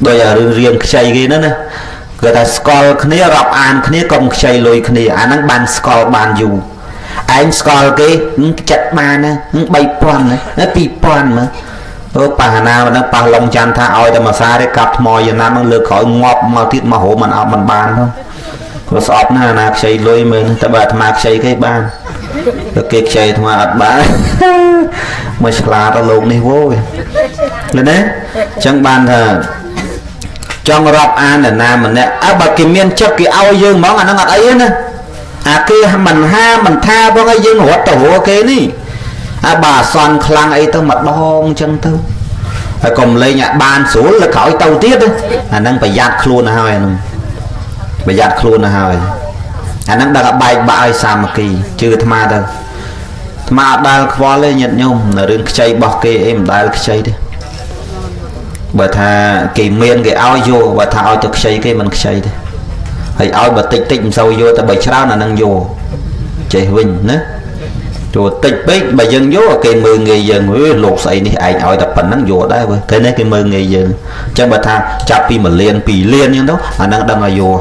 ដោយរឿងរៀងខ្ចីគេហ្នឹងណាគេថាស្គាល់គ្នារាប់អានគ្នាកុំខ្ចីលុយគ្នាអាហ្នឹងបានស្គាល់បានយូរឯងស្គាល់គេចិត្តបានណា3000ណា2000មើលអូប៉ះណាហ្នឹងប៉ះឡុងច័ន្ទថាឲ្យតែមួយសារទេកាប់ថ្មយ៉ាងណាហ្នឹងលើក្រោយងាប់មកទៀតមករមមិនអត់មិនបានផងព្រោះស្អប់ណាស់ណាខ្ចីលុយមើលតែបើអាត្មាខ្ចីគេបានតែគេខ្ចីអាត្មាអត់បានមកឆ្លាតដល់លោកនេះវោយលណាអញ្ចឹងបានថាចង់រាប់អាននរណាម្នាក់អើបើគេមានចិត្តគេឲ្យយើងហ្មងអាហ្នឹងអត់អីទេណាអាគេមិនហាមិនថាផងឲ្យយើងរត់ទៅរកគេនេះអាបើអាសន្នខ្លាំងអីទៅម្ដងអញ្ចឹងទៅហើយកុំលេងអាបានស្រួលលើក្រោយទៅទៀតអាហ្នឹងប្រយ័ត្នខ្លួនទៅហើយអាហ្នឹងប្រយ័ត្នខ្លួនទៅហើយអាហ្នឹងដឹងតែបែកបាក់ឲ្យសាមគ្គីជឿអាត្មាទៅអាត្មាអត់ដែលខ្វល់ទេញាតិញោមនៅរឿងខ្ចីរបស់គេអីមិនដែលខ្ចីទេបើថាគេមានគេឲ្យយកបើថាឲ្យទៅខ្ចីគេមិនខ្ចីទេហើយឲ្យបើតិចតិចមិនសូវយកតែបើច្រើនអាហ្នឹងយកចេះវិញណាចូលតិចពេកបើយើងយកគេមើលងាយយើងអើយលោកស្អីនេះឯងឲ្យតែប៉ុណ្្នឹងយកដែរបើគេនេះគេមើលងាយយើងអញ្ចឹងបើថាចាប់ពី1លាន2លានអញ្ចឹងទៅអាហ្នឹងដឹងឲ្យយក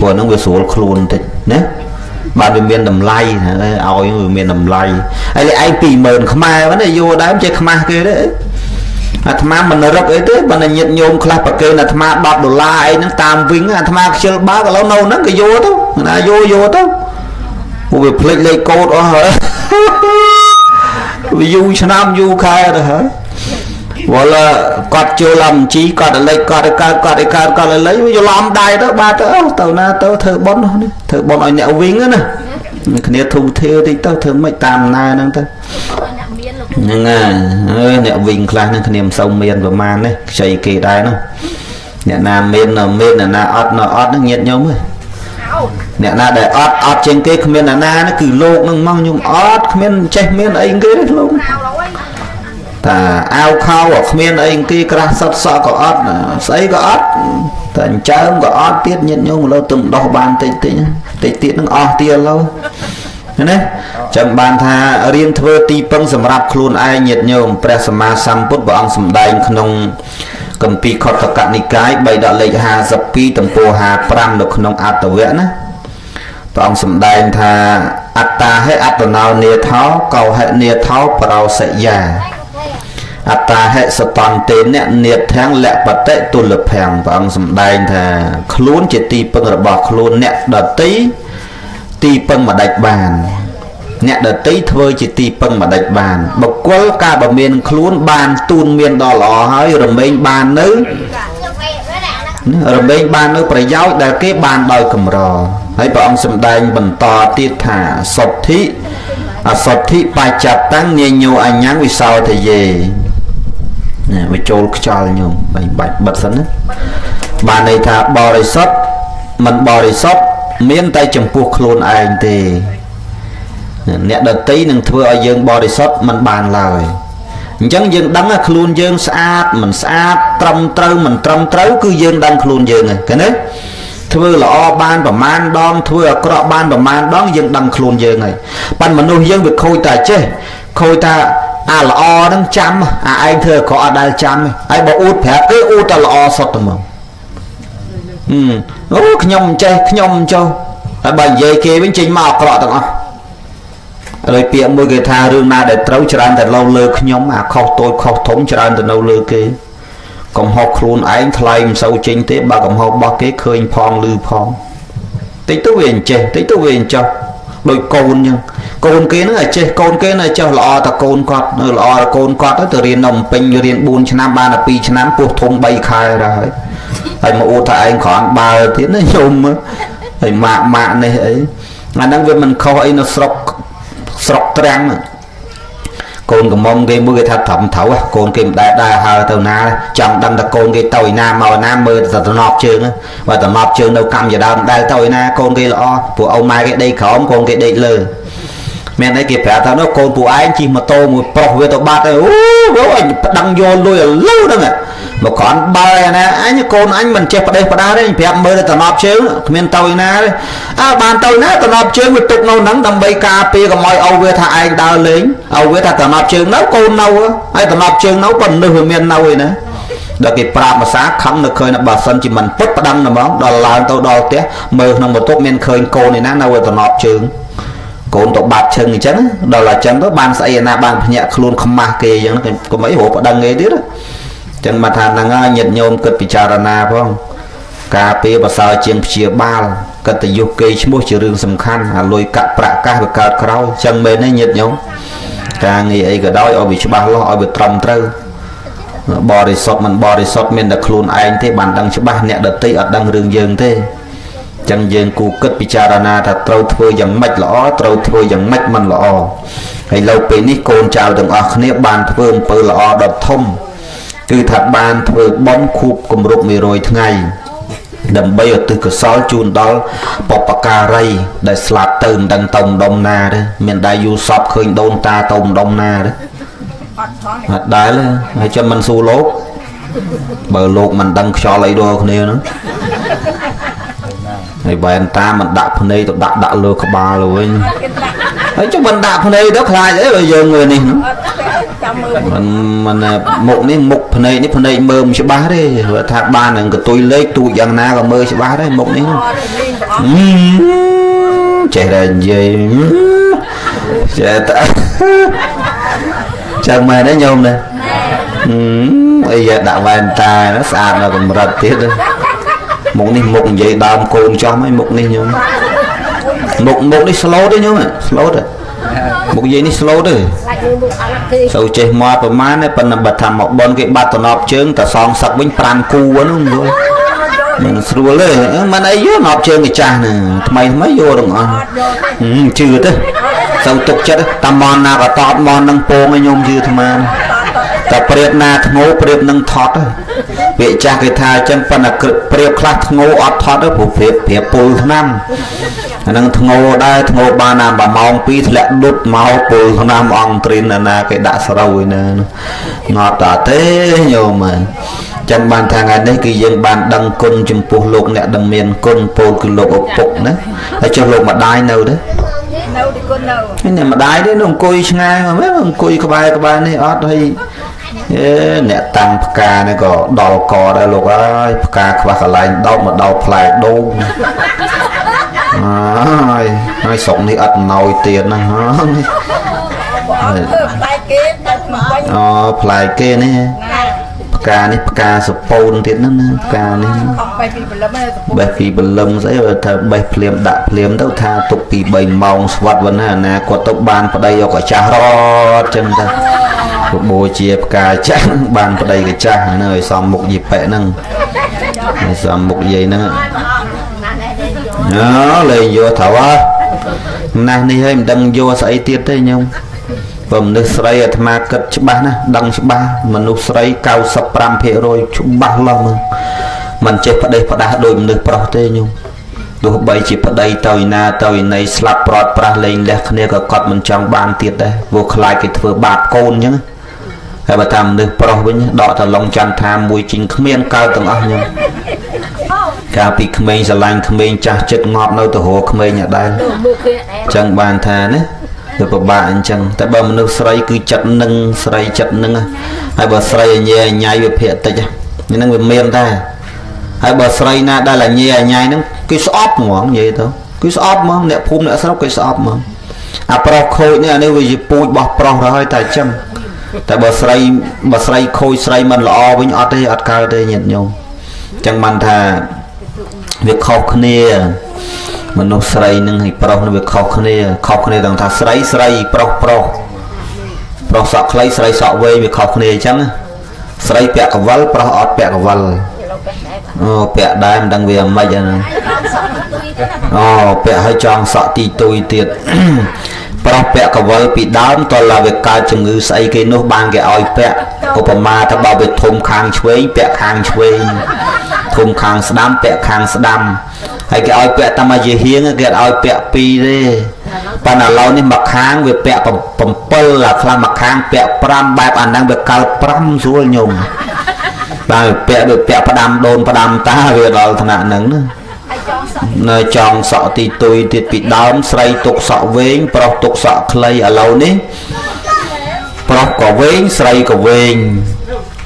ព្រោះហ្នឹងវាស្រួលខ្លួនបន្តិចណាបាទវាមានតម្លៃឲ្យវាមានតម្លៃហើយឯង20000ខ្មែរហ្នឹងយកដែរមិនចេះខ្មាស់គេទេអាត្មាមិនរឹកអីទេបើញាតិញោមខ្លះប្រគេនអាត្មា10ដុល្លារអីហ្នឹងតាមវិញអាត្មាខ្ជិលបើកឥឡូវនៅហ្នឹងគេយកទៅណាយកយកទៅពួកវាភ្លេចលេខកូដអស់ហើយវាយូរឆ្នាំយូរខែទៅហើយវល់គាត់ចូលអំជីគាត់លេខគាត់ឲ្យកើតគាត់ឲ្យកើតគាត់ឲ្យលេខវាច្រឡំដៃទៅបាទទៅទៅណាទៅធ្វើប៉ុននេះធ្វើប៉ុនឲ្យអ្នកវិញណាគ្នាធូធាតិចទៅធ្វើមិនតាមណែហ្នឹងទៅហ្នឹងហើយអ្នកវិញខ្លះហ្នឹងគ្នាមិនសូវមានប្រមាណទេខ្ចីគេដែរហ្នឹងអ្នកណាមានមានអ្នកណាអត់នៅអត់ហ្នឹងញាតិញោមអើយអ្នកណាដែលអត់អត់ជាងគេគ្មានអ្នកណាហ្នឹងគឺលោកហ្នឹងមកញោមអត់គ្មានចេះមានអីគេទេលោកតាអាវខោក៏គ្មានអីគេក្រាស់សុតសក់ក៏អត់ស្អីក៏អត់តែអញ្ចើមក៏អត់ទៀតញាតិញោមឥឡូវទៅដោះបានតិចតិចតិចទៀតនឹងអស់ទៀតឥឡូវណាចឹងបានថារៀនធ្វើទីពឹងសម្រាប់ខ្លួនឯងញាតិញោមព្រះសម្មាសម្ពុទ្ធព្រះអង្គសម្ដែងក្នុងគម្ពីរខុទ្ទកនិកាយ3ដកលេខ52ទំព័រ55នៅក្នុងអត្តវៈណាព្រះអង្គសម្ដែងថាអត្តាហិអត្តនោនេថោកោហិនេថោប្រោសិយាអត្តាហិសតន្តេននេធាំងលបតិទុលភាំងព្រះអង្គសម្ដែងថាខ្លួនជាទីពឹងរបស់ខ្លួនអ្នកដតីទីពឹងមិនដាច់បានអ្នកដតីធ្វើជាទីពឹងមិនដាច់បានបុគ្គលកាលបើមានខ្លួនបានទូនមានដល់ល្អហើយរមែងបាននៅរមែងបាននៅប្រយោជន៍ដែលគេបានដោយកម្រហើយព្រះអង្គសម្ដែងបន្តទៀតថាសុទ្ធិអសុទ្ធិបច្ចតាំងញញោអញ្ញងវិសោទយេណាវាចូលខ្យល់ញោមបាច់បាច់បិទសិនណាបានន័យថាបរិសុទ្ធមិនបរិសុទ្ធមានតែចំពោះខ្លួនឯងទេអ្នកដតីនឹងធ្វើឲ្យយើងបរិសុទ្ធមិនបានឡើយអញ្ចឹងយើងដឹងថាខ្លួនយើងស្អាតមិនស្អាតត្រឹមត្រូវមិនត្រឹមត្រូវគឺយើងដឹងខ្លួនយើងហ្នឹងឃើញទេធ្វើល្អបានប្រមាណដងធ្វើអាក្រក់បានប្រមាណដងយើងដឹងខ្លួនយើងហើយប៉ុន្តែមនុស្សយើងវាខូចតែចេះខូចថាអាល្អហ្នឹងចាំអាឯងធ្វើអាក្រក់អត់ដែលចាំទេហើយបើអួតប្រាប់គេអួតតែល្អសុទ្ធតែមកអូខ្ញុំមិនចេះខ្ញុំមិនចុះហើយបើនិយាយគេវិញចេញមកអាក្រក់ទាំងអស់ហើយពាក្យមួយគេថារឿងណាដែលត្រូវច្រើនតែនៅលើខ្ញុំអាខុសតូចខុសធំច្រើនតែនៅលើគេកំហុសខ្លួនឯងថ្លៃមិនសូវចេញទេបើកំហុសរបស់គេឃើញផងឮផងតិចទៅវាអញ្ចេះតិចទៅវាអញ្ចោះដូចកូនអញ្ចឹងកូនគេហ្នឹងឲ្យចេះកូនគេនៅចេះល្អតែកូនគាត់នៅល្អតែកូនគាត់ទៅរៀននៅពេញរៀន4ឆ្នាំបានតែ2ឆ្នាំពោះធំ3ខែដែរហើយហើយមកអួតថាឯងគ្រាន់បើទៀតណាញោមហើយម៉ាក់ម៉ាក់នេះអីអាហ្នឹងវាមិនខុសអីនៅស្រុកស្រុកត្រាំងកូនកំមុំគេមួយគេថាត្រឹមត្រូវកូនគេមិនដែលដើរហើរទៅណាចង់ដឹងថាកូនគេទៅឯណាមកឯណាមើលតែតំណប់ជើងបើតំណប់ជើងនៅកម្មជាដើមមិនដែលទៅឯណាកូនគេល្អព្រោះឪម៉ែគេដេកក្រោមកូនគេដេកលើមានអីគេប្រាប់ថានោះកូនពួកឯងជិះម៉ូតូមួយប្រុសវាទៅបាត់ហើយអូអញប្តឹងយកលុយឲ្យលូហ្នឹងមកគ្រាន់បើឯណាអញកូនអញមិនចេះប្តេសប្តាទេប្រាប់មើលតែតំណប់ជើងគ្មានទៅឯណាទេអើបានទៅណាតំណប់ជើងវាទុកនៅហ្នឹងដើម្បីការពារកុំឲ្យឪវាថាឯងដើរលេងឪវាថាតំណប់ជើងនៅកូននៅហើយតំណប់ជើងនៅប៉ុន្តែវាមាននៅឯណា ដល់គេប្រាប់ភាសាខឹងនៅឃើញបើសិនជាមិនពិតប្តឹងហ្មងដល់ឡើងទៅដល់ផ្ទះមើលក្នុងបន្ទប់មានឃើញកូននេះណានៅតំណប់ជើងកូនទៅបាត់ឈឹងអញ្ចឹងដល់តែអញ្ចឹងទៅបានស្អីណាបានភ្ញាក់ខ្លួនខ្មាស់គេអញ្ចឹងកុំអីរកប្តឹងគេទៀតអញ្ចឹងមកថាហ្នឹងហើយញាតិញោមគិតពិចារណាផងការពារប្រសើរជាងព្យាបាលកតញ្ញុគេឈ្មោះជារឿងសំខាន់អាលុយកាក់ប្រាក់កាសវាកើតក្រោយអញ្ចឹងមែនទេញាតិញោមការងារអីក៏ដោយឲ្យវាច្បាស់លាស់ឲ្យវាត្រឹមត្រូវបរិសុទ្ធមិនបរិសុទ្ធមានតែខ្លួនឯងទេបានដឹងច្បាស់អ្នកដទៃអត់ដឹងរឿងយើងទេចឹងយើងគូគិតពិចារណាថាត្រូវធ្វើយ៉ាងម៉េចល្អត្រូវធ្វើយ៉ាងម៉េចមិនល្អហើយលើពេលនេះកូនចៅទាំងអស់គ្នាបានធ្វើអំពើល្អដ៏ធំគឺថាបានធ្វើបុណ្យខួបគម្រប់100ថ្ងៃដើម្បីឧទ្ទិសកុសលជូនដល់បុព្វការីដែលស្លាប់ទៅមិនដឹងទៅម្ដុំណាទេមានដែរយូរសពឃើញដូនតាទៅម្ដុំណាទេអត់ដែលហើយចាំមិនស៊ូលោកបើលោកមិនដឹងខ្យល់អីដល់គ្នាហ្នឹងហើយវ៉ែនតាមិនដាក់ភ្នែកទៅដាក់លើក្បាលទៅវិញហើយចុះមិនដាក់ភ្នែកទៅខ្លាចអីបើយើងមើលនេះមិនមុខនេះមុខភ្នែកនេះភ្នែកមើលមិនច្បាស់ទេព្រោះថាបាននឹងកតុយលេខទូចយ៉ាងណាក៏មើលច្បាស់ដែរមុខនេះចេះតែនិយាយចេះតែចឹងមែនទេញោមណាអីដាក់វ៉ែនតាស្អាតដល់កម្រិតទៀតមុខនេះមុខនិយាយដើមកូនចំហើយមុខនេះញោមមុខនេះ slow ទេញោម slow ទេមុខយាយនេះ slow ទេសូវចេះមកប្រហែលទេប៉ុន្តែបើថាមកបនគេបាត់តំណប់ជើងតែសងសឹកវិញ5គូហ្នឹងយល់មិនស្រួលទេមិនអីយកណប់ជើងកាចាស់ហ្នឹងថ្មីថ្មីយកទាំងអស់ជឿទេសូវទុកចិត្តតាមមនណាក៏តតមននឹងពងឲ្យញោមជឿអាត្មាតែព្រាបណាធ្ងោព្រាបនឹងថត់ពាក្យចាស់គេថាអញ្ចឹងប៉ុន្តែព្រាបខ្លះធ្ងោអត់ថត់ទេព្រោះព្រាបពុលឆ្នាំអានឹងធ្ងោដែរធ្ងោបានណា1ម៉ោង2ធ្លាក់ដុតមកពុលឆ្នាំអង្គត្រិនណាគេដាក់ស្រូវឯណាងត់តាទេញោមចឹងបានថាថ្ងៃនេះគឺយើងបានដឹងគុណចំពោះលោកអ្នកដែលមានគុណពោលគឺលោកឪពុកណាហើយចុះលោកម្ដាយនៅទេនៅទីគុណនៅអ្នកម្ដាយទេនៅអង្គុយឆ្ងាយមកអង្គុយក្បែរនេះអត់ហើយអេអ្នកតាំងផ្កានេះក៏ដល់កដែរលោកអើយផ្កាខ្វះកន្លែងដោតមកដល់ផ្លែដូងហើយហើយស្រុកនេះអត់ណយទៀតណាផ្លែគេទៅវិញអូផ្លែគេនេះផ្កានេះផ្កាសពូនទៀតហ្នឹងណាផ្កានេះបេះពីព្រលឹមបេះពីព្រលឹមស្អីថាបេះភ្លាមដាក់ភ្លាមទៅថាទុកពី3ម៉ោងស្វាត់វិញណាណាគាត់ទៅបានប្តីយកកាចាស់រត់ចឹងទៅបូជាផ្កាចាស់បានប្តីកាចាស់ហ្នឹងឲ្យសមមុខយីប៉ែហ្នឹងឲ្យសមមុខយាយហ្នឹងអូលេងយកថាវ៉ាណាស់នេះហើយមិនដឹងយកស្អីទៀតទេញោមបើមនុស្សស្រីអាត្មាគិតច្បាស់ណាដឹងច្បាស់មនុស្សស្រី 95% ច្បាស់ឡោះមើលមិនចេះផ្ដេសផ្ដាស់ដូចមនុស្សប្រុសទេញោមទោះបីជាប្តីទៅឯណាទៅឯណីស្លាប់ប្រត់ប្រាស់លែងលះគ្នាក៏គាត់មិនចង់បានទៀតដែរព្រោះខ្លាចគេធ្វើបាបកូនអញ្ចឹងហើយបើតាមមនុស្សប្រុសវិញដកតឡុងចន្ទថាមួយជីងគ្មានកើតទាំងអស់ញោមកាលពីក្មេងស្រឡាញ់ក្មេងចាស់ចិត្តងាប់នៅទៅរកក្មេងអត់ដែរអញ្ចឹងបានថាណាវាពិបាកអញ្ចឹងតែបើមនុស្សស្រីគឺចិត្តនឹងស្រីចិត្តនឹងហើយបើស្រីអញញ៉ៃវាភាកតិចហ្នឹងវាមានដែរហើយបើស្រីណាដែលអញញ៉ៃហ្នឹងគេស្អប់ហ្មងនិយាយទៅគឺស្អប់ហ្មងអ្នកភូមិអ្នកស្រុកគេស្អប់ហ្មងអាប្រុសខូចនេះអានេះវាជាពូជរបស់ប្រុសទៅហើយតែអញ្ចឹងតែបើស្រីខូចស្រីមិនល្អវិញអត់ទេអត់កើតទេញាតិញោមអញ្ចឹងបានថាវាខុសគ្នាមនុស្សស្រីនឹងហើយប្រុសនឹងវាខុសគ្នាខុសគ្នាទាំងថាស្រីស្រីប្រុសប្រុសប្រុសសក់ខ្លីស្រីសក់វែងវាខុសគ្នាអញ្ចឹងស្រីពាក់កវលប្រុសអត់ពាក់កវលអូពាក់ដែរមិនដឹងវាមិនហ្នឹងអូពាក់ឲ្យចង់សក់ទីទុយទៀតប្រុសពាក់កវលពីដើមតើឡាវាកើតជំងឺស្អីគេនោះបានគេឲ្យពាក់ឧបមាថាបើវាធំខាងឆ្វេងពាក់ខាងឆ្វេងធំខាងស្ដាំពាក់ខាងស្ដាំហើយគេឲ្យពាក់តាមជាហៀងគេអត់ឲ្យពាក់ពីរទេប៉ុន្តែឥឡូវនេះមួយខាងវាពាក់7អាខ្លះមួយខាងពាក់5បែបអាហ្នឹងវាកើត5ស្រួលញោមបាទពាក់ដូចពាក់ផ្ដាំដូនផ្ដាំតាវាដល់ថ្នាក់ហ្នឹងណានៅចង់សក់ទីទុយទៀតពីដើមស្រីទុកសក់វែងប្រុសទុកសក់ខ្លីឥឡូវនេះប្រុសក៏វែងស្រីក៏វែង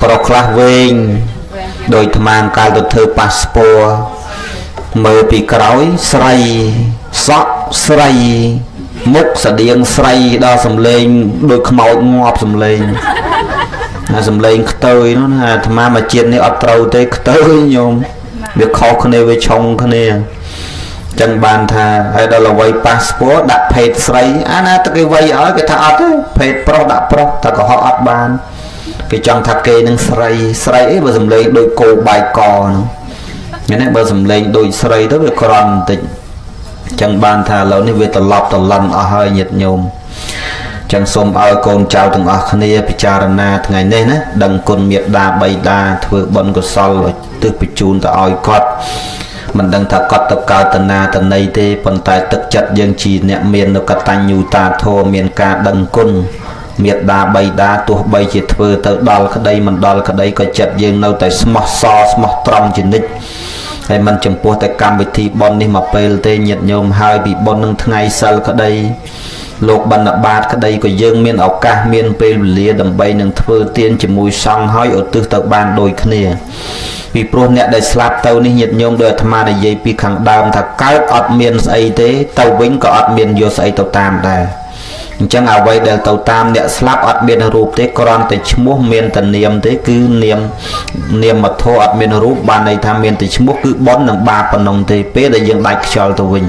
ប្រុសខ្លះវែង ដោយថ្មកាលទៅធ្វើប៉ាសពតមើលពីក្រោយស្រីសក់ស្រីមុខស្តៀងស្រីដល់សំលេងដូចខ្មោចងាប់សំលេងអាសំលេងខ្ទើយនោះណាអាត្មាមកជាតិនេះអត់ត្រូវទេខ្ទើយញោមវាខុសគ្នាវាឆុងគ្នាចឹងបានថាហើយដល់អ្វីប៉ាសពតដាក់ភេទស្រីអាណាទៅគេវៃឲ្យគេថាអត់ទេភេទប្រុសដាក់ប្រុសតែកុហកអត់បានគេចង់ថាគេនឹងស្រីស្រីអីបើសំលេងដូចគោបាយកហ្នឹងនេះបើសំលេងដូចស្រីទៅវាក្រន់បន្តិចចឹងបានថាឥឡូវនេះវាត្រឡប់ត្រឡិនអស់ហើយញាតិញោមចឹងសូមឲ្យកូនចៅទាំងអស់គ្នាពិចារណាថ្ងៃនេះណាដឹងគុណមេត្តាបិតាធ្វើបុណ្យកុសលទិសបញ្ជូនទៅឲ្យគាត់មិនដឹងថាគាត់ទៅកើតតណាតណីទេប៉ុន្តែទឹកចិត្តយើងជាអ្នកមាននៅកតញ្ញូតាធម៌មានការដឹងគុណមេត្តាបិតាទោះបីជាធ្វើទៅដល់ក្តីមិនដល់ក្តីក៏ចិត្តយើងនៅតែស្មោះសរស្មោះត្រង់ជានិច្ចហើយមិនចំពោះតែកម្មវិធីបុណ្យនេះមកពេលទេញាតិញោមហើយពីបុណ្យនឹងថ្ងៃសិលក្តីលោកបណ្ឌបាតក្តីក៏យើងមានឱកាសមានពេលវេលាដើម្បីនឹងធ្វើទានជាមួយសង្ឃហើយឧទ្ទិសទៅបានដូចគ្នាពីព្រោះអ្នកដែលស្លាប់ទៅនេះញាតិញោមដោយអាត្មានិយាយពីខាងដើមថាកើតអត់មានស្អីទេទៅវិញក៏អត់មានយកស្អីទៅតាមដែរអញ្ចឹងអ្វីដែលទៅតាមអ្នកស្លាប់អត់មានរូបទេគ្រាន់តែឈ្មោះមានតែនាមទេគឺនាមនាមធម៌អត់មានរូបបានន័យថាមានតែឈ្មោះគឺបុណ្យនិងបាបប៉ុណ្ណឹងទេពេលដែលយើងដាច់ខ្យល់ទៅវិញ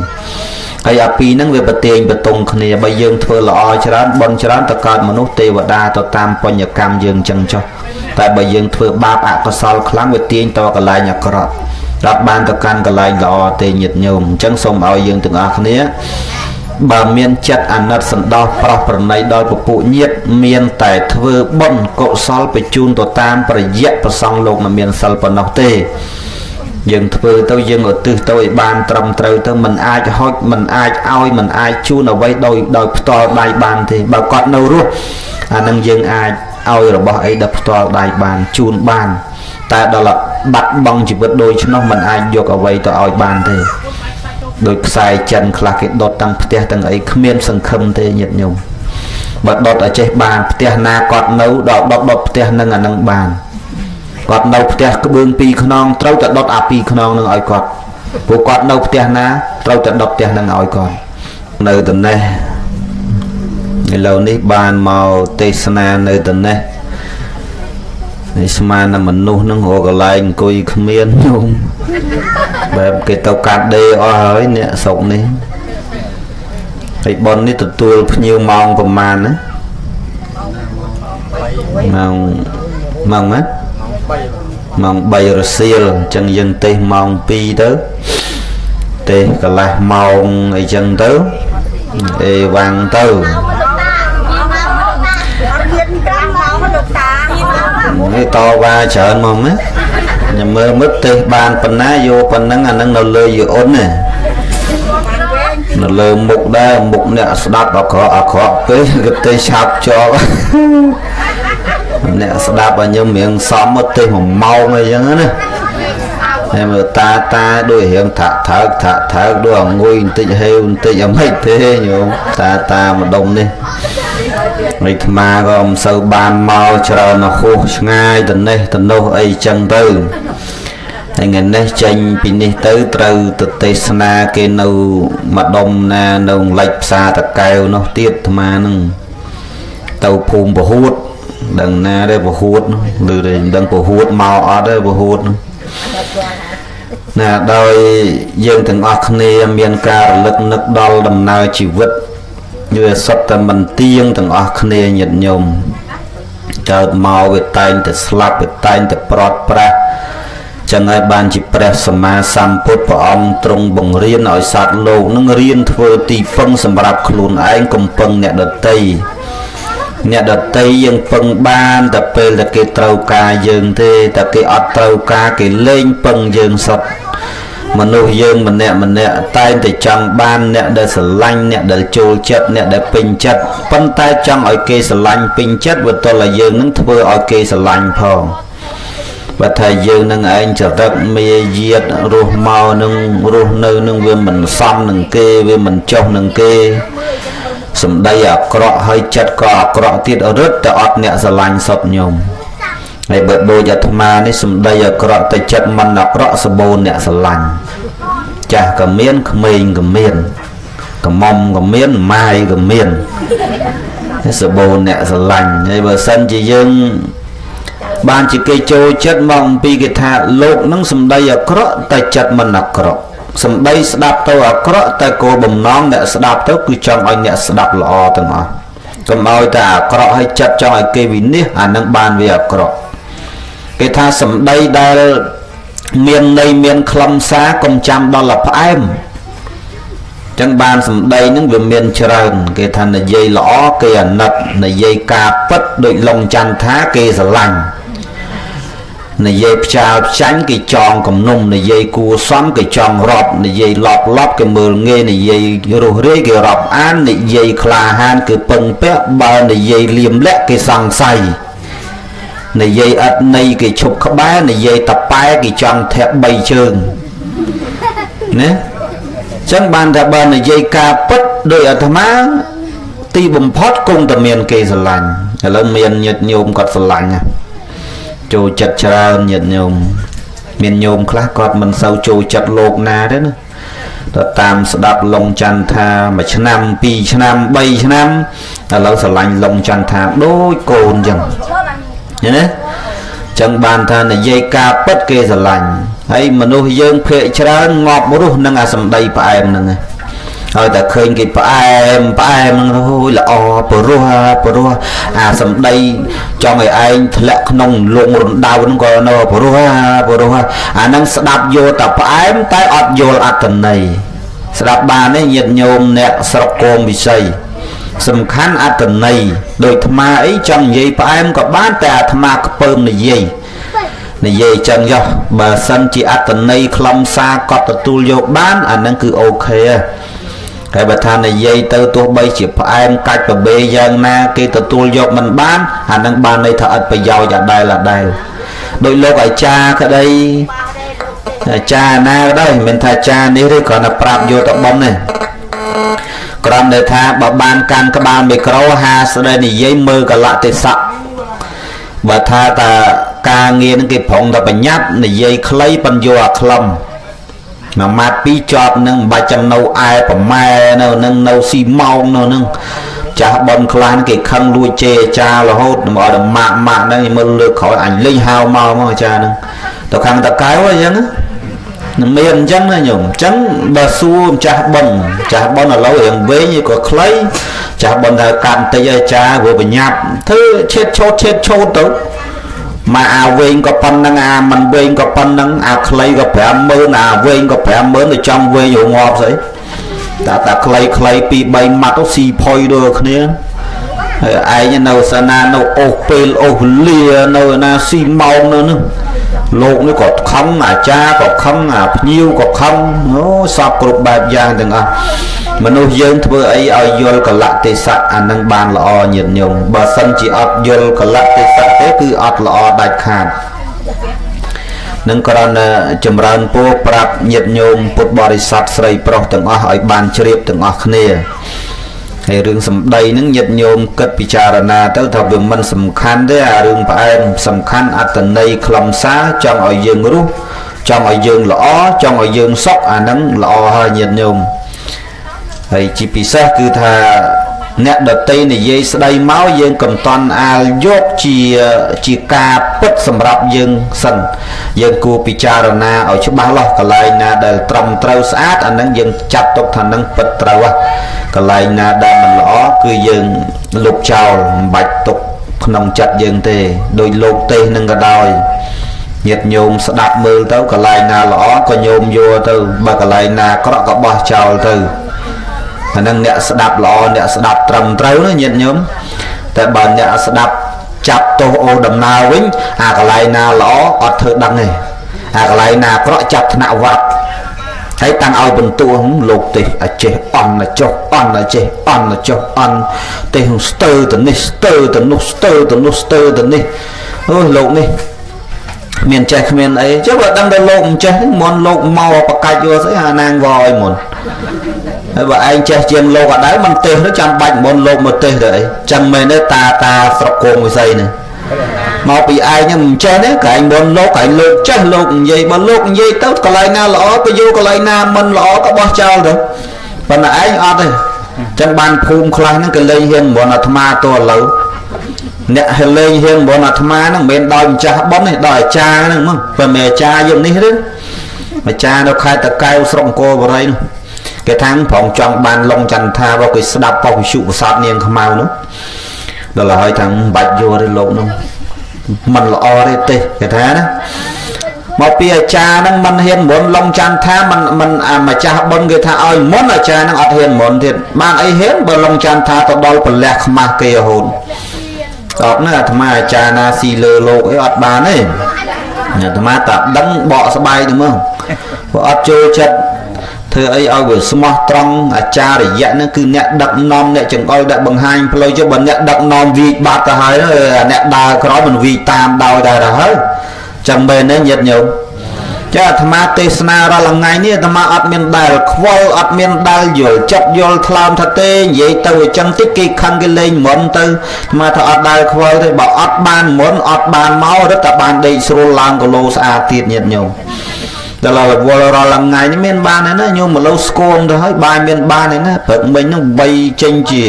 ហើយអាពីរហ្នឹងវាប្រទាញប្រទង់គ្នាបើយើងធ្វើល្អច្រើនបុណ្យច្រើនទៅកើតមនុស្សទេវតាទៅតាមបញ្ញកម្មយើងអញ្ចឹងចុះតែបើយើងធ្វើបាបអកុសលខ្លាំងវាទាញទៅកន្លែងអាក្រក់ដល់បានទៅកាន់កន្លែងល្អទេញាតិញោមអញ្ចឹងសូមឲ្យយើងទាំងអស់គ្នាបើមានចិត្តអាណិតសន្តោសប្រោះប្រណីដល់ពពួកញាតិមានតែធ្វើបុណ្យកុសលបញ្ជូនទៅតាមប្រយៈប្រសងលោកមិនមានសិលប៉ុណ្ណោះទេយើងធ្វើទៅយើងឧទ្ទិសទៅឲ្យបានត្រឹមត្រូវទៅមិនអាចហុចមិនអាចឲ្យមិនអាចជូនអ្វីដោយផ្ទាល់ដៃបានទេបើគាត់នៅរស់អានឹងយើងអាចឲ្យរបស់អីដល់ផ្ទាល់ដៃបានជូនបានតែដល់បាត់បង់ជីវិតដូច្នោះមិនអាចយកអ្វីទៅឲ្យបានទេដោយខ្សែចិនខ្លះគេដុតតាំងផ្ទះទាំងអីគ្មានសង្ឃឹមទេញាតិញោមបើដុតឲ្យចេះបានផ្ទះណាគាត់នៅដល់ដុតដុតផ្ទះនឹងអានឹងបានគាត់នៅផ្ទះក្បឿងពីរខ្នងត្រូវតែដុតអាពីរខ្នងនឹងឲ្យគាត់ព្រោះគាត់នៅផ្ទះណាត្រូវតែដុតផ្ទះនឹងឲ្យគាត់នៅតំណេះឥឡូវនេះបានមកទេសនានៅតំណេះនេះស្មានតែមនុស្សនឹងរកកន្លែងអង្គុយគ្មានញោមបែបគេទៅកាត់ដេរអស់ហើយអ្នកស្រុកនេះហើយប៉ុននេះទទួលភ្ញៀវម៉ោងប្រហែលណាម៉ោងម៉ោងណាម៉ោង3រសៀលអញ្ចឹងយើងទេសម៉ោង2ទៅទេសកន្លះម៉ោងអីចឹងទៅអេវ៉ាំងទៅនេះតវ៉ាច្រើនហ្មងណាខ្ញុំមើលមើលទេសបានប៉ុណ្ណាយកប៉ុណ្ណឹងអានឹងនៅលើយអ៊ុនណានៅលើមុខដែរមុខអ្នកស្ដាប់អាក្រក់អាក្រក់ពេកគេទេសឆាប់ជាប់អ្នកស្ដាប់ឲ្យខ្ញុំរៀងសមមកទេស1ម៉ោងអីចឹងណាហើយមើលតាតាដូចរៀងថាក់ថើកថាក់ថើកដូចអង្គុយបន្តិចហេវបន្តិចអមិនទេញោមតាតាម្ដុំនេះហើយអាត្មាក៏មិនសូវបានមកច្រើនហួសឆ្ងាយទៅនេះទៅនោះអីចឹងទៅហើយថ្ងៃនេះចេញពីនេះទៅត្រូវទៅទេសនាគេនៅម្ដុំណានៅលិចផ្សារតកែវនោះទៀតអាត្មានឹងទៅភូមិពហួតដឹងណាទេពហួតឬទេមិនដឹងពហួតមកអត់ទេពហួតណាដោយយើងទាំងអស់គ្នាមានការរលឹកនឹកដល់ដំណើរជីវិតវាសុទ្ធតែមិនទៀងទាំងអស់គ្នាញាតិញោមកើតមកវាតែងតែស្លាប់វាតែងតែប្រត់ប្រាស់ចឹងហើយបានជាព្រះសម្មាសម្ពុទ្ធព្រះអង្គទ្រង់បង្រៀនឲ្យសត្វលោកនឹងរៀនធ្វើទីពឹងសម្រាប់ខ្លួនឯងកុំពឹងអ្នកដទៃអ្នកដទៃយើងពឹងបានតែពេលតែគេត្រូវការយើងទេតែគេអត់ត្រូវការគេលែងពឹងយើងសុទ្ធមនុស្សយើងម្នាក់ម្នាក់តែងតែចង់បានអ្នកដែលស្រឡាញ់អ្នកដែលចូលចិត្តអ្នកដែលពេញចិត្តប៉ុន្តែចង់ឲ្យគេស្រឡាញ់ពេញចិត្តវាទល់តែយើងនឹងធ្វើឲ្យគេស្រឡាញ់ផងបើថាយើងនឹងឯងចរិតមាយាទរស់មកនឹងរស់នៅនឹងវាមិនសមនឹងគេវាមិនចុះនឹងគេសម្ដីអាក្រក់ហើយចិត្តក៏អាក្រក់ទៀតរឹតតែអត់អ្នកស្រឡាញ់សុទ្ធញោម ហើយបើដូចអាត្មានេះសម្ដីអាក្រក់តែចិត្តមិនអាក្រក់សបូរអ្នកស្រឡាញ់ចាស់ក៏មានក្មេងក៏មានកំមុំក៏មានម៉ាយក៏មានសបូរអ្នកស្រឡាញ់ហើយបើសិនជាយើងបានជាគេចូលចិត្តមកអំពីគេថាលោកនឹងសម្ដីអាក្រក់តែចិត្តមិនអាក្រក់សម្ដីស្ដាប់ទៅអាក្រក់តែគោលបំណងអ្នកស្ដាប់ទៅគឺចង់ឲ្យអ្នកស្ដាប់ល្អទាំងអស់កុំឲ្យតែអាក្រក់ហើយចិត្តចង់ឲ្យគេវិនិច្ឆ័យអានឹងបានវាអាក្រក់គេថាសម្ដីដែលមានន័យមានខ្លឹមសារកុំចាំដល់ផ្អែមចឹងបានសម្ដីនឹងវាមានច្រើនគេថានិយាយល្អគេអាណិតនិយាយការពិតដូចឡុងចន្ទថាគេស្រឡាញ់និយាយផ្ចាលផ្ចាញ់គេចងគំនុំនិយាយគួសមគេចង់រាប់និយាយឡប់ឡប់គេមើលងាយនិយាយរុះរាយគេរាប់អាននិយាយក្លាហានគឺពឹងពាក់បើនិយាយលៀមលាក់គេសង្ស័យនិយាយឥតន័យគេឈប់ក្បែរនិយាយតប៉ែគេចង់ធាក់3ជើងណាចឹងបានថាបើនិយាយការពិតដោយអាត្មាទីបំផុតគង់តែមានគេស្រឡាញ់ឥឡូវមានញាតិញោមគាត់ស្រឡាញ់ណាចូលចិត្តច្រើនញាតិញោមមានញោមខ្លះគាត់មិនសូវចូលចិត្តលោកណាទេណាទៅតាមស្ដាប់ឡុងចន្ទថាមួយឆ្នាំ2ឆ្នាំ3ឆ្នាំឥឡូវស្រឡាញ់ឡុងចន្ទថាដូចកូនចឹងឃើញទេចឹងបានថានិយាយការពិតគេស្រឡាញ់ហើយមនុស្សយើងភាកច្រើនងាប់រស់នឹងអាសម្ដីផ្អែមហ្នឹងហើយតែឃើញគេផ្អែមផ្អែមហ្នឹងអូយល្អព្រោះព្រោះអាសម្ដីចង់ឲ្យឯងធ្លាក់ក្នុងលងរណ្ដៅហ្នឹងក៏នៅព្រោះព្រោះអាហ្នឹងស្ដាប់យកតែផ្អែមតែអត់យល់អត្ថន័យស្ដាប់បានទេញាតិញោមអ្នកស្រុកគោមវិស័យសំខាន់អត្ថន័យដោយអាត្មាអីចង់និយាយផ្អែមក៏បានតែអាត្មាខ្ពើមនិយាយចឹងចុះបើសិនជាអត្ថន័យខ្លឹមសារក៏ទទួលយកបានអាហ្នឹងគឺអូខេហើយបើថានិយាយទៅទោះបីជាផ្អែមកាច់បបេយ៉ាងណាគេទទួលយកមិនបានអាហ្នឹងបានន័យថាឥតប្រយោជន៍អាដែលដោយលោកអាចារ្យក្តីអាចារ្យណាក៏ដោយមិនថាអាចារ្យនេះទេគ្រាន់តែប្រាប់យកទៅបំនេះគ្រាន់តែថាបើបានកាន់ក្បាលមីក្រូហាស្ដីនិយាយមើលកលៈទេសៈបើថាតាការងារនឹងគេប្រុងតែប្រញាប់និយាយខ្លីបញ្យោអាខ្លឹមមួយម៉ាត់ពីរជាប់នឹងមិនបាច់ចាំនៅអែប្រម៉ែនៅនឹងនៅស៊ីម៉ោងនៅនឹងចាស់បនខ្លះគេខឹងលួចជេរអាចារ្យរហូតមកដល់ម៉ាក់ម៉ាក់ហ្នឹងមើលលើកក្រោយអញលេងហៅមកមកអាចារ្យហ្នឹងទៅខាងតកែវអញ្ចឹងណាមានអញ្ចឹងណាញោមអញ្ចឹងបើសួរម្ចាស់បនចាស់បនឥឡូវរៀងវែងក៏ខ្លីចាស់បនថាកាន់តិចអាចារ្យព្រោះប្រញាប់ធ្វើឆេតឆោតឆេតឆោតទៅមកអាវែងក៏ប៉ុណ្ណឹងអាមិនវែងក៏ប៉ុណ្ណឹងអាខ្លីក៏50000អាវែងក៏50000ទៅចង់វែងរងាប់ស្អីតែខ្លីខ្លី2 3ម៉ាត់ទៅស៊ីផុយដូចគ្នាហើយឯងនៅសាណានៅអូសពេលអូសលានៅណាស៊ីម៉ោងនៅនោះលោកនេះក៏ខឹងអាចារ្យក៏ខឹងអាភ្ញៀវក៏ខឹងអូសពគ្រប់បែបយ៉ាងទាំងអស់មនុស្សយើងធ្វើអីឲ្យយល់កលៈទេសៈអានឹងបានល្អញាតិញោមបើសិនជាអត់យល់កលៈទេសៈទេគឺអត់ល្អដាច់ខាតនឹងគ្រាន់តែចម្រើនពរប្រាប់ញាតិញោមពុទ្ធបរិស័ទស្រីប្រុសទាំងអស់ឲ្យបានជ្រាបទាំងអស់គ្នាហើយរឿងសម្ដីនឹងញាតិញោមគិតពិចារណាទៅថាវាមិនសំខាន់ទេអារឿងផ្អែមសំខាន់អត្ថន័យខ្លឹមសារចង់ឲ្យយើងរស់ចង់ឲ្យយើងល្អចង់ឲ្យយើងសុខអានឹងល្អហើយញាតិញោមហើយជាពិសេសគឺថាអ្នកដតីនិយាយស្ដីមកយើងកំតន់អាលយកជាការពិតសម្រាប់យើងសិនយើងគួរពិចារណាឲ្យច្បាស់លាស់កន្លែងណាដែលត្រឹមត្រូវស្អាតអានឹងយើងចាត់ទុកថានឹងពិតត្រូវកន្លែងណាដែលមិនល្អគឺយើងលុបចោលមិនបាច់ទុកក្នុងចិត្តយើងទេដោយលោកទេសនឹងក៏ដោយញាតិញោមស្ដាប់មើលទៅកន្លែងណាល្អក៏ញោមយកទៅបើកន្លែងណាអាក្រក់ក៏បោះចោលទៅអានឹងអ្នកស្ដាប់ល្អអ្នកស្ដាប់ត្រឹមត្រូវណាញាតិញោមតែបើអ្នកស្ដាប់ចាប់ទោសអូសដំណើរវិញអាកន្លែងណាល្អអត់ធ្វើដឹងទេអាកន្លែងណាអាក្រក់ចាប់ថ្នាក់វត្តហើយតាំងឲ្យបន្ទោសលោកទេសអាចេះអន់អាចុះអន់អាចេះអន់អាចុះអន់ទេសស្ទើទៅនេះស្ទើទៅនោះស្ទើទៅនោះស្ទើទៅនេះអូលោកនេះមានចេះគ្មានអីចុះបើដឹងតែលោកមិនចេះមុនលោកមកបកាច់យកស្អីអាណាងវឲ្យមុនហើយបើឯងចេះជាងលោកអត់ដែរមិនទេសទៅចាំបាច់មុនលោកមកទេសទៅអីចឹងមែនទេតាតាស្រុកគងវិស័យនេះ មកពីឯងមិនចេះទេក្រែងមុនលោកក្រែងលោកចេះលោកនិយាយបើលោកនិយាយទៅកន្លែងណាល្អក៏យកកន្លែងណាមិនល្អក៏បោះចោលទៅប៉ុន្តែឯងអត់ទេចឹងបានភូមិខ្លះហ្នឹងក៏លេងហ៊ានមុនអាត្មាទៅឥឡូវអ្នកហលេងហ៊ានមុនអាត្មាហ្នឹងមិនមែនដោយម្ចាស់ប៉ុនទេដោយអាចារ្យហ្នឹងហ្មងបើមិនអាចារ្យយើងនេះទេអាចារ្យនៅខេត្តតាកែវស្រុកអង្គរបូរីនោះគេថាប្រងចង់បានឡុងចន្ទថាបើគេស្ដាប់ប៉ុស្តិ៍វិទ្យុប្រសាទនាងខ្មៅនោះដល់ហើយថាមិនបាច់យកទេលោកនោះមិនល្អទេទេគេថាណាមកពីអាចារ្យហ្នឹងមិនហ៊ានមុនឡុងចន្ទថាមិនមិនអាម្ចាស់បុណ្យគេថាឲ្យមុនអាចារ្យហ្នឹងអត់ហ៊ានមុនទៀតបានអីហ៊ានបើឡុងចន្ទថាទៅដល់ប្រលះខ្មាស់គេរហូតអត់ណាអាត្មាអាចារ្យណាស៊ីលើលោកអីអត់បានទេអាត្មាតាដឹងបកស្បែកទៅមកព្រោះអត់ចូលចិត្តធ្វើអីឲ្យវាស្មោះត្រង់អាចារ្យៈហ្នឹងគឺអ្នកដឹកនាំអ្នកចង្អុលអ្នកបង្ហាញផ្លូវចុះបើអ្នកដឹកនាំវាយបាត់ទៅហើយអ្នកដើរក្រោយមិនវាយតាមដោយដែរទៅហើយចឹងមែនទេញាតិញោមចាអាត្មាទេសនារាល់ថ្ងៃនេះអាត្មាអត់មានដែលខ្វល់អត់មានដែលយល់ចិត្តយល់ថ្លើមថាទេនិយាយទៅអញ្ចឹងតិចគេខឹងគេលេងមុនទៅអាត្មាថាអត់ដែលខ្វល់ទេបើអត់បានមុនអត់បានមករត់តែបានដេកស្រួលឡើងគីឡូស្អាតទៀតញាតិញោមដល់រវល់រាល់ថ្ងៃនេះមានបានទេណាញោមមកលោស្គមទៅហើយបាយមានបានទេណាព្រឹកមិញហ្នឹងបីចេញជា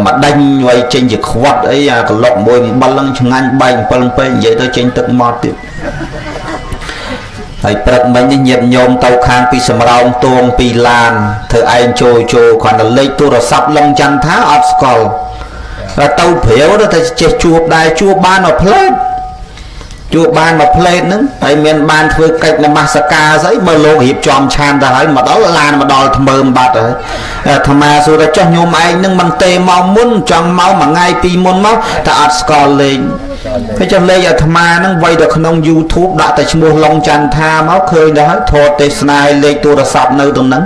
មកដេញໄວចេញជាខ្វាត់អីអាក្លុកមួយអំបិលហ្នឹងឆ្ងាញ់បែកអំពិលពេកនិយាយទៅចេញទឹកម៉ត់ទៀតហើយព្រឹកមិញនេះញាតិញោមទៅខាងពីសំរោងតួងពីឡានធ្វើឯងចូលចូលគ្រាន់តែលេខទូរស័ព្ទឡុងចន្ទថាអត់ស្គាល់តែទៅព្រាវទៅចេះជួបដែរជួបបានមកផ្លេតជួបបានមួយផ្លេតហ្នឹងហើយមានបានធ្វើកិច្ចនមស្ការស្អីបើលោករៀបចំឆានទៅហើយមកដល់ឡានមកដល់ថ្មើមបាត់ហើយអាត្មាសួរថាចុះញោមឯងហ្នឹងមិនទេមកមុនចង់មកមួយថ្ងៃពីរមុនមកតែអត់ស្គាល់លេខហើយចុះលេខអាត្មាហ្នឹងវាយទៅក្នុង YouTube ដាក់តែឈ្មោះឡុងចន្ទថាមកឃើញដល់ហើយថតទេសនាឲ្យលេខទូរស័ព្ទនៅក្នុងហ្នឹង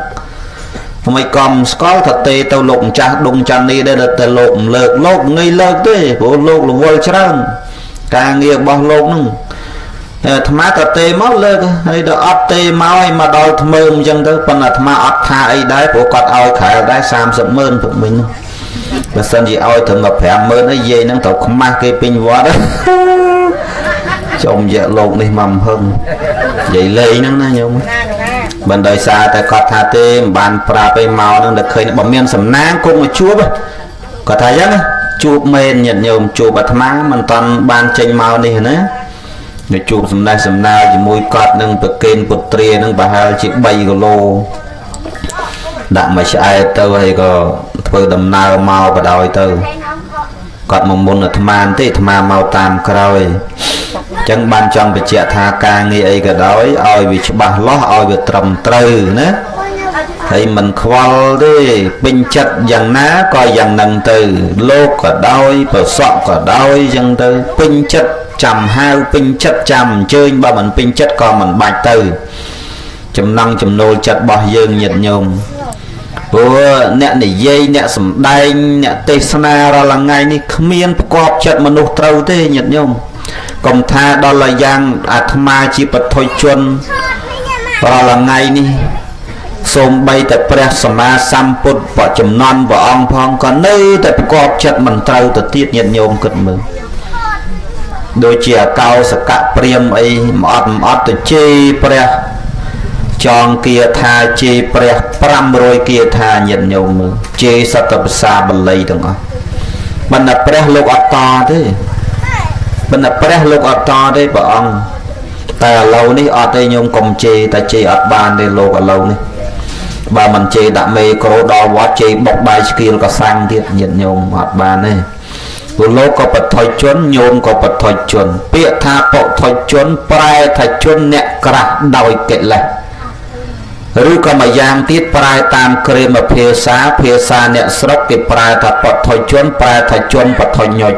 មិនកំស្គាល់ថាទេទៅលោកម្ចាស់ដងចន្ទនេះដែរតែលោកមិនលើកលោកងាយលើកទេព្រោះលោករវល់ច្រើនការងាររបស់លោកហ្នឹងអាត្មាក៏ទេមកលើកហើយដល់អត់ទេមកហើយមកដល់ថ្មើមអញ្ចឹងទៅប៉ុន្តែអាត្មាអត់ថាអីដែរព្រោះគាត់ឲ្យខែដែរ30ម៉ឺនព្រឹកមិញនោះបើសិនជាឲ្យត្រឹមតែ50000អីយាយហ្នឹងត្រូវខ្មាស់គេពេញវត្តចំយកលោកនេះមកហឹងនិយាយលេងហ្នឹងណាញោមមិនដោយសារតែគាត់ថាទេមិនបានប្រាប់ឯមកហ្នឹងតែឃើញបើមានសំណាងគង់មកជួបគាត់ថាអញ្ចឹងជួបមែនញាតិញោមជួបអាត្មាមិនតាន់បានចេញមកនេះណានៅជួបសំណេះសំណាលជាមួយគាត់នឹងប្រកេនពុត្រានឹងប្រហែលជា3គីឡូដាក់មកឆ្អែតទៅហើយក៏ធ្វើដំណើរមកបដ ாய் ទៅគាត់មកមុនអាត្មាទេអាត្មាមកតាមក្រោយអញ្ចឹងបានចង់បញ្ជាក់ថាការងារអីក៏ដោយឲ្យវាច្បាស់លាស់ឲ្យវាត្រឹមត្រូវណាហើយមិនខ្វល់ទេពេញចិត្តយ៉ាងណាក៏យ៉ាងហ្នឹងទៅលោកក៏ដោយប្រសក់ក៏ដោយអញ្ចឹងទៅពេញចិត្តចាំហៅពេញចិត្តចាំអញ្ជើញបើមិនពេញចិត្តក៏មិនបាច់ទៅចំណង់ចំណូលចិត្តរបស់យើងញាតិញោមព្រោះអ្នកនិយាយអ្នកសំដែងអ្នកទេសនារាល់ថ្ងៃនេះគ្មានប្រកបចិត្តមនុស្សត្រូវទេញាតិញោមកុំថាដល់យ៉ាងអាត្មាជាបឋិជនរាល់ថ្ងៃនេះសូម្បីតែព្រះសម្មាសម្ពុទ្ធបចំណន់ព្រះអង្គផងក៏នៅតែប្រកបចិត្តមិនត្រូវទៅទៀតញាតិញោមគិតមើលដូចជាអកោសកៈព្រាមអីមិនអត់ទៅជេរព្រះចងគាថាជេរព្រះ500គាថាញាតិញោមមើលជេរសត្វភាសាបាលីទាំងអស់បណ្ឌព្រះលោកអត់តទេបណ្ឌព្រះលោកអត់តទេព្រះអង្គតែឥឡូវនេះអត់ទេញោមកុំជេរតែជេរអត់បានទេលោកឥឡូវនេះបើមិនជេរដាក់មេក្រូដល់វត្តជេរបុកបាយឆ្កៀលក៏សាំងទៀតញាតិញោមអត់បានទេព្រោះលោកក៏បឋិជនញោមក៏បឋិជនពាក្យថាបឋិជនប្រែថាជនអ្នកក្រាស់ដោយកិលេសឬក៏មួយយ៉ាងទៀតប្រែតាមក្រេមភាសាភាសាអ្នកស្រុកគេប្រែថាបឋិជនប្រែថាជនបឋិញុច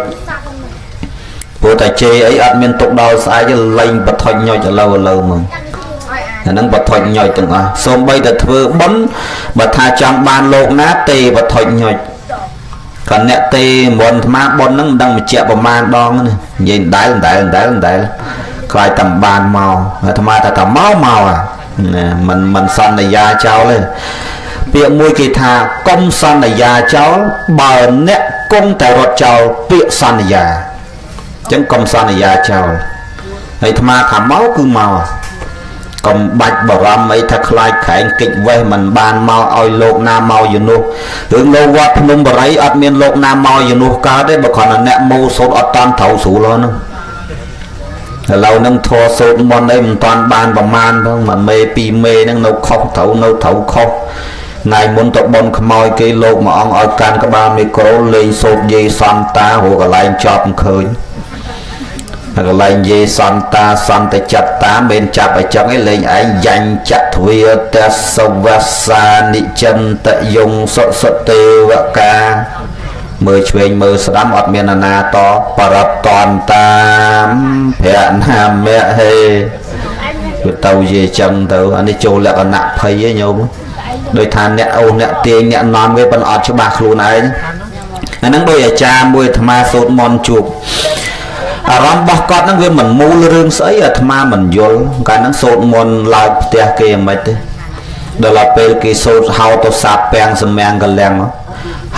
ព្រោះតែជេរអីអត់មានទុកដល់ស្អែកលែងបឋិញុចឥឡូវមកអាហ្នឹងបឋិញុចទាំងអស់សូម្បីតែធ្វើបុណ្យបើថាចង់បានលោកណាទេបឋិញុចក៏អ្នកទេមុនអាត្មាបុណ្យហ្នឹងមិនដឹងបញ្ជាក់ប្រមាណដងនេះនិយាយដដែលខ្លាចតែបានមកអាត្មាថាតែមកណាមិនសន្យាចោលទេពាក្យមួយគេថាកុំសន្យាចោលបើអ្នកគង់តែរត់ចោលពាក្យសន្យា ចឹងកុំសន្យាចោលហើយអាត្មាថាមកគឺមកកុំបាច់បារម្ភអីថាខ្លាចខែងកិច្ចវេះមិនបានមកឲ្យលោកណាមកយនោះរឿងលោកវត្តភ្នំបរិយអត់មានលោកណាមកយនោះកើតទេបើគ្រាន់តែអ្នកម៉ូសូត្រអត់តាន់ត្រូវស្រួលហ្នឹងឥឡូវហ្នឹងធរសូត្រមន្តអីមិនតាន់បានប្រមាណផងមួយមេពីរមេហ្នឹងនៅខុសត្រូវនៅត្រូវខុសថ្ងៃមុនទៅបនខ្មោចគេលោកមួយអង្គឲ្យកាន់ក្បាលមីក្រូលេងសូត្រយេសន្តារកន្លែងចប់មិនឃើញកន្លែងយេសន្តាសន្តចិត្តតាមិនចាប់ឲ្យចឹងឯងលេងឯងយ៉ាញ់ចទ្វាទសវសានិចិន្តយងសុសទេវកាមើលឆ្វេងមើលស្ដាំអត់មានអាណាតបរតតនតាមភៈណាមៈហេវាទៅយេចឹងទៅអានេះចូលលក្ខណៈភ័យឯងញោមដោយថាអ្នកអូសអ្នកទាញអ្នកនាំគេប៉ុន្តែអត់ច្បាស់ខ្លួនឯងអាហ្នឹងដោយអាចារ្យមួយអាត្មាសូត្រមន្តជួបអារម្មណ៍របស់គាត់ហ្នឹងវាមិនមូលរឿងស្អីអាត្មាមិនយល់កាលហ្នឹងសូត្រមន្តឡើងផ្ទះគេមិនទេដល់ពេលគេសូត្រហៅទៅសាប់ពាំងសម្មាំងកលៀង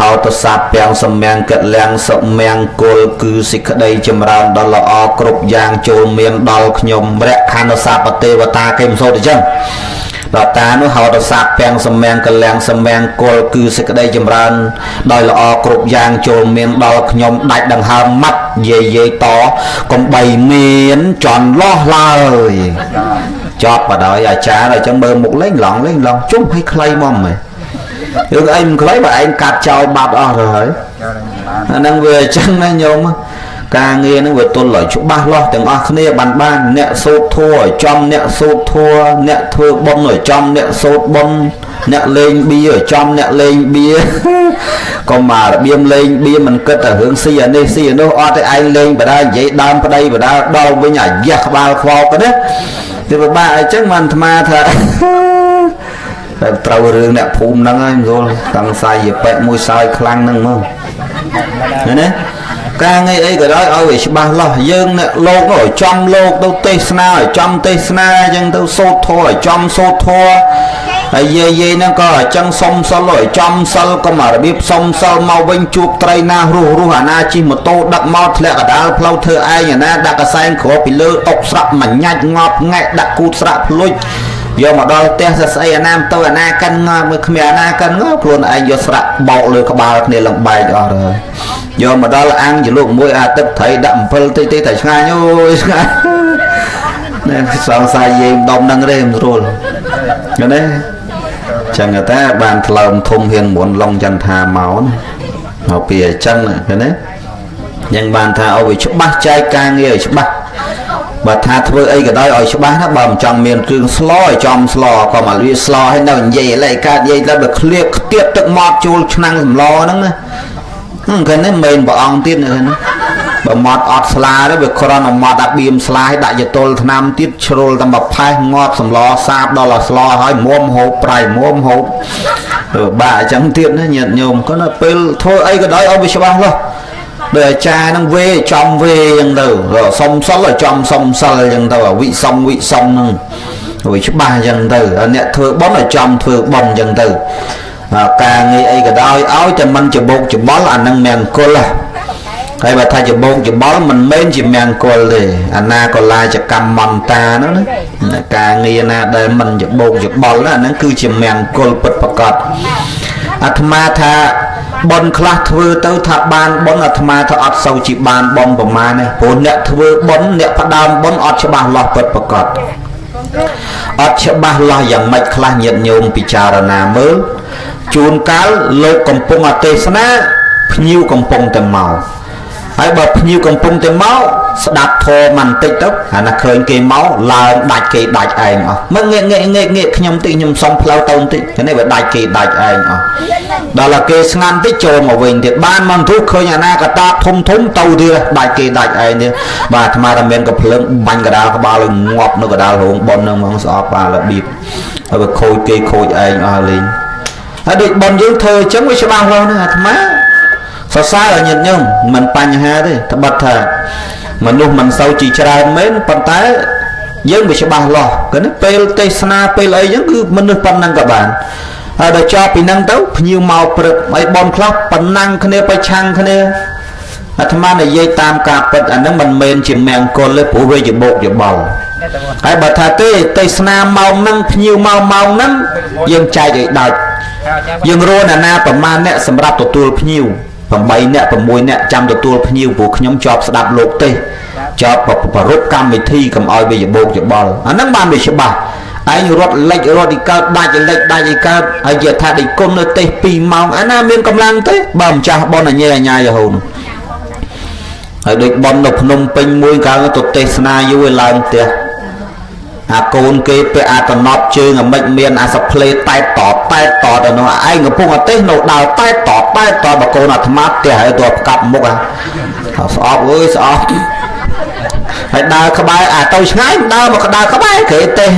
ហៅទៅសាប់ពាំងសម្មាំងកលៀងសម្មាំងគុលគឺសេចក្តីចម្រើនដល់ល្អគ្រប់យ៉ាងចូលមានដល់ខ្ញុំរក្ខនុសពទេវតាគេមិនសូត្រអញ្ចឹងដល់តានោះហៅទៅសាប់ពាំងសម្មាំងកលៀងសម្មាំងគុលគឺសេចក្តីចម្រើនដោយល្អគ្រប់យ៉ាងចូលមានដល់ខ្ញុំដាច់ដង្ហើមម៉ាត់យាយយាយតកំបីមានចន់លោះឡើយចប់បដ ாய் អាចារ្យអញ្ចឹងមើលមុខលេងឡងលេងឡងជុំឲ្យខ្លីមកមើលរឿងអីមិនខ្លីបើឯងកាត់ចោលបាត់អស់ទៅហើយអាហ្នឹងវាអញ្ចឹងណាញោមការងារហ្នឹងវាទល់ឲ្យច្បាស់លាស់ទាំងអស់គ្នាបានបានអ្នកសូត្រធម៌ឲ្យចំអ្នកសូត្រធម៌អ្នកធ្វើបុណ្យឲ្យចំអ្នកសូត្របុណ្យអ្នកលេងបៀឲ្យចំអ្នកលេងបៀកុំមករបៀមលេងបៀមិនគិតតែរឿងស៊ីអានេះស៊ីអានោះអត់ទេឯងលេងបដានិយាយដើមប្តីបដាដល់វិញអាយ៉ាស់ក្បាលខ្វោកណាវាពិបាកអញ្ចឹងបានអាត្មាថាតែត្រូវរឿងអ្នកភូមិហ្នឹងហើយមិនយល់តឹងសាយយប៉ែមួយសើយខ្លាំងហ្នឹងមកណាការងារអីក៏ដោយឲ្យវាច្បាស់លាស់យើងអ្នកលោកនោះឲ្យចំលោកទៅទេសនាឲ្យចំទេសនាអញ្ចឹងទៅសូត្រធម៌ឲ្យចំសូត្រធម៌ហើយយាយយាយហ្នឹងក៏អញ្ចឹងសុំសិលឲ្យចំសិលកុំអារបៀបសុំសិលមកវិញជួបត្រីណារស់រស់អាណាជិះម៉ូតូដឹកមកធ្លាក់កដាលផ្លូវធ្វើឯងអាណាដាក់កសែងគ្របពីលើអុកស្រាក់មួយញាច់ងាប់ងែកដាក់គូតស្រាក់ភ្លុចយកមកដល់ផ្ទះសស្អីអាណាទៅអាណាកិនងាប់មើលគ្មានអាណាកិនងាប់ខ្លួនឯងយកស្រាក់បោកលើក្បាលគ្នាឡើងបែកអស់ហើយយកមកដល់អាំងជាលោកមួយអាទឹកត្រីដាក់អំពិលតិចតិចតែឆ្ងាញ់អូយឆ្ងាញ់នេះសង្ស័យយាយម្ដុំហ្នឹងទេមិនស្រួលណាចឹងតែបានថ្លើមធំហ៊ានមុនឡុងចន្ទថាមកណាមកពីអញ្ចឹងណាយ៉ាងបានថាឲ្យវាច្បាស់ចែកការងារឲ្យច្បាស់បើថាធ្វើអីក៏ដោយឲ្យច្បាស់ណាបើមិនចង់មានគ្រឿងស្លឲ្យចំស្លក៏មកវាស្លឲ្យនៅនិយាយឥឡូវកើតនិយាយដល់បើឃ្លៀបខ្ទាបទឹកមាត់ជួលឆ្នាំងសម្លហ្នឹងណាឃើញទេមែនព្រះអង្គទៀតឃើញណាបើមាត់អត់ស្លាទៅវាគ្រាន់តែមាត់ដាក់បៀមស្លាឲ្យដាក់ចតុលថ្នាំទៀតជ្រុលតែមកផេះងាប់សម្លសាបដល់ស្លហើយមុំហូបប្រៃមុំហូបបាក់អញ្ចឹងទៀតណាញាតិញោមគាត់ពេលធ្វើអីក៏ដោយឲ្យវាច្បាស់លាស់ដោយអាចារ្យហ្នឹងវេចំវេអញ្ចឹងទៅសុំសិលឲ្យចំសុំសិលអញ្ចឹងទៅវិសុំវិសុំហ្នឹងវាច្បាស់អញ្ចឹងទៅអ្នកធ្វើបុណ្យឲ្យចំធ្វើបុណ្យអញ្ចឹងទៅការងារអីក៏ដោយឲ្យតែមិនច្បោកច្បល់អាហ្នឹងមង្គលហើយបើថាច្បោកច្បល់មិនមែនជាមង្គលទេអាណាកលាចកម្មមន្តាហ្នឹងណាការងារណាដែលមិនច្បោកច្បល់ណាហ្នឹងគឺជាមង្គលពិតប្រាកដអាត្មាថាបុណ្យខ្លះធ្វើទៅថាបានបុណ្យអាត្មាថាអត់សូវជាបានបុណ្យប្រមាណទេព្រោះអ្នកធ្វើបុណ្យអ្នកផ្ដើមបុណ្យអត់ច្បាស់លាស់ពិតប្រាកដអត់ច្បាស់លាស់យ៉ាងម៉េចខ្លះញាតិញោមពិចារណាមើលជួនកាលលោកកំពុងអទេសនាភ្ញៀវកំពុងតែមកហើយបើភ្ញៀវកំពុងតែមកស្ដាប់ធម៌មិនតិចទៅអាណាឃើញគេមកឡើងដាច់គេដាច់ឯងអស់មើលងាកងាកងាកងាកខ្ញុំតិចខ្ញុំសុំផ្លូវទៅបន្តិចនេះវាដាច់គេដាច់ឯងអស់ដល់តែគេស្ងាត់តិចចូលមកវិញទៀតបានមកទូឃើញអាណាកតាបធំធំទៅទៀតដាច់គេដាច់ឯងទៀតបាទអាត្មាតែមានកភ្លើងបាញ់កដាលក្បាលឲ្យងាប់នៅកដាលរោងប៉ុនហ្នឹងហ្មងស្អប់បាទរបៀបហើយវាខូចគេខូចឯងអស់លេងហើយដូចប៉ុនយើងធ្វើអញ្ចឹងវាច្បាស់លាស់ណាស់អាត្មាសរសើរឲ្យញាតិញោមមិនបញ្ហាទេត្បិតថាមនុស្សមិនសូវជាច្រើនមែនប៉ុន្តែយើងវាច្បាស់លាស់គឺនេះពេលទេសនាពេលអីចឹងគឺមនុស្សប៉ុណ្ណឹងក៏បានហើយដល់ចប់ពីហ្នឹងទៅភ្ញៀវមកព្រឹកហើយបនខ្លះប៉ុណ្ណឹងគ្នាប្រឆាំងគ្នា អាត្មានិយាយតាមការពិតអាហ្នឹងមិនមែនជាមង្គលទេព្រោះវាជាបោកយោបល់ហើយបើថាទេទេសនាម៉ោងហ្នឹងភ្ញៀវមកម៉ោងហ្នឹងយើងចែកឲ្យដាច់យើងរស់ណានាប្រមាណអ្នកសម្រាប់ទទួលភ្ញៀវ8អ្នក6អ្នកចាំទទួលភ្ញៀវព្រោះខ្ញុំជាប់ស្ដាប់លោកទេសជាប់ប្រពកម្មវិធីកុំឲ្យវាបោកយោបល់អាហ្នឹងបានវាច្បាស់ឯងរត់លិចរត់ឯកើតដាច់លិចដាច់ឯកើតហើយជាថាដេកគុណនៅទេស2ម៉ោងអាណាមានកម្លាំងទេបើម្ចាស់បនអញអញ្ញាយហូនហើយដូចបននៅភ្នំពេញមួយកាលទៅទេសនាយូរឲ្យឡើងផ្ទះអាកូនគេពាក់អាតំណប់ជើងអាម៉េចមានអាសផ្លេតែតតតែតតទៅនោះឯងកំពុងអទេសនៅដើរតែតតតែតតបើកូនអាត្មាផ្ទះហើយទៅផ្កាប់មុខអាស្អប់អើយស្អប់ហើយដើរក្បែរអាទៅឆ្ងាយដើរមកដើរក្បែរគេទេស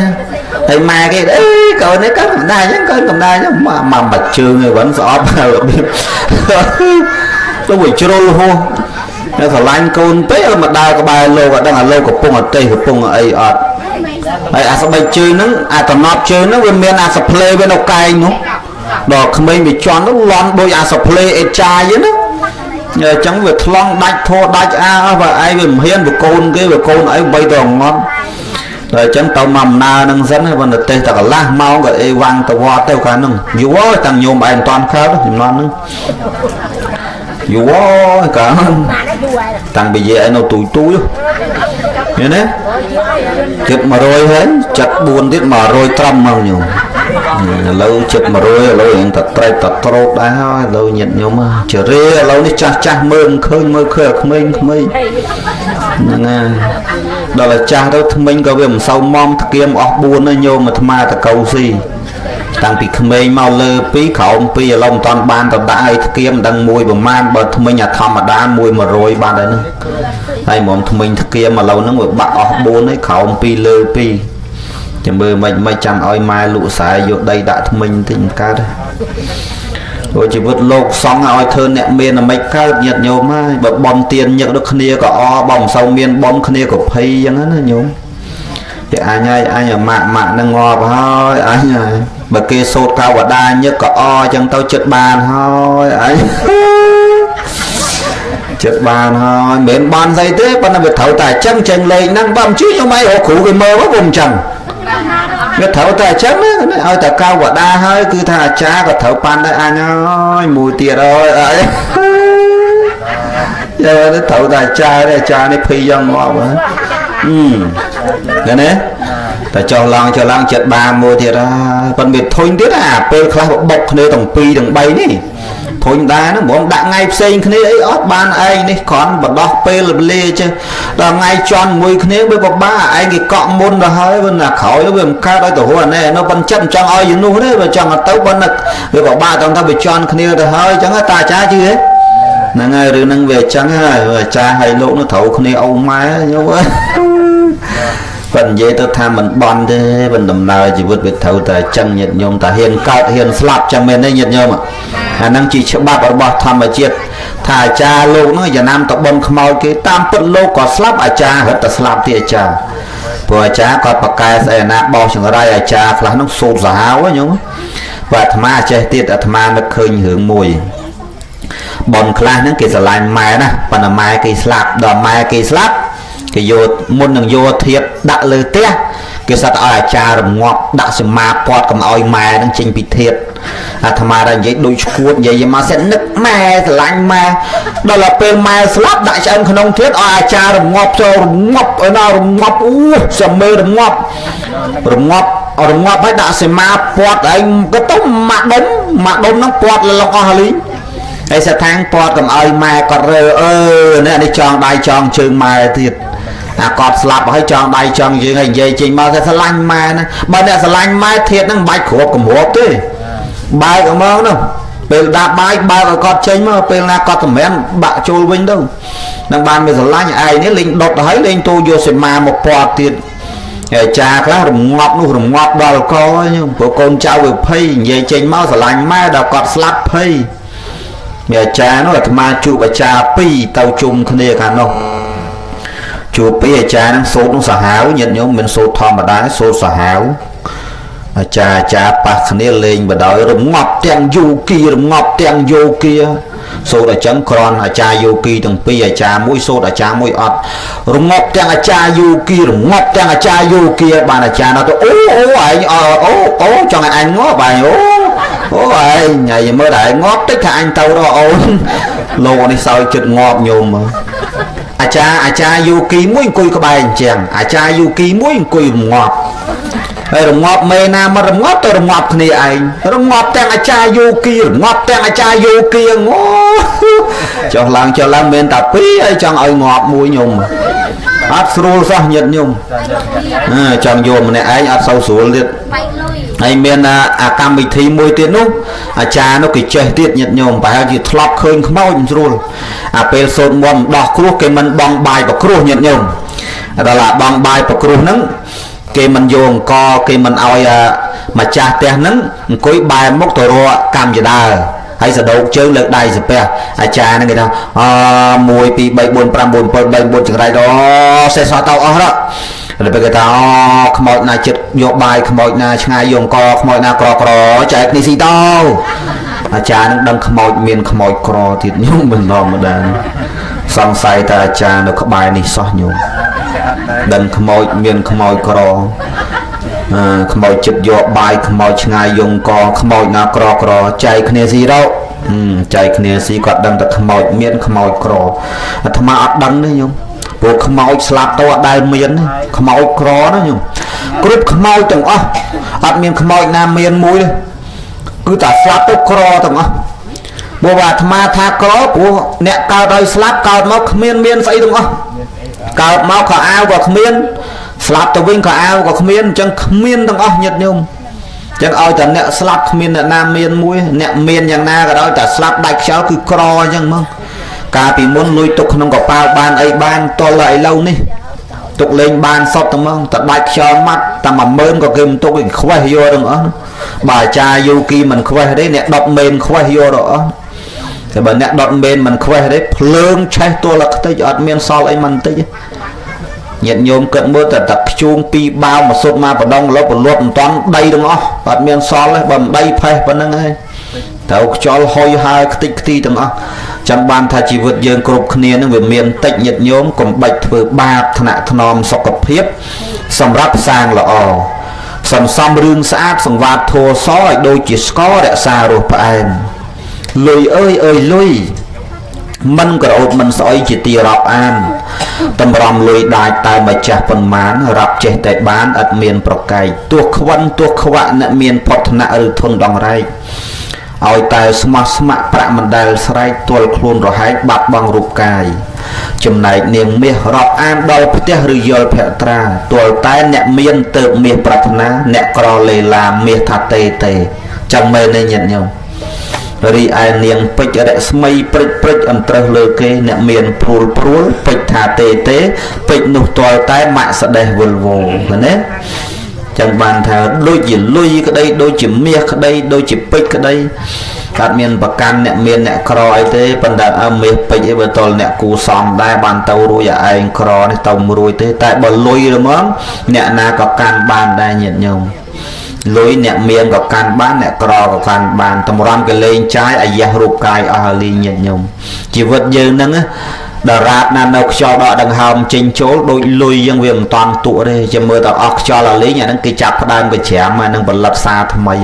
ហើយម៉ែគេអីកូននេះកូនកំដៅអញ្ចឹងកូនកំដៅអញ្ចឹងម៉ាំបាច់ជើងឯងវិញស្អប់របៀបទៅវាជ្រុលហួសតែស្រឡាញ់កូនពេកមកដើរក្បែរលោកអត់ដឹងអាលោកកំពុងអទេសកំពុងអីអត់ហើយអាស្បែកជើងហ្នឹងអាតំណប់ជើងហ្នឹងវាមានអាសផ្លេវានៅកែងនោះដល់ក្មេងវាជន់នោះលន់ដូចអាសផ្លេអេចាយហ្នឹងណាអញ្ចឹងវាថ្លង់ដាច់ធေါ်ដាច់អាអស់បើឯងវាមិនហ៊ានបើកូនគេបើកូនអីបីទៅងត់ដល់អញ្ចឹងទៅមកអំណើនឹងសិនបើទៅទេសតែកន្លះម៉ោងក៏អេវ៉ាំងទៅវត្តទៅកាលហ្នឹងយូរហើយតាំងញោមឯងមិនតាន់កើតចំនួនហ្នឹងយូរហើយកាលតាំងពីយាយឯងនៅទូចទូចឃើញទេជិត100ហើយ74ទៀត100ត្រឹមមកញោមឥឡូវជិត100ឥឡូវរៀងតែត្រេកតែត្រោតដែរហើយឥឡូវញាតញោមជរាឥឡូវនេះចាស់ចាស់មើលមិនឃើញមើលឃើញក្មេងក្មេងហ្នឹងហើយដល់តែចាស់ទៅថ្មិញក៏វាមិនសូវមមធ្គាមអស់4ណាញោមអាត្មាតកៅស៊ីតាំងពីក្មេងមកលើ2ក្រោម2ឥឡូវមិនតាន់បានទៅដាក់ឲ្យធ្គាមមិនដឹងមួយប្រមាណបើថ្មិញអាធម្មតាមួយ100បានដែរហ្នឹងហើយហ្មងថ្មិញធ្គាមឥឡូវហ្នឹងវាបាក់អស់4ហើយក្រោម2លើ2ចាំមើលមិនមិនចាំឲ្យម៉ែលក់ខ្សែយកដីដាក់ថ្មិញតិចមិនកើតទេព្រោះជីវិតលោកសង្ឃឲ្យធ្វើអ្នកមានអាមិនកើតញាតិញោមហើយបើបនទៀនញឹកដូចគ្នាក៏អបើមិនសូវមានបនគ្នាក៏ភ័យអញ្ចឹងណាញោមតែអញហើយអញម៉ាក់ម៉ាក់នឹងងាប់ហើយអញហើយបើគេសូត្រកវតាញឹកក៏អអញ្ចឹងទៅចិត្តបានហើយអញចិត្តបានហើយមិនមែនបានស្អីទេប៉ុន្តែវាត្រូវតែអញ្ចឹងចេញលេខហ្នឹងបើមិនជឿខ្ញុំឯងរកគ្រូគេមើលមកវាមិនអញ្ចឹងវាត្រូវតែអញ្ចឹងណាឲ្យតែកវតាហើយគឺថាអាចារ្យក៏ត្រូវប៉ាន់ដែរអញហើយមួយទៀតហើយអីយកទៅត្រូវតែអាចារ្យទេអាចារ្យនេះភីយ៉ាងងាប់ហ៎ឃើញទេតែចុះឡើងចុះឡើងចិត្តបានមួយទៀតហើយប៉ុន្តែវាធុញទៀតអាពេលខ្លះបុកគ្នាទាំង2ទាំង3នេះធុញដែរហ្នឹងហ្មងដាក់ថ្ងៃផ្សេងគ្នាអីអត់បានឯងនេះគ្រាន់បដោះពេលវេលាចេះដល់ថ្ងៃជន់មួយគ្នាវាពិបាកឯងគេកក់មុនទៅហើយវាណាក្រោយវាមិនកើតឲ្យទៅរស់អានេះនៅប៉ុនចិត្តមិនចង់ឲ្យយនោះទេវាចង់ឲ្យទៅប៉ុន្តែវាពិបាកត្រង់ថាវាជន់គ្នាទៅហើយអញ្ចឹងតាអាចារ្យជឿទេហ្នឹងហើយរឿងហ្នឹងវាអញ្ចឹងហើយអាចារ្យហើយលោកនោះត្រូវគ្នាអូម៉ែញោមអើយប៉ុន្តែនិយាយទៅថាមិនបន់ទេមិនដំណើរជីវិតវាត្រូវតែអញ្ចឹងញាតិញោមតែហ៊ានកើតហ៊ានស្លាប់ចឹងមែនទេញាតិញោមអាហ្នឹងជាច្បាប់របស់ធម្មជាតិថាអាចារ្យលោកហ្នឹងយ៉ាងណាមតបុនខ្មោចគេតាមពិតលោកក៏ស្លាប់អាចារ្យរត់តែស្លាប់ទីអាចារ្យព្រោះអាចារ្យគាត់ប្រកែស្អីណាបោះចង្រៃអាចារ្យខ្លះហ្នឹងសូត្រសាហាវញោមបើអាត្មាចេះទៀតអាត្មានឹកឃើញរឿងមួយបុនខ្លះហ្នឹងគេស្រឡាញ់ម៉ែណាប៉ុន្តែម៉ែគេស្លាប់ដល់ម៉ែគេស្លាប់គេយកមុននឹងយកធៀបដាក់លើផ្ទះគេសត្វឲ្យអាចារ្យរងាប់ដាក់សមាព័ទ្ធកុំឲ្យម៉ែនឹងចេញពីធៀបអាត្មាដល់និយាយដូចឈួតនិយាយមកសិននឹកម៉ែស្រឡាញ់ម៉ែដល់ទៅពេលម៉ែស្លាប់ដាក់ឆ្អឹងក្នុងធៀបឲ្យអាចារ្យរងាប់ចូលរងាប់ឲ្យដល់រងាប់អូសមេរងាប់រងាប់រងាប់ឲ្យដាក់សមាព័ទ្ធឯងក៏ទៅម៉ាក់ដុំម៉ាក់ដុំហ្នឹងព័ទ្ធលងអស់លីងហើយស្ថាងព័ទ្ធកុំឲ្យម៉ែគាត់រើអឺនេះនេះចងដៃចងជើងម៉ែទៀតអាគាត់ស្លាប់ហើយចងដៃចងជើងហើយនិយាយចេញមកថាស្រឡាញ់ម៉ែណាបើអ្នកស្រឡាញ់ម៉ែធាតហ្នឹងមិនបាច់គ្របគម្របទេបើកហ្មងនោះពេលដាក់បាយបើកឲ្យគាត់ចេញមកពេលណាគាត់សម្រានបាក់ចូលវិញទៅនឹងបានវាស្រឡាញ់ឯងនេះលេងដុតទៅហើយលេងទូយកសីមាមកព័ទ្ធទៀតហើយចាខ្លះរងាប់នោះរងាប់ដល់កខ្ញុំព្រោះកូនចៅវាភ័យនិយាយចេញមកស្រឡាញ់ម៉ែដល់គាត់ស្លាប់ភ័យមានអាចារ្យនោះអាត្មាជួបអាចារ្យពីរទៅជុំគ្នាខាងនោះជួបពីអាចារ្យហ្នឹងសូត្រនោះសាហាវញាតិញោមមិនសូត្រធម្មតាសូត្រសាហាវអាចារ្យអាចារ្យប៉ះគ្នាលេងបដោយរងាប់ទាំងយោគារងាប់ទាំងយោគា សូត្រអញ្ចឹងក្រនអាចារ្យយោគីទាំងពីរអាចារ្យមួយសូត្រអាចារ្យមួយអត់រងាប់ទាំងអាចារ្យយោគីរងាប់ទាំងអាចារ្យយោគីបានអាចារ្យដល់ទៅអូអូឯងអូអូចង់ឲ្យអញងាប់ឯងអូអូឯងញ៉ៃមើលតែឯងងាប់តិចថាអញទៅដល់អូនលោកនេះសោយចិត្តងាប់ញោមមើលអាចារ្យអាចារ្យយោគីមួយអង្គុយក្បែរអញ្ចឹងអាចារ្យយោគីមួយអង្គុយរងាប់ហើយរងាប់មេណាមករងាប់ទៅរងាប់គ្នាឯងរងាប់ទាំងអាចារ្យយោគីរងាប់ទាំងអាចារ្យយោគីងោចុះឡើងចុះឡើងមានតែពីរហើយចង់ឲ្យងាប់មួយញោមអត់ស្រួលសោះញាតិញោមចង់យកម្នាក់ឯងអត់សូវស្រួលទៀតហើយមានអាកម្មវិធីមួយទៀតនោះអាចារ្យនោះគេចេះទៀតញាតិញោមប្រហែលជាធ្លាប់ឃើញខ្មោចមិនស្រួលអាពេលសូត្រមន្តដោះគ្រោះគេមិនបងបាយប្រគ្រោះញាតិញោមដល់អាបងបាយប្រគ្រោះហ្នឹងគេមិនយកអង្គគេមិនឲ្យម្ចាស់ផ្ទះហ្នឹងអង្គុយបែរមុខទៅរកកម្មចដើហើយសដោកជើងលើកដៃសាពះអាចារ្យហ្នឹងគេថាអ1 2 3 4 5 6 7 8 9ចង្រៃដល់សេះសោះទៅអស់ដល់ពេលគេថាអូខ្មោចណាចិត្តយកបាយខ្មោចណាឆ្ងាយយកអង្គខ្មោចណាក្រក្រចែកគ្នាស៊ីតោអាចារ្យនឹងដឹងខ្មោចមានខ្មោចក្រទៀតញោមមិនធម្មតាសង្ស័យតែអាចារ្យនៅក្បែរនេះសោះញោមដឹងខ្មោចមានខ្មោចក្រខ្មោចចិត្តយកបាយខ្មោចឆ្ងាយយងកខ្មោចណាក្រក្រចែកគ្នាស៊ីរោចែកគ្នាស៊ីគាត់ដឹងតែខ្មោចមានខ្មោចក្រអាត្មាអត់ដឹងទេញោមព្រោះខ្មោចស្លាប់ទៅអត់ដែលមានខ្មោចក្រណាញោមគ្រប់ខ្មោចទាំងអស់អត់មានខ្មោចណាមានមួយទេគឺតែស្លាប់ទៅក្រទាំងអស់ព្រោះអាត្មាថាក្រព្រោះអ្នកកើតឲ្យស្លាប់កើតមកគ្មានមានស្អីទាំងអស់កើតមកខោអាវក៏គ្មានស្លាប់ទៅវិញក៏អាវក៏គ្មានអញ្ចឹងគ្មានទាំងអស់ញាតិញោមអញ្ចឹងឲ្យតែអ្នកស្លាប់គ្មានអ្នកណាមានមួយអ្នកមានយ៉ាងណាក៏ដោយតែស្លាប់ដាច់ខ្យល់គឺក្រអញ្ចឹងហ្មងកាលពីមុនលុយទុកក្នុងកប៉ាល់បានអីបានទល់ឥឡូវនេះទុកលេងបានសុតតែហ្មងតែដាច់ខ្យល់ម៉ាត់តែ10000ក៏គេមិនទុកគេខ្វេះយកទាំងអស់បើអាចារ្យយោគីមិនខ្វេះទេអ្នកដុតមេនខ្វេះយកទាំងអស់តែបើអ្នកដុតមេនមិនខ្វេះទេភ្លើងឆេះទល់តែខ្ទេចអត់មានសល់អីមិនតិចញាតិញោមគិតមើលតែតែខ្ជូងពីរបាវមកសុតមកបដងលុបលុបមិនតាន់ដីទាំងអស់អត់មានសល់ទេបើមិនដីផេះប៉ុណ្្នឹងហើយត្រូវខ្យល់ហុយហើខ្ទេចខ្ទីទាំងអស់ចាំបានថាជីវិតយើងគ្រប់គ្នានឹងវាមានតិចញាតិញោមកុំបាច់ធ្វើបាបថ្នាក់ថ្នមសុខភាពសម្រាប់សាងល្អសន្សំរឿងស្អាតសង្វាតធัวសឲ្យដូចជាស្កររក្សារសផ្អែមលុយអើយអើយលុយមិនក្រអូបមិនស្អុយជាទីរាប់អានតម្រាំលុយដាច់តែម្ចាស់ប៉ុន្មានរាប់ចេះតែបានឥតមានប្រកែកទោះខ្វិនទោះខ្វាក់អ្នកមានផុតថ្នាក់ឬធនដងរែកឲ្យតែស្មោះស្ម័គ្រប្រាក់មិនដែលស្រែកទល់ខ្លួនរហែកបាត់បង់រូបកាយចំណែកនាងមាសរាប់អានដល់ផ្ទះឬយល់ភត្រាទល់តែអ្នកមានទៅមាសប្រាថ្នាអ្នកក្រលេឡាមាសថាទេទេចាំមែនទេញាតិញោមរីឯនាងពេជ្ររស្មីព្រិចព្រិចអន្ត្រឹសលើគេអ្នកមានព្រួលព្រួលពេជ្រថាទេទេពេជ្រនោះទាល់តែម៉ាក់ស្ដេះវិលវោណាចឹងបានថាដូចជាលុយក្តីដូចជាមាសក្តីដូចជាពេជ្រក្តីអត់មានប្រកាន់អ្នកមានអ្នកក្រអីទេប៉ុន្តែអើមាសពេជ្រអីបើតលអ្នកគូសំដែរបានទៅរួចឯងក្រនេះទៅមិនរួចទេតែបើលុយហ្មងអ្នកណាក៏កាន់បានដែរញាតិញោមលុយអ្នកមានក៏កាន់បានអ្នកក្រក៏កាន់បានតម្រាំគេលេងចាយអាយ៉ាស់រូបកាយអស់ហើយលីញាតិញោមជីវិតយើងហ្នឹងដរាបណានៅខ្យល់ដកដង្ហើមចេញចូលដូចលុយយើងវាមិនតាន់ទក់ទេចាំមើលតែអស់ខ្យល់អាលេងអាហ្នឹងគេចាប់ផ្ដើមកច្រាមអាហ្នឹងផលិតសារថ្មី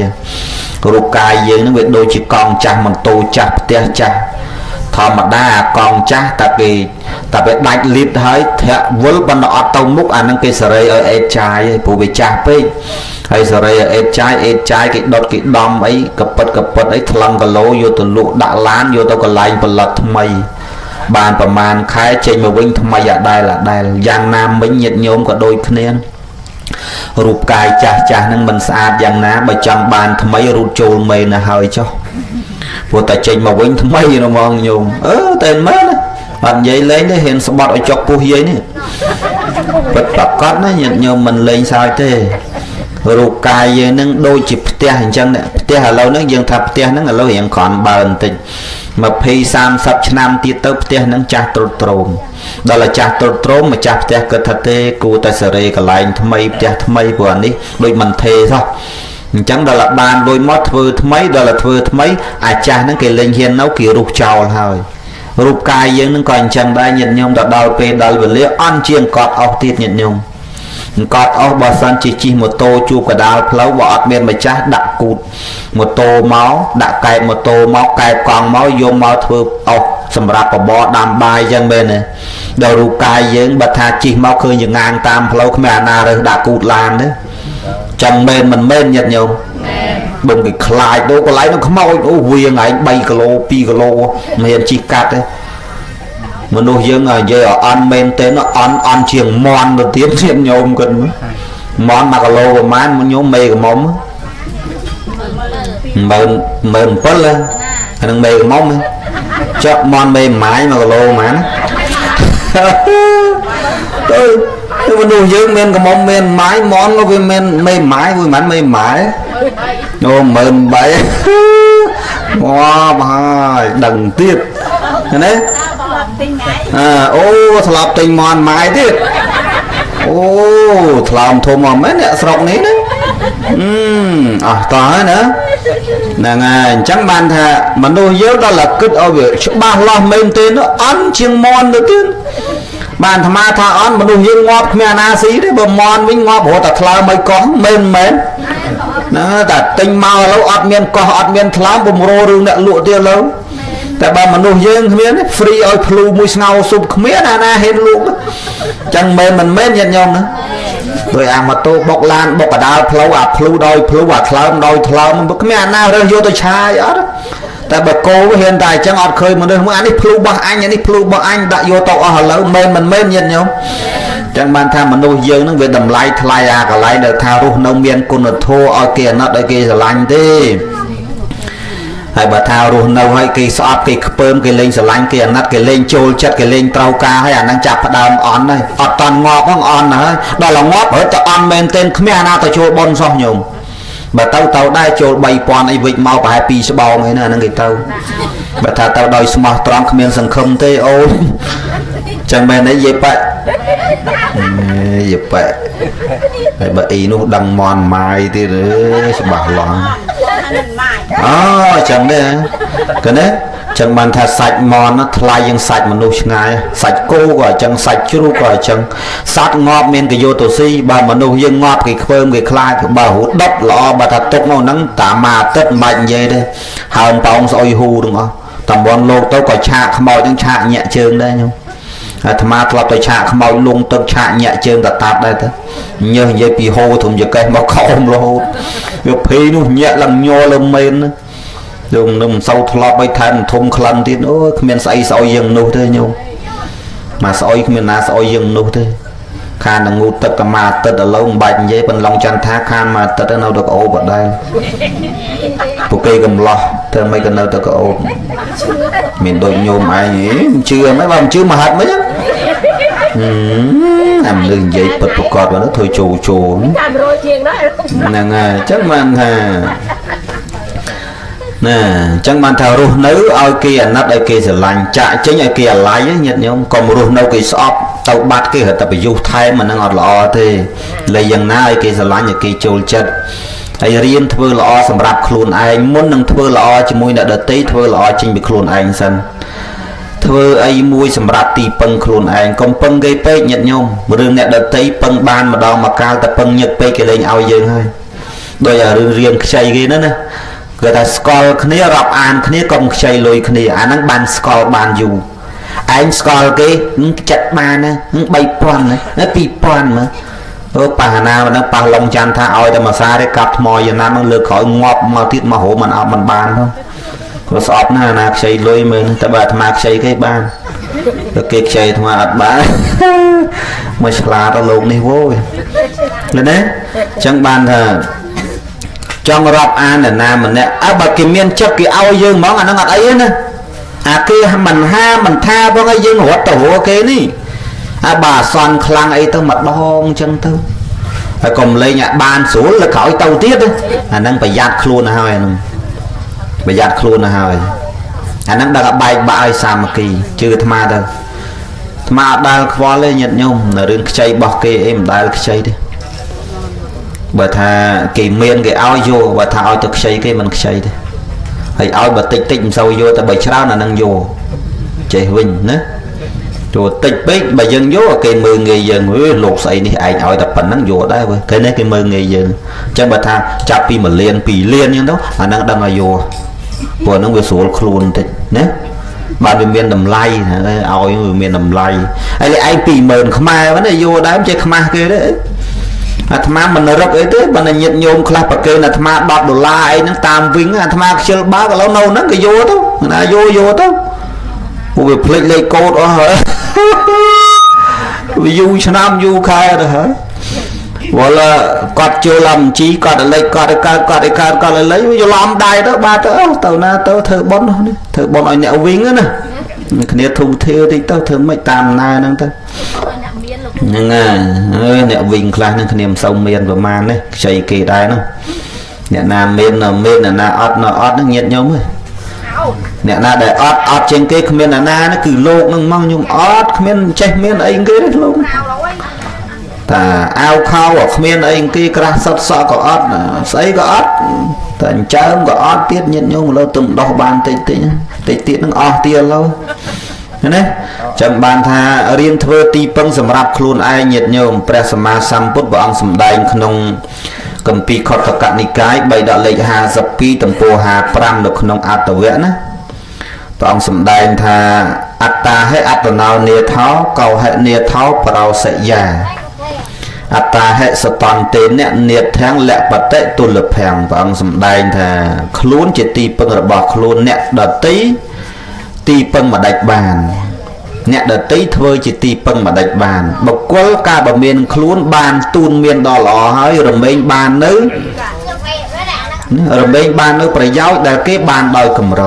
រូបកាយយើងហ្នឹងវាដូចជាកង់ចាស់ម៉ូតូចាស់ផ្ទះចាស់ធម្មតាកង់ចាស់តែគេតែវាដាច់លីបហើយធាក់វិលបណ្ដអត់ទៅមុខអាហ្នឹងគេសេរីឲ្យអេតចាយឯងព្រោះវាចាស់ពេកហើយសេរីឲ្យអេតចាយអេតចាយគេដុតគេដំអីកពិតកពិតអីថ្លឹងគីឡូយកទៅលក់ដាក់ឡានយកទៅកន្លែងផលិតថ្មីបានប្រមាណខែចេញមកវិញថ្មីអាដែលអាដែលយ៉ាងណាមិញញាតិញោមក៏ដូចគ្នារូបកាយចាស់ចាស់ហ្នឹងមិនស្អាតយ៉ាងណាបើចង់បានថ្មីរូតចូលមេនហើយចុះព្រោះតែចេញមកវិញថ្មីហ្មងញោមអឺតែមែនណាអត់និយាយលេងទេហ៊ានស្បត់ឲ្យចុកពោះយាយនេះពិតប្រកបណាញាតិញោមមិនលេងសើចទេរូបកាយយើងនឹងដូចជាផ្ទះអញ្ចឹងផ្ទះឥឡូវហ្នឹងយើងថាផ្ទះហ្នឹងឥឡូវរៀងគ្រាន់បើបន្តិច20 30ឆ្នាំទៀតទៅផ្ទះហ្នឹងចាស់ទ្រុឌទ្រោមដល់តែចាស់ទ្រុឌទ្រោមម្ចាស់ផ្ទះគិតថាទេគួរតែសេរីកន្លែងថ្មីផ្ទះថ្មីព្រោះអានេះដូចមិនទេសោះ អញ្ចឹងដល់បានលុយមកធ្វើថ្មីដល់ធ្វើថ្មីអាចាស់ហ្នឹងគេលេងហ៊ាននៅគេរុះចោលហើយរូបកាយយើងនឹងក៏អញ្ចឹងដែរញាតិញោមដល់ពេលដល់វេលាអន់ជាងកត់អស់ទៀតញាតិញោមកត់អស់បើសិនជាជិះម៉ូតូជួបកដាលផ្លូវបើអត់មានម្ចាស់ដាក់គូតម៉ូតូមកដាក់កែបម៉ូតូមកកែបកង់មកយកមកធ្វើអស់សម្រាប់បបរដាំបាយអញ្ចឹងមែនទេដល់រូបកាយយើងបើថាជិះមកឃើញចងាងតាមផ្លូវគ្មានអាណារើសដាក់គូតឡានទេចឹងមែនមិនមែនញាតិញោមបងគេខ្លាចដូចកន្លែងនោះខ្មោចអូវាងឯង3គីឡូ2គីឡូមិនហ៊ានជិះកាត់ទេមនុស្សយើងនិយាយឲ្យអន់មែនទេអន់អន់ជាងមន់ទៅទៀតទៀតញោមគិតមន់1គីឡូប្រហែលញោមមេក្រមុំ17000អានឹងមេក្រមុំចុះមន់មេម៉ាយ1គីឡូប្រហែលទៅទៅមនុស្សយើងមានក្រមុំមានម៉ាយមន់ក៏វាមានមេម៉ាយវាមិនមេម៉ាយអូ18000ងាប់ហើយដឹងទៀតណាអូធ្លាប់ទិញមន់ម៉ាយទៀតអូថ្លោមធំមកមែនអ្នកស្រុកនេះណាអស់តោះហើយណាហ្នឹងហើយអញ្ចឹងបានថាមនុស្សយើងដល់តែគិតឲ្យវាច្បាស់លាស់មែនទេនោះអន់ជាងមន់ទៅទៀតបានអាត្មាថាអន់មនុស្សយើងងាប់គ្មានអាណាស៊ីទេបើមន់វិញងាប់រត់តែថ្លើមឲ្យកោះមែនមែនណាតែទិញមកឥឡូវអត់មានកោះអត់មានថ្លើមបំរោរឿងអ្នកលក់ទៀតឥឡូវតែបើមនុស្សយើងគ្មានហ្វ្រីឲ្យភ្លូមួយស្ងោស៊ុបគ្មានអាណាហ៊ានលក់ចឹងមែនមិនមែនញាតិញោមណាដោយអាម៉ូតូបុកឡានបុកកដាលផ្លូវអាភ្លូដោយភ្លូអាថ្លើមដោយថ្លើមគ្មានអាណារើសយកទៅឆាយអត់តែបើគោហ៊ានតែអញ្ចឹងអត់ឃើញមនុស្សមួយអានេះភ្លូរបស់អញអានេះភ្លូរបស់អញដាក់យកទៅអស់ឥឡូវមែនមិនមែនញាតិញោមចឹងបានថាមនុស្សយើងនឹងវាតម្លៃថ្លៃអាកន្លែងដែលថារស់នៅមានគុណធម៌ឲ្យគេអាណិតឲ្យគេស្រឡាញ់ទេហើយបើថារស់នៅឲ្យគេស្អប់គេខ្ពើមគេលេងស្រឡាញ់គេអាណិតគេលេងចូលចិត្តគេលេងត្រូវការហើយអាហ្នឹងចាប់ផ្ដើមអន់ហើយអត់តន់ងាប់ផងអន់ហើយដល់ងាប់រត់ទៅអន់មែនទែនគ្មានអាណាទៅចូលបុណ្យសោះញោមបើទៅទៅដែរចូល3000អីវិចមកប្រហែល2ស្បោងអីណាហ្នឹងគេទៅបើថាទៅដោយស្មោះត្រង់គ្មានសង្ឃឹមទេអូនចឹងមែនទេយាយប៉ាយាយប៉ាហើយបើអ៊ីនោះដឹងមន់ម៉ាយទៀតអើច្បាស់ឡងអូចឹងទេកណាចឹងបានថាសាច់មន់ថ្លៃជាងសាច់មនុស្សឆ្ងាយសាច់គោក៏អញ្ចឹងសាច់ជ្រូកក៏អញ្ចឹងសត្វងាប់មានគេយកទៅស៊ីបើមនុស្សយើងងាប់គេខ្ពើមគេខ្លាចបើរត់ដុតល្អបើថាទុកមកហ្នឹងតាមមួយអាទិត្យមិនបាច់និយាយទេហើមប៉ោងស្អុយហ៊ូទាំងអស់តំបន់លោកទៅក៏ឆាកខ្មោចហ្នឹងឆាកញាក់ជើងដែរញោមអាត្មាធ្លាប់ទៅឆាកខ្មោចលងទឹកឆាកញាក់ជើងតតាប់ដែរទៅញើសនិយាយពីហូធំចកេះមកខោមរហូតវាភីនោះញាក់ឡើងញ័រលើមែនយើងនឹងមិនសូវធ្លាប់ឲ្យថែមធំក្លិនទៀតអូយគ្មានស្អីស្អុយយើងនោះទេញោមមកស្អុយគ្មានណាស្អុយយើងនោះទេខាននឹងងូតទឹកតែមួយអាទិត្យឥឡូវមិនបាច់និយាយបន្លងចន្ទថាខានមួយអាទិត្យនៅទៅក្អូបដែរពួកគេកំឡោះធ្វើម៉េចក៏នៅទៅក្អូបមានដូចញោមឯងមិនជឿមិនបើមិនជឿមកហាត់មិនអាមនុស្សនិយាយពិតប្រកបហ្នឹងធ្វើចូលចូល 100ជាងដែរហ្នឹងហើយអញ្ចឹងបានថាណាអញ្ចឹងបានថារស់នៅឲ្យគេអាណិតឲ្យគេស្រឡាញ់ចាក់ចេញឲ្យគេអាល័យញាតិញោមកុំរស់នៅគេស្អប់ទៅបាត់គេរត់តែប្រយុទ្ធថែមអាហ្នឹងអត់ល្អទេលេយ៉ាងណាឲ្យគេស្រឡាញ់ឲ្យគេចូលចិត្តហើយរៀនធ្វើល្អសម្រាប់ខ្លួនឯងមុននឹងធ្វើល្អជាមួយអ្នកដទៃធ្វើល្អចេញពីខ្លួនឯងសិនធ្វើអីមួយសម្រាប់ទីពឹងខ្លួនឯងកុំពឹងគេពេកញាតិញោមរឿងអ្នកដទៃពឹងបានម្ដងមកកាលតែពឹងញឹកពេកគេលែងឲ្យយើងហើយដោយអារឿងរៀនខ្ចីគេហ្នឹងណាគេថាស្គាល់គ្នារាប់អានគ្នាកុំខ្ចីលុយគ្នាអាហ្នឹងបានស្គាល់បានយូរឯងស្គាល់គេចិត្តបានណា3000ណា2000មើលអូប៉ះណាមិនដឹងប៉ះឡុងច័ន្ទថាឲ្យតែមួយសារទេកាប់ថ្មយ៉ាងណានឹងលើក្រោយងាប់មកទៀតមករោមិនអត់មិនបានផងព្រោះស្អប់ណាស់ណាខ្ចីលុយមើលតែបើអាត្មាខ្ចីគេបានតែគេខ្ចីអាត្មាអត់បានមកឆ្លាតដល់លោកនេះវយណាអញ្ចឹងបានថាចង់រាប់អានអ្នកណាម្នាក់អើបើគេមានចិត្តគេឲ្យយើងហ្មងអាហ្នឹងអត់អីទេណាអាគេមិនហាមិនថាផងឲ្យយើងរត់ទៅរកគេនេះអាបើអាសន្នខ្លាំងអីទៅម្ដងអញ្ចឹងទៅហើយកុំលេងអាបានស្រួលលើក្រោយទៅទៀតអាហ្នឹងប្រយ័ត្នខ្លួនទៅហើយអាហ្នឹងប្រយ័ត្នខ្លួនទៅហើយអាហ្នឹងដឹងតែបែកបាក់ឲ្យសាមគ្គីជឿអាត្មាទៅអាត្មាអត់ដែលខ្វល់ទេញាតិញោមនៅរឿងខ្ចីរបស់គេអីមិនដែលខ្ចីទេ បើថាគេមានគេឲ្យយកបើថាឲ្យទៅខ្ចីគេមិនខ្ចីទេហើយឲ្យបើតិចតិចមិនសូវយកតែបើច្រើនអានឹងយកចេះវិញណាចូលតិចពេកបើយើងយកគេមើងងាយយើងអើយលោកស្អីនេះឯងឲ្យតែប៉ុណ្ណឹងយកដែរវើគេនេះគេមើងងាយយើងអញ្ចឹងបើថាចាប់ពី1លាន2លានអញ្ចឹងទៅអានឹងដឹងឲ្យយកព្រោះអានឹងវាស្រួលខ្លួនបន្តិចណាបានវាមានតម្លៃឲ្យវាមានតម្លៃហើយឯង20000ខ្មែរហ្នឹងយកដែរមិនចេះខ្មាស់គេទេអាត្មាមិនរឹកអីទេបើញាតិញោមខ្លះប្រគេនអាត្មា10ដុល្លារអីហ្នឹងតាមវិញអាត្មាខ្ជិលបើកឥឡូវនៅហ្នឹងគេយកទៅណាយកយកទៅពួកវាភ្លេចលេខកូដអស់ហើយវាយូរឆ្នាំយូរខែទៅហើយវល់គាត់ចូលអំជីគាត់លេខគាត់ឲ្យកើតគាត់ឲ្យកើតគាត់ឲ្យលេខវាច្រឡំដៃទៅបាទទៅទៅណាទៅធ្វើប៉ុននេះធ្វើប៉ុនឲ្យអ្នកវិញណាគ្នាធូធាតិចទៅធ្វើមិនតាមណែហ្នឹងទៅហ្នឹងហើយអ្នកវិញខ្លះហ្នឹងគ្នាមិនសូវមានប្រមាណនេះខ្ចីគេដែរហ្នឹងអ្នកណាមានមានអ្នកណាអត់នៅអត់ហ្នឹងញាតញោមអ្នកណាដែលអត់អត់ជាងគេគ្មានអ្នកណាហ្នឹងគឺលោកហ្នឹងមកញោមអត់គ្មានចេះមានអីគេទេលោកតាអាវខោគ្មានអីគេក្រាស់សុតសក់ក៏អត់ស្អីក៏អត់តែអញ្ចើមក៏អត់ទៀតញាតញោមឥឡូវទៅដោះបានតិចតិចតិចទៀតនឹងអស់ទៀតឥឡូវណាចាំបានថារៀនធ្វើទីពឹងសម្រាប់ខ្លួនឯងញាតិញោមព្រះសម្មាសម្ពុទ្ធព្រះអង្គសម្ដែងក្នុងគម្ពីរខុទ្ទកនិកាយ3ដល់លេខ52ទំព័រ55នៅក្នុងអត្តវៈណាព្រះអង្គសម្ដែងថាអត្តាហិអត្តនោនេថោកោហិនេថោប្រោសិយាអត្តាហិសតន្តេននេធាំងលបតិទុលភាំងព្រះអង្គសម្ដែងថាខ្លួនជាទីពឹងរបស់ខ្លួនអ្នកដតីទីពឹងមិនដាច់បានអ្នកដតីធ្វើជាទីពឹងមិនដាច់បានបុគ្គលការបើមានខ្លួនបានទូនមានដល់ល្អហើយរមែងបាននៅរមែងបាននៅប្រយោជន៍ដែលគេបានដោយកម្រ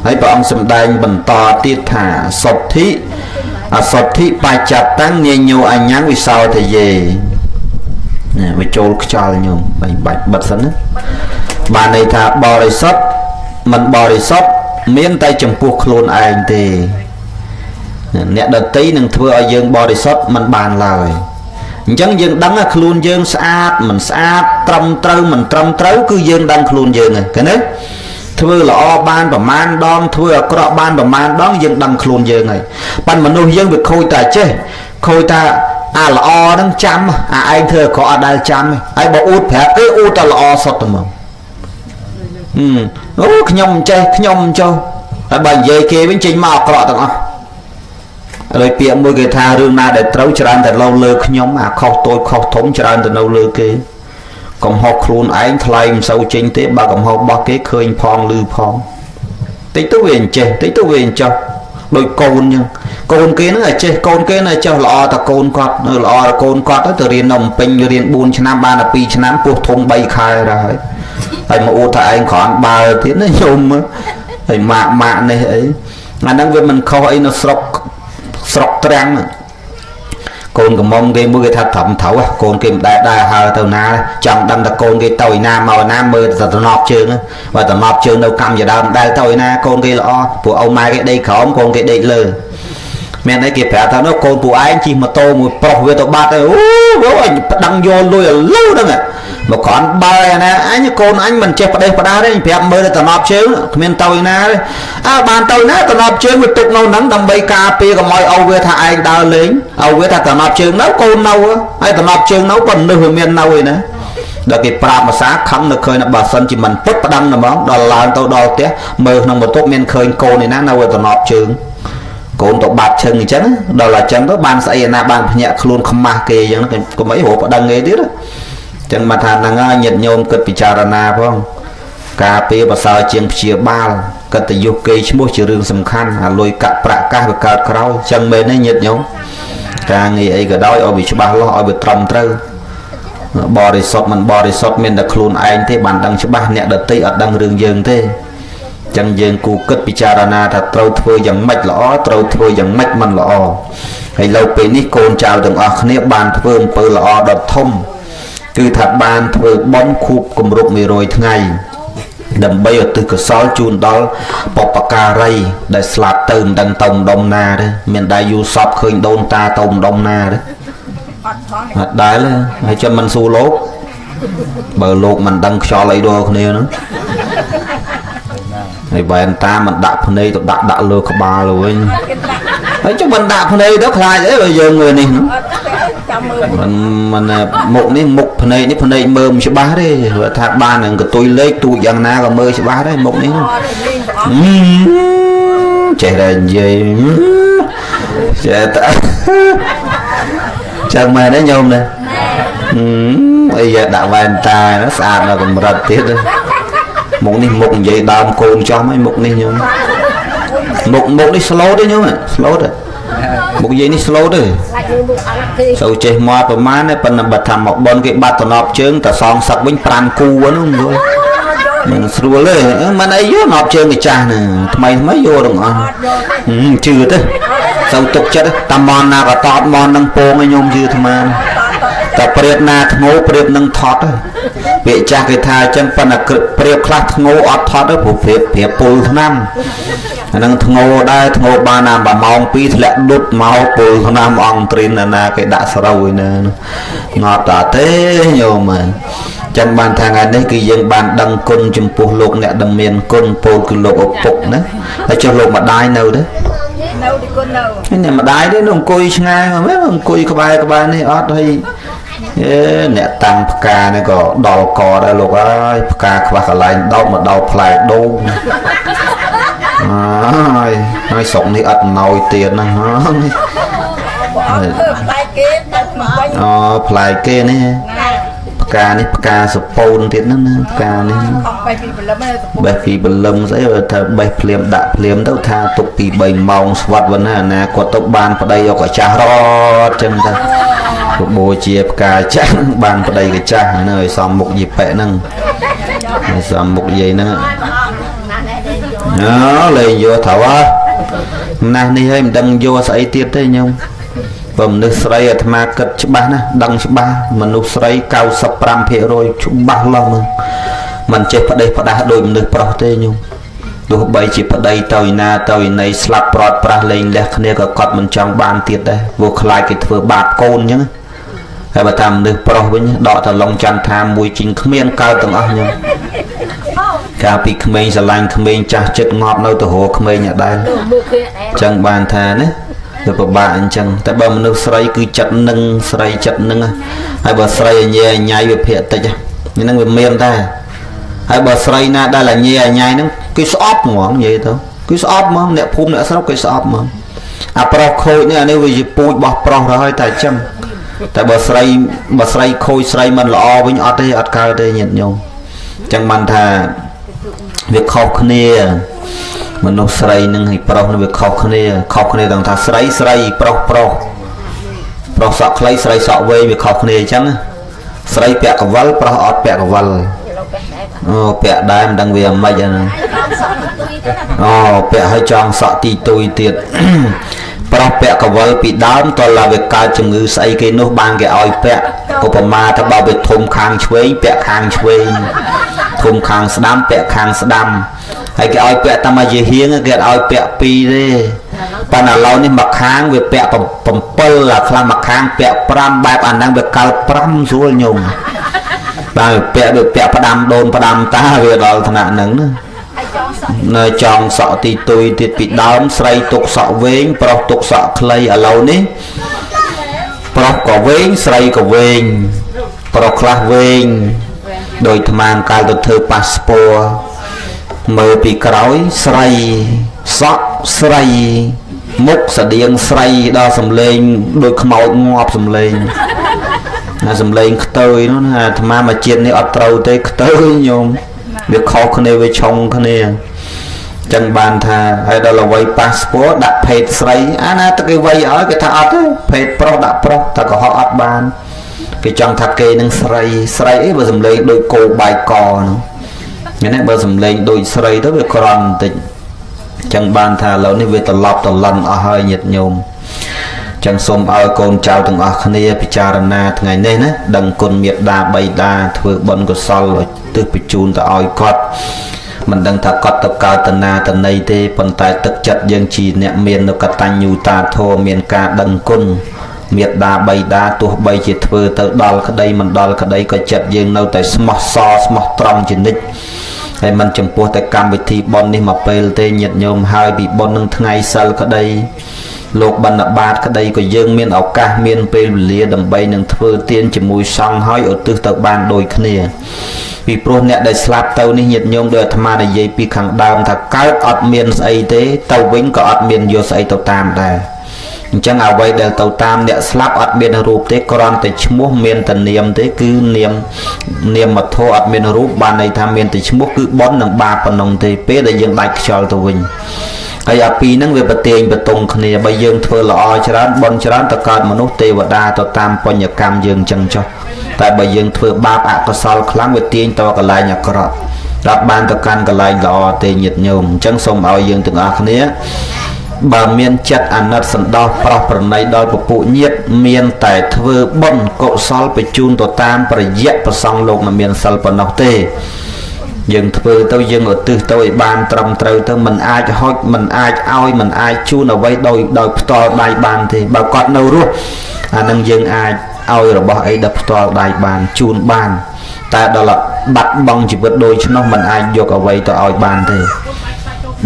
ហើយព្រះអង្គសម្ដែងបន្តទៀតថាសុទ្ធិអសុទ្ធិបច្ចតាំងញញោអញ្ញងវិសោទយេណាវាចូលខ្យល់ញោមបាច់បិទសិនណាបានន័យថាបរិសុទ្ធមិនបរិសុទ្ធមានតែចំពោះខ្លួនឯងទេអ្នកដតីនឹងធ្វើឲ្យយើងបរិសុទ្ធមិនបានឡើយអញ្ចឹងយើងដឹងថាខ្លួនយើងស្អាតមិនស្អាតត្រឹមត្រូវមិនត្រឹមត្រូវគឺយើងដឹងខ្លួនយើងហ្នឹងឃើញទេធ្វើល្អបានប្រមាណដងធ្វើអាក្រក់បានប្រមាណដងយើងដឹងខ្លួនយើងហើយប៉ុន្តែមនុស្សយើងវាខូចតែចេះខូចតែអាល្អហ្នឹងចាំអាឯងធ្វើអាក្រក់អត់ដែលចាំហើយបើអួតប្រាប់គេអួតតែល្អសុទ្ធតែមកអូខ្ញុំមិនចេះខ្ញុំមិនចុះហើយបើនិយាយគេវិញចេញមកអាក្រក់ទាំងអស់ហើយពាក្យមួយគេថារឿងណាដែលត្រូវច្រើនតែនៅលើខ្ញុំអាខុសតូចខុសធំច្រើនតែនៅលើគេកំហុសខ្លួនឯងថ្លៃមិនសូវចេញទេបើកំហុសរបស់គេឃើញផងឮផងតិចទៅវាអញ្ចេះតិចទៅវាអញ្ចោះដូចកូនអញ្ចឹងកូនគេហ្នឹងឲ្យចេះកូនគេហ្នឹងឲ្យចេះល្អតែកូនគាត់នៅល្អតែកូនគាត់ទៅរៀននៅពេញរៀន4ឆ្នាំបានតែ2ឆ្នាំពោះធំ3ខែហើយហើយមកអួតថាឯងគ្រាន់បើទៀតណាញោមហើយម៉ាក់ម៉ាក់នេះអីអាហ្នឹងវាមិនខុសអីនៅស្រុកស្រុកត្រាំងកូនកំមុំគេមួយគេថាត្រឹមត្រូវកូនគេមិនដែលដើរហើរទៅណាចង់ដឹងថាកូនគេទៅឯណាមកឯណាមើលតែតំណប់ជើងបើតំណប់ជើងនៅកម្មជាដើមមិនដែលទៅឯណាកូនគេល្អព្រោះឪម៉ែគេដេកក្រោមកូនគេដេកលើមានអីគេប្រាប់ថានោះកូនពួកឯងជិះម៉ូតូមួយប្រុសវាទៅបាត់ហើយអូអញប្តឹងយកលុយឲ្យលូហ្នឹងមកគ្រាន់បើឯណាអញកូនអញមិនចេះផ្ដេសផ្ដាសទេប្រាប់មើលតែតំណប់ជើងគ្មានទៅឯណាទេអើបានទៅណាតំណប់ជើងវាទុកនៅហ្នឹងដើម្បីការពារកុំឲ្យឪវាថាឯងដើរលេងឪវាថាតំណប់ជើងនៅកូននៅហើយតំណប់ជើងនៅប៉ុន្តែវាមាននៅឯណាដល់គេប្រាប់ភាសាខឹងនៅឃើញបើសិនជាមិនពិតប្តឹងហ្មងដល់ឡើងទៅដល់ផ្ទះមើលក្នុងបន្ទប់មានឃើញកូនឯណានៅតំណប់ជើងកូនទៅបាត់ឈឹងអញ្ចឹងដល់អញ្ចឹងទៅបានស្អីណាបានភ្ញាក់ខ្លួនខ្មាស់គេអញ្ចឹងកុំអីរកប្តឹងគេទៀតចឹងមកថាហ្នឹងហើយញាតិញោមគិតពិចារណាផងការពារប្រសើរជាងព្យាបាលកិត្តិយសគេឈ្មោះជារឿងសំខាន់អាលុយកាក់ប្រាក់កាសវាកើតក្រោយចឹងមែនទេញាតិញោមការងារអីក៏ដោយឲ្យវាច្បាស់លាស់ឲ្យវាត្រឹមត្រូវបរិសុទ្ធមិនបរិសុទ្ធមានតែខ្លួនឯងទេបានដឹងច្បាស់អ្នកដទៃអត់ដឹងរឿងយើងទេចឹងយើងគូគិតពិចារណាថាត្រូវធ្វើយ៉ាងម៉េចល្អត្រូវធ្វើយ៉ាងម៉េចមិនល្អហើយលើពេលនេះកូនចៅទាំងអស់គ្នាបានធ្វើអំពើល្អដ៏ធំគឺថាបានធ្វើបុណ្យខួបគម្រប់100ថ្ងៃដើម្បីឧទ្ទិសកុសលជូនដល់បុព្វការីដែលស្លាប់ទៅមិនដឹងទៅម្ដុំណាទេមានដែរយូរសពឃើញដូនតាទៅម្ដុំណាទេអត់ដែលហើយចាំមិនសួរលោក បើលោកមិនដឹងខ្យល់អីដល់គ្នាហ្នឹងហើយវ៉ែនតាមិនដាក់ភ្នែកទៅដាក់ដាក់លើក្បាលទៅវិញហើយចុះមិនដាក់ភ្នែកទៅខ្លាចអីបើយើងមើលនេះហ្នឹងមិនមិនមុខនេះមុខភ្នែកនេះភ្នែកមើលមិនច្បាស់ទេព្រោះថាបាននឹងកតុយលេខទូចយ៉ាងណាក៏មើលច្បាស់ដែរមុខនេះចេះតែនិយាយចេះតែចឹងមែនទេញោមណាអីដាក់វ៉ែនតាស្អាតដល់កម្រិតទៀតមុខនេះមុខនិយាយដើមកូនចោះហ្នឹងមុខនេះញោមមុខមុខនេះ slow ទេញោម slow ទេមុខនិយាយនេះ slow ទេសូវចេះមកប្រហែលទេប៉ុន្តែបើថាមកបនគេបាត់តំណប់ជើងតែសងសឹកវិញ5គូហ្នឹងយល់មិនស្រួលទេមិនអីយកណប់ជើងកាចាស់ណាថ្មីថ្មីយកទាំងអស់ជឿទេសូវទុកចិត្តតាមមនណាក៏តតមននឹងពងឲ្យញោមជឿអាត្មាតែព្រាបណាធ្ងោព្រាបនឹងថត់ពាក្យចាស់គេថាអញ្ចឹងប៉ុន្តែព្រាបខ្លះធ្ងោអត់ថត់ទេព្រោះព្រាបព្រាបពុលថ្នាំអានឹងធ្ងោដែរធ្ងោបានណា1ម៉ោង2ធ្លាក់ដុតមកពុលថ្នាំអង្គត្រិនណាគេដាក់ស្រូវឯណាងត់តាទេញោមចឹងបានថាថ្ងៃនេះគឺយើងបានដឹងគុណចំពោះលោកអ្នកដែលមានគុណពោលគឺលោកឪពុកណាហើយចុះលោកម្ដាយនៅទេនៅទីគុណនៅហើយអ្នកម្ដាយទេនៅអង្គុយឆ្ងាយមកអង្គុយក្បែរក្បែរនេះអត់ហើយអេអ្នកតាំងផ្កានេះក៏ដល់កដែរលោកអើយផ្កាខ្វះកន្លែងដោតមកដល់ផ្លែដូងហើយហើយស្រុកនេះអត់ណយទៀតណា ផ្លែគេទៅវិញអូផ្លែគេនេះផ្កានេះផ្កាសពូនទៀតហ្នឹងណាផ្កានេះបេះពីព្រលឹមបេះពីព្រលឹមស្អីថាបេះភ្លាមដាក់ភ្លាមទៅថាទុកពី3ម៉ោងស្វាត់វិញណាណាគាត់ទៅបានប្តីយកកាចាស់រត់ចឹងទៅបូជាផ្កាចាស់បានប្តីកាចាស់ហ្នឹងឲ្យសំមុខយីប៉ែហ្នឹងឲ្យសំមុខយាយហ្នឹងអូលេងយកត្រូវហ៎ណាស់នេះហើយមិនដឹងយកស្អីទៀតទេញោមបើមនុស្សស្រីអាត្មាគិតច្បាស់ណាដឹងច្បាស់មនុស្សស្រី 95% ច្បាស់ឡោះមើលមិនចេះប្តេសផ្ដាស់ដូចមនុស្សប្រុសទេញោមទោះបីជាប្តីទៅឯណាទៅឯណីស្លាប់ប្រត់ប្រាស់លេងលះគ្នាក៏គាត់មិនចង់បានទៀតដែរព្រោះខ្លាចគេធ្វើបាបកូនអញ្ចឹងហើយបើតាមមនុស្សប្រុសវិញដកតឡុងចន្ទថាមួយជីងគ្មានកើតទាំងអស់ញោមកាលពីក្មេងស្រឡាញ់ក្មេងចាស់ចិត្តងាប់នៅទៅរកក្មេងអត់ដែរអញ្ចឹងបានថាណាវាពិបាកអញ្ចឹងតែបើមនុស្សស្រីគឺចិត្តនឹងស្រីចិត្តនឹងហើយបើស្រីអញញ៉ៃវាភាកតិចហ្នឹងវាមានដែរហើយបើស្រីណាដែលអញញ៉ៃហ្នឹងគេស្អប់ហ្មងនិយាយទៅគឺស្អប់ហ្មងអ្នកភូមិអ្នកស្រុកគេស្អប់ហ្មងអាប្រុសខូចនេះអានេះវាជាពូជរបស់ប្រុសទៅហើយតែអញ្ចឹងតែបើស្រីខូចស្រីមិនល្អវិញអត់ទេអត់កើតទេញាតិញោមអញ្ចឹងបានថាវាខុសគ្នាមនុស្សស្រីនឹងហើយប្រុសនឹងវាខុសគ្នាខុសគ្នាទាំងថាស្រីស្រីប្រុសប្រុសប្រុសសក់ខ្លីស្រីសក់វែងវាខុសគ្នាអញ្ចឹងស្រីពាក់កវលប្រុសអត់ពាក់កវលអូពាក់ដែរមិនដឹងវាមិនហ្នឹងអូពាក់ឲ្យចង់សក់ទីទុយទៀតប្រុសពាក់កវលពីដើមតើឡាវាកើតជំងឺស្អីគេនោះបានគេឲ្យពាក់ឧបមាថាបើវាធំខាងឆ្វេងពាក់ខាងឆ្វេងធំខាងស្ដាំពាក់ខាងស្ដាំហើយគេឲ្យពាក់តាមជាហៀងគេឲ្យពាក់2ទេប៉ុន្តែឥឡូវនេះមួយខាងវាពាក់7អាខ្លះមួយខាងពាក់5បែបអាហ្នឹងវាកើត5ស្រួលញោមបាទពាក់វាពាក់ផ្ដាំដូនផ្ដាំតាវាដល់ថ្នាក់ហ្នឹងណានៅចង់សក់ទីទុយទៀតពីដើមស្រីទុកសក់វែងប្រុសទុកសក់ខ្លីឥឡូវនេះប្រុសក៏វែងស្រីក៏វែងប្រុសខ្លះវែងដោយថ្មកាលទៅធ្វើប៉ាសពតមើលពីក្រោយស្រីសក់ស្រីមុខស្តៀងស្រីដល់សំលេងដូចខ្មោចងាប់សំលេងណាសំលេងខ្ទើយនោះណាអាត្មាមួយជាតិនេះអត់ត្រូវទេខ្ទើយញោមវាខុសគ្នាវាឆុងគ្នាចឹងបានថាហើយដល់អ្វីប៉ាសពតដាក់ភេទស្រីអាណាទៅគេវៃឲ្យគេថាអត់ទេភេទប្រុសដាក់ប្រុសតែកុហកអត់បានគេចង់ថាគេនឹងស្រីស្រីអីបើសំលេងដូចគោបាយកហ្នឹងនេះបើសំលេងដូចស្រីទៅវាក្រន់បន្តិចចឹងបានថាឥឡូវនេះវាត្រឡប់ត្រឡិនអស់ហើយញាតិញោមចឹងសូមឲ្យកូនចៅទាំងអស់គ្នាពិចារណាថ្ងៃនេះណាដឹងគុណមេត្តាបិតាធ្វើបុណ្យកុសលឧទ្ទិសបញ្ជូនទៅឲ្យគាត់មិនដឹងថាគាត់ទៅកើតតណាតណីទេប៉ុន្តែទឹកចិត្តយើងជាអ្នកមាននៅកតញ្ញូតាធម៌មានការដឹងគុណ មេត្តាបៃតាទោះបីជាធ្វើទៅដល់ក្តីមិនដល់ក្តីក៏ចិត្តយើងនៅតែស្មោះសរស្មោះត្រង់ជានិច្ចហើយមិនចំពោះតែកម្មវិធីបុណ្យនេះមកពេលទេញាតិញោមហើយពីបុណ្យនឹងថ្ងៃសិលក្តីលោកបណ្ឌបាតក្តីក៏យើងមានឱកាសមានពេលវេលាដើម្បីនឹងធ្វើទានជាមួយសង្ឃហើយឧទ្ទិសទៅបានដូចគ្នាពីព្រោះអ្នកដែលស្លាប់ទៅនេះញាតិញោមដោយអាត្មានិយាយពីខាងដើមថាកើតអត់មានស្អីទេទៅវិញក៏អត់មានយកស្អីទៅតាមដែរអញ្ចឹងអ្វីដែលទៅតាមអ្នកស្លាប់អត់មានរូបទេគ្រាន់តែឈ្មោះមានតែនាមទេគឺនាមនាមធម៌អត់មានរូបបានន័យថាមានតែឈ្មោះគឺបុណ្យនិងបាបប៉ុណ្ណឹងទេពេលដែលយើងដាច់ខ្យល់ទៅវិញហើយអាពីរហ្នឹងវាប្រទាញប្រទង់គ្នាបើយើងធ្វើល្អច្រើនបុណ្យច្រើនទៅកើតមនុស្សទេវតាទៅតាមបញ្ញកម្មយើងអញ្ចឹងចុះតែបើយើងធ្វើបាបអកុសលខ្លាំងវាទាញទៅកន្លែងអាក្រក់ដល់បានទៅកាន់កន្លែងល្អទេញាតិញោមអញ្ចឹងសូមឲ្យយើងទាំងអស់គ្នាបើមានចិត្តអាណិតសន្តោសប្រោះប្រណីដល់ពពួកញាតិមានតែធ្វើបុណ្យកុសលបញ្ជូនទៅតាមប្រយៈប្រសងលោកមិនមានសិលប៉ុណ្ណោះទេយើងធ្វើទៅយើងឧទ្ទិសទៅឲ្យបានត្រឹមត្រូវទៅមិនអាចហុចមិនអាចឲ្យមិនអាចជូនអ្វីដោយផ្ទាល់ដៃបានទេបើគាត់នៅរស់អានឹងយើងអាចឲ្យរបស់អីដល់ផ្ទាល់ដៃបានជូនបានតែដល់បាត់បង់ជីវិតដូច្នោះមិនអាចយកអ្វីទៅឲ្យបានទេ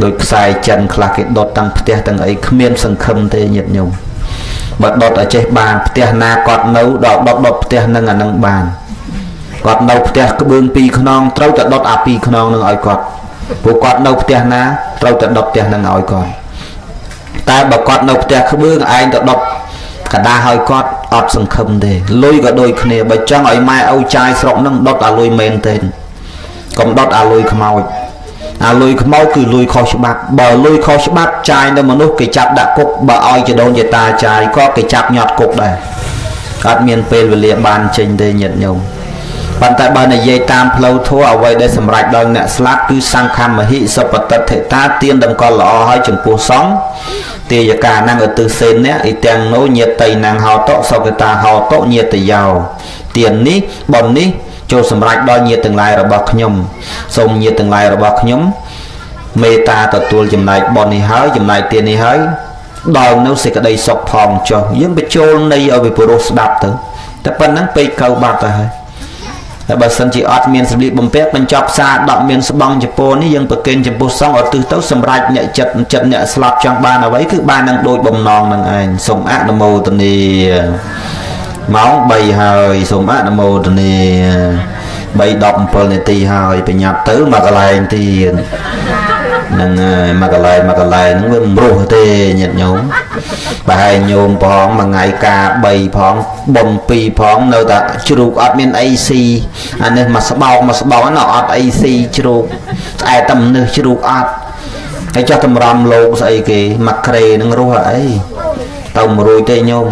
ដោយខ្សែចិនខ្លះគេដុតទាំងផ្ទះទាំងអីគ្មានសង្ឃឹមទេញាតិញោមបើដុតឲ្យចេះបានផ្ទះណាគាត់នៅដល់ដុតដុតផ្ទះនឹងអានឹងបានគាត់នៅផ្ទះក្បឿងពីរខ្នងត្រូវតែដុតអាពីរខ្នងនឹងឲ្យគាត់ព្រោះគាត់នៅផ្ទះណាត្រូវតែដុតផ្ទះនឹងឲ្យគាត់តែបើគាត់នៅផ្ទះក្បឿងឯងទៅដុតកដាឲ្យគាត់អត់សង្ឃឹមទេលុយក៏ដូចគ្នាបើចង់ឲ្យម៉ែឪចាយស្រុកនឹងដុតអាលុយមែនទេកុំដុតអាលុយខ្មោចអាលុយខ្មោចគឺលុយខុសច្បាប់បើលុយខុសច្បាប់ចាយនៅមនុស្សគេចាប់ដាក់គុកបើឲ្យចដូនជាតាចាយក៏គេចាប់ញាត់គុកដែរអត់មានពេលវេលាបានចេញទេញាតិញោមប៉ុន្តែបើនិយាយតាមផ្លូវធម៌អ្វីដែលសម្រេចដល់អ្នកស្លាប់គឺសង្ឃមហិសុបតិដ្ឋិតាទានតម្កល់ល្អឲ្យចំពោះសង្ឃទាយកាណាំងឧទ្ទិសសេនៈអ៊ីទាំងណូញាតីណាំងហោតសុគតាហោតញាតយោទាននេះបុណ្យនេះចូលសម្រេចដល់ញាតិទាំងឡាយរបស់ខ្ញុំសូមញាតិទាំងឡាយរបស់ខ្ញុំមេត្តាទទួលចំណែកបុណ្យនេះហើយចំណែកទាននេះហើយដល់នៅសេចក្តីសុខផងចុះយើងបញ្ចូលន័យឲ្យវិព្រោះស្ដាប់ទៅតែប៉ុណ្ណឹងពេកកៅបាត់ទៅហើយតែបើសិនជាអត់មានសម្លៀកបំពាក់បញ្ចប់សារដកមានស្បង់ចំពោះនេះយើងប្រគេនចំពោះសង្ឃឧទ្ទិសទៅសម្រេចអ្នកចិត្តចិត្តអ្នកស្លាប់ចង់បានអ្វីគឺបាននឹងដូចបំណងនឹងឯងសូមអនុមោទនាម៉ោង3ហើយសូមអនុមោទនា3:17នាទីហើយប្រញាប់ទៅមកកន្លែងទៀតហ្នឹងហើយមកកន្លែងហ្នឹងវាមិនរស់ទេញាតិញោមប្រហែលញោមផងមួយថ្ងៃការ3ផងបុណ្យ2ផងនៅតែជ្រូកអត់មានអីស៊ីអានេះមកស្បោកណោះអត់អីស៊ីជ្រូកស្អែកតែមនុស្សជ្រូកអត់ហើយចោះតម្រាំលោកស្អីគេមកក្រេនឹងរស់អីទៅមិនរួចទេញោម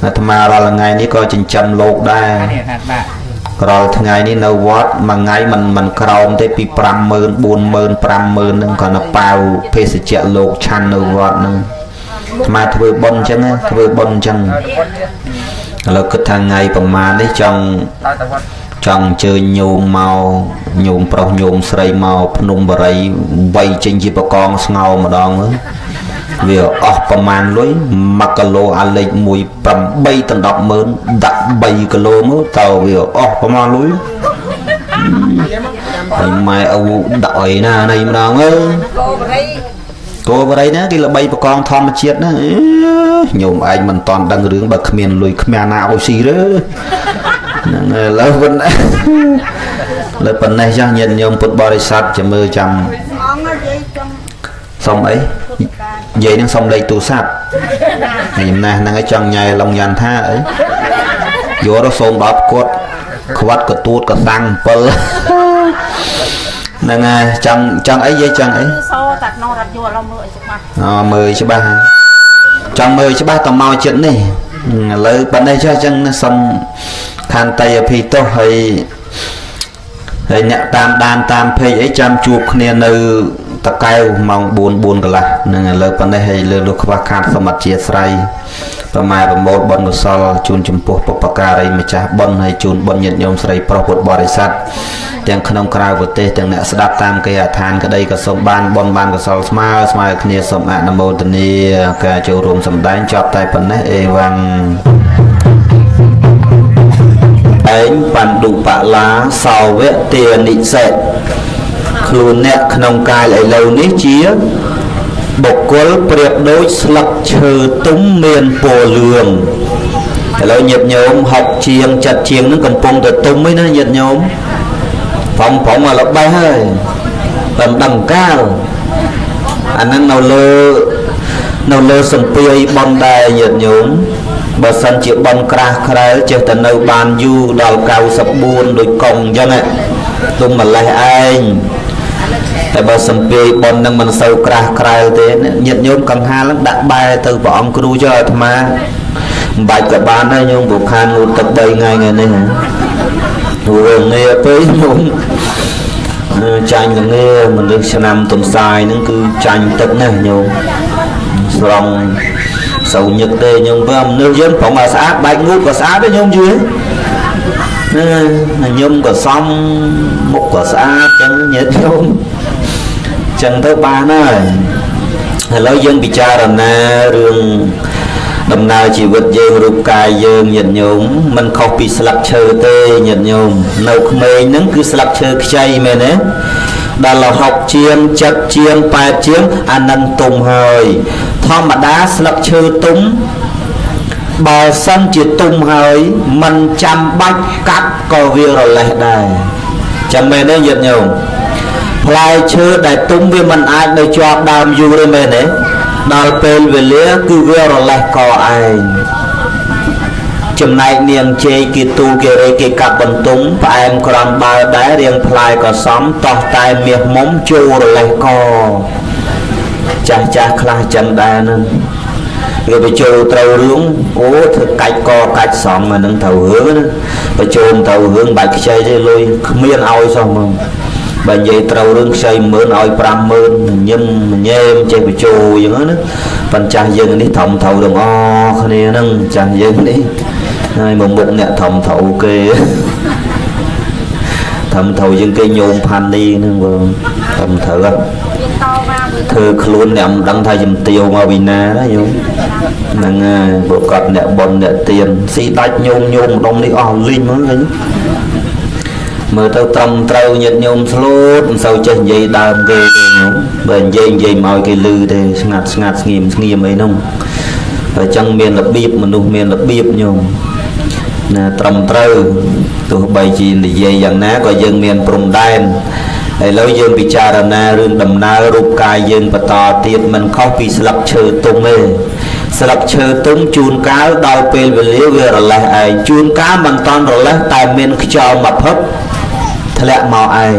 អាត្មារាល់ថ្ងៃនេះក៏ចិញ្ចឹមលោកដែរក្រោលថ្ងៃនេះនៅវត្តមួយថ្ងៃមិនក្រោមទេពី50000 40000 50000ហ្នឹងគ្រាន់តែប៉ាវភេសជ្ជៈលោកឆាន់នៅវត្តហ្នឹងអាត្មាធ្វើបុណ្យអញ្ចឹងធ្វើបុណ្យអញ្ចឹងឥឡូវគិតថាថ្ងៃប្រមាណនេះចង់អញ្ជើញញោមមកញោមប្រុសញោមស្រីមកភ្នំបរិយវៃចេញជាបកងស្ងោម្ដងវាអស់ប្រមាណលុយ1គីឡូអាលេខ1 8ដល់100000ដាក់3គីឡូមកតើវាអស់ប្រមាណលុយហើយម៉ែឪដាក់អីណានេះម្ដងអើគោបរិយណាគេល្បីបកងធម្មជាតិណាញោមឯងមិនតន់ដឹងរឿងបើគ្មានលុយគ្មានណាឲ្យស៊ីទេហ្នឹងឥឡូវប៉ុណ្ណេះលើប៉ុណ្ណេះចាស់ញាតិញោមពុទ្ធបរិស័ទចាំមើលចាំសុំអីនិយាយនឹងសុំលេខទូរស័ព្ទខ្ញុំណាស់ហ្នឹងឲ្យចង់ញ៉ែឡុងយ៉ាន់ថាអីយកទៅសូមដល់គាត់ខ្វាត់កទួតកសាំង7ហ្នឹងហើយចង់អីយាយចង់អីសូតាក្នុងរ៉ាឌីយ៉ូឥឡូវមើលឲ្យច្បាស់អូមើលច្បាស់ចង់មើលច្បាស់តមកចិត្តនេះឥឡូវប៉ុណ្ណេះចុះអញ្ចឹងសុំខន្តីអភិទោសហើយអ្នកតាមដានតាមពេកអីចាំជួបគ្នានៅតកែវម៉ោង4 4កន្លះហ្នឹងឥឡូវប៉ុណ្ណេះហើយលើលោកខ្វះខាតសូមអធិស្ឋានប្រម៉ែប្រមូលបុណ្យកុសលជូនចំពោះបុព្វការីម្ចាស់បុណ្យហើយជូនបុណ្យញាតិញោមស្រីប្រុសពុទ្ធបរិស័ទទាំងក្នុងក្រៅប្រទេសទាំងអ្នកស្ដាប់តាមគេហដ្ឋានក្តីក៏សូមបានបុណ្យបានកុសលស្មើគ្នាសូមអនុមោទនាការចូលរួមសម្ដែងចប់តែប៉ុណ្ណេះអេវ៉ាំង ឯងបណ្ឌុបលាសោវៈទានិសិខ្លួនអ្នកក្នុងកាយឥឡូវនេះជាបុគ្គលប្រៀបដូចស្លឹកឈើទុំមានពណ៌លឿងឥឡូវញាតិញោម60ជាង70ជាងនឹងកំពុងតែទុំឯណាញាតិញោមប្រងប្រងមកលបេះហើយតែមិនដឹងកាលអាហ្នឹងនៅលើសំពាយបនដែរញាតិញោមបើសិនជាបនក្រាស់ក្រែលចេះតែនៅបានយូរដល់94ដូចកុងអញ្ចឹងទុំម្លេះឯងតែបើសំពាយបននឹងមិនសូវក្រាស់ក្រែលទេញាតិញោមកង្ហាលនឹងដាក់បែរទៅព្រះអង្គគ្រូចុះអាត្មាមិនបាច់ក៏បានដែរញោមព្រោះខានងូតទឹក3ថ្ងៃថ្ងៃនេះហ៎ងាពេកញោមចាញ់ល្ងាមនុស្សឆ្នាំទុនសាយហ្នឹងគឺចាញ់ទឹកណាស់ញោមស្រង់សូវញឹកទេញោមបើមនុស្សយើងប្រងឲ្យស្អាតបែកងូតក៏ស្អាតដែរញោមយល់ញោមក៏សមមុខក៏ស្អាតចឹងញាតិញោមចឹងទៅបានហើយឥឡូវយើងពិចារណារឿងដំណើរជីវិតយើងរូបកាយយើងញាតិញោមមិនខុសពីស្លឹកឈើទេញាតិញោមនៅក្មេងហ្នឹងគឺស្លឹកឈើខ្ចីមែនទេដល់60ជាង70ជាង80ជាងអានឹងទុំហើយធម្មតាស្លឹកឈើទុំបើសិនជាទុំហើយមិនចាំបាច់កាត់ក៏វារលេះដែរចាំមែនទេញាតិញោមផ្លែឈើដែលទុំវាមិនអាចនៅជាប់ដើមយូរទេមែនទេដល់ពេលវេលាគឺវារលេះកឯងចំណែកនាងជ័យគេទូលគេរេគេកាប់បន្ទុំផ្អែមក្រំបើដែររៀងផ្លែក៏សមតោះតែមាសមុំចូលរលេះកចាស់ចាស់ខ្លះចឹងដែរនឹងវាបញ្ចូលត្រូវរឿងអូធ្វើកាច់កកាច់ស្រង់អានឹងត្រូវរឿងណាបញ្ចូលត្រូវរឿងបាច់ខ្ចីទេលុយគ្មានឲ្យសោះហ្មងបើនិយាយត្រូវរឿងខ្ចី10000ឲ្យ50000ញឹមញែមចេះបញ្ចូលយ៉ាងហ្នឹងណាប៉ុន្តែចាស់យើងនេះធំត្រូវទាំងអស់គ្នាហ្នឹងចាស់យើងនេះហើយមកមុខអ្នកធំត្រូវគេធំត្រូវជាងគេញោមផាន់នេះហ្នឹងបងធំត្រូវធ្វើខ្លួនអ្នកមិនដឹងថាជំទាវមកពីណាណាញោមហ្នឹងហើយព្រោះគាត់អ្នកប៉ុនអ្នកទៀនស៊ីដាច់ញោមញោមម្ដុំនេះអស់លីងហ្មងឃើញមើលទៅត្រឹមត្រូវញាតិញោមស្លូតមិនសូវចេះនិយាយដើមគេទេញោមបើនិយាយមកឲ្យគេលឺទេស្ងាត់ស្ងាត់ស្ងៀមស្ងៀមអីហ្នឹងតែចឹងមានរបៀបមនុស្សមានរបៀបញោមណាត្រឹមត្រូវទោះបីជានិយាយយ៉ាងណាក៏យើងមានព្រំដែនឥឡូវយើងពិចារណារឿងដំណើររូបកាយយើងបន្តទៀតមិនខុសពីស្លឹកឈើទុំទេស្លឹកឈើទុំជួនកាលដល់ពេលវេលាវារលេះឯងជួនកាលមិនតាន់រលេះតែមានខ្យល់មកភឹបធ្លាក់មកឯង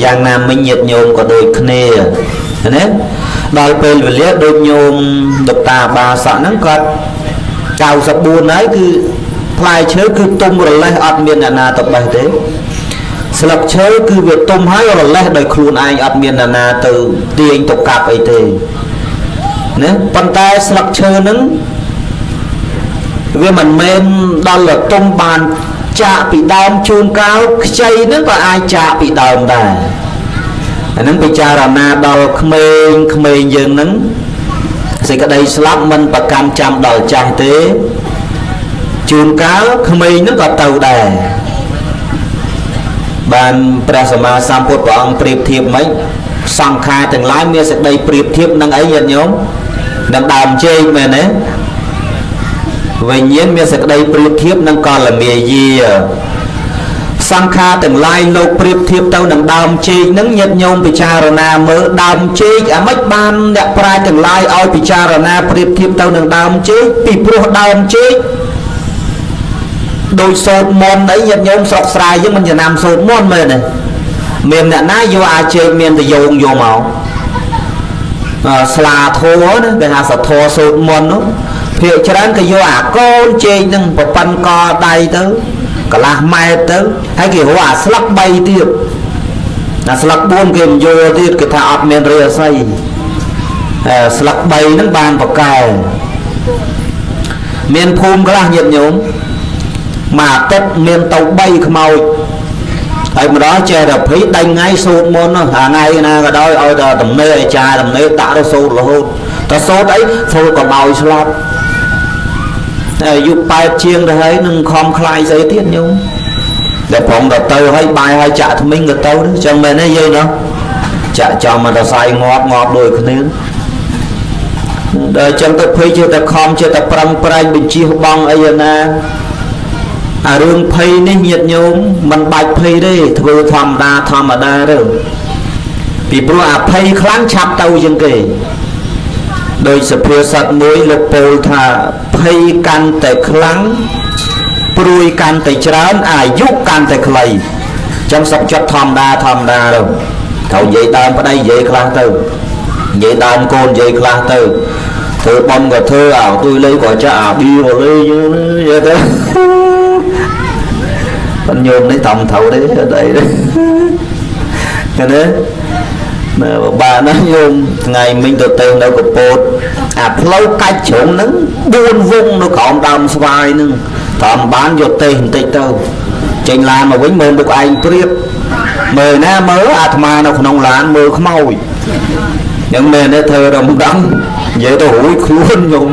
យ៉ាងណាមិញញាតិញោមក៏ដូចគ្នាណាដល់ពេលវេលាដូចញោមលោកតាបាសក់ហ្នឹងគាត់94ហើយគឺផ្លែឈើគឺទុំរលេះអត់មានអ្នកណាទៅបេះទេស្លឹកឈើគឺវាទុំហើយរលេះដោយខ្លួនឯងអត់មានអ្នកណាទៅទាញទៅកាប់អីទេណាប៉ុន្តែស្លឹកឈើហ្នឹងវាមិនមែនដល់ទុំបានចាកពីដើមជួនកាលខ្ចីហ្នឹងក៏អាចចាកពីដើមដែរអាហ្នឹងពិចារណាដល់ក្មេងក្មេងយើងហ្នឹងសេចក្តីស្លាប់មិនប្រកាន់ចាំដល់ចាស់ទេជួនកាលក្មេងហ្នឹងក៏ទៅដែរបានព្រះសម្មាសម្ពុទ្ធព្រះអង្គប្រៀបធៀបម៉េចសង្ខារទាំងឡាយមានសេចក្តីប្រៀបធៀបនឹងអីញាតិញោមនឹងដើមចេកមែនទេវិញ្ញាណមានសេចក្តីប្រៀបធៀបនឹងកលមាយាសង្ខារទាំងឡាយលោកប្រៀបធៀបទៅនឹងដើមចេកនឹងញាតិញោមពិចារណាមើលដើមចេកអាម៉េចបានអ្នកប្រាជ្ញទាំងឡាយឲ្យពិចារណាប្រៀបធៀបទៅនឹងដើមចេកពីព្រោះដើមចេកដូចសូត្រមន្តអីញាតិញោមស្រុកស្រែយើងមិនចំណាំសូត្រមន្តមែនទេមានអ្នកណាយកអាចេកមានតយោងយកមកស្លាធัวណាគេថាសធัวសូត្រមន្តនោះភាគច្រើនគេយកអាកូនចេកហ្នឹងប្រប៉ិនកដៃទៅកន្លះម៉ែត្រទៅហើយគេរកអាស្លឹក3ទៀតអាស្លឹក4គេមិនយកទៀតគេថាអត់មានរាសីស្លឹក3ហ្នឹងបានប្រកែមានភូមិខ្លះញាតិញោមមួយអាទិត្យមានទៅ3ខ្មោចហើយម្ដងចេះតែភីដេញថ្ងៃសូត្រមន្តនោះអាថ្ងៃណាក៏ដោយឲ្យតែតំណេអាចារ្យតំណេដាក់ទៅសូត្ររហូតតែសូត្រអីសូត្រកុំឲ្យស្លាប់ តែអាយុ8ជាងទៅហើយនឹងខំខ្លាយស្អីទៀតញោមតែប្រងទៅទៅហើយបាយហើយចាក់ថ្មិញក៏ទៅអញ្ចឹងមែនទេយាយណោះចាក់ចំមកដល់សាយងាប់ងាប់ដូចគ្នាដល់អញ្ចឹងទៅភ័យជាតែខំជាតែប្រឹងប្រែងបញ្ជាបងអីណាអារឿងភ័យនេះញាតិញោមមិនបាច់ភ័យទេធ្វើធម្មតាធម្មតាទៅពីព្រោះអាភ័យខ្លាំងឆាប់ទៅជាងគេដោយសភាសិតមួយលោកពោលថាភ័យកាន់តែខ្លាំងព្រួយកាន់តែច្រើនអាយុកាន់តែខ្លីអញ្ចឹងសុខចិត្តធម្មតាធម្មតាទៅត្រូវនិយាយដើមប្តីនិយាយខ្លះទៅនិយាយដើមកូននិយាយខ្លះទៅធ្វើបំក៏ធ្វើអាទួយលេក៏ចាក់អាប៊ីក៏លេយនិយាយទៅបញ្ញោមនេះតំត្រូវទេអត់អីទេឃើញទេណែបាទណាញោមថ្ងៃមិញទៅទៅនៅកពតអាផ្លូវកាច់ជ្រុងហ្នឹង4វងនៅក្រោមដើមស្វាយហ្នឹងតាមបានយកទេបន្តិចទៅចេញឡានមកវិញមើលមុខឯងព្រៀបមើលណាមើលអាត្មានៅក្នុងឡានមើលខ្មោចយ៉ាងមែនទេធ្វើរំដឹងនិយាយទៅរួចខ្លួនញោម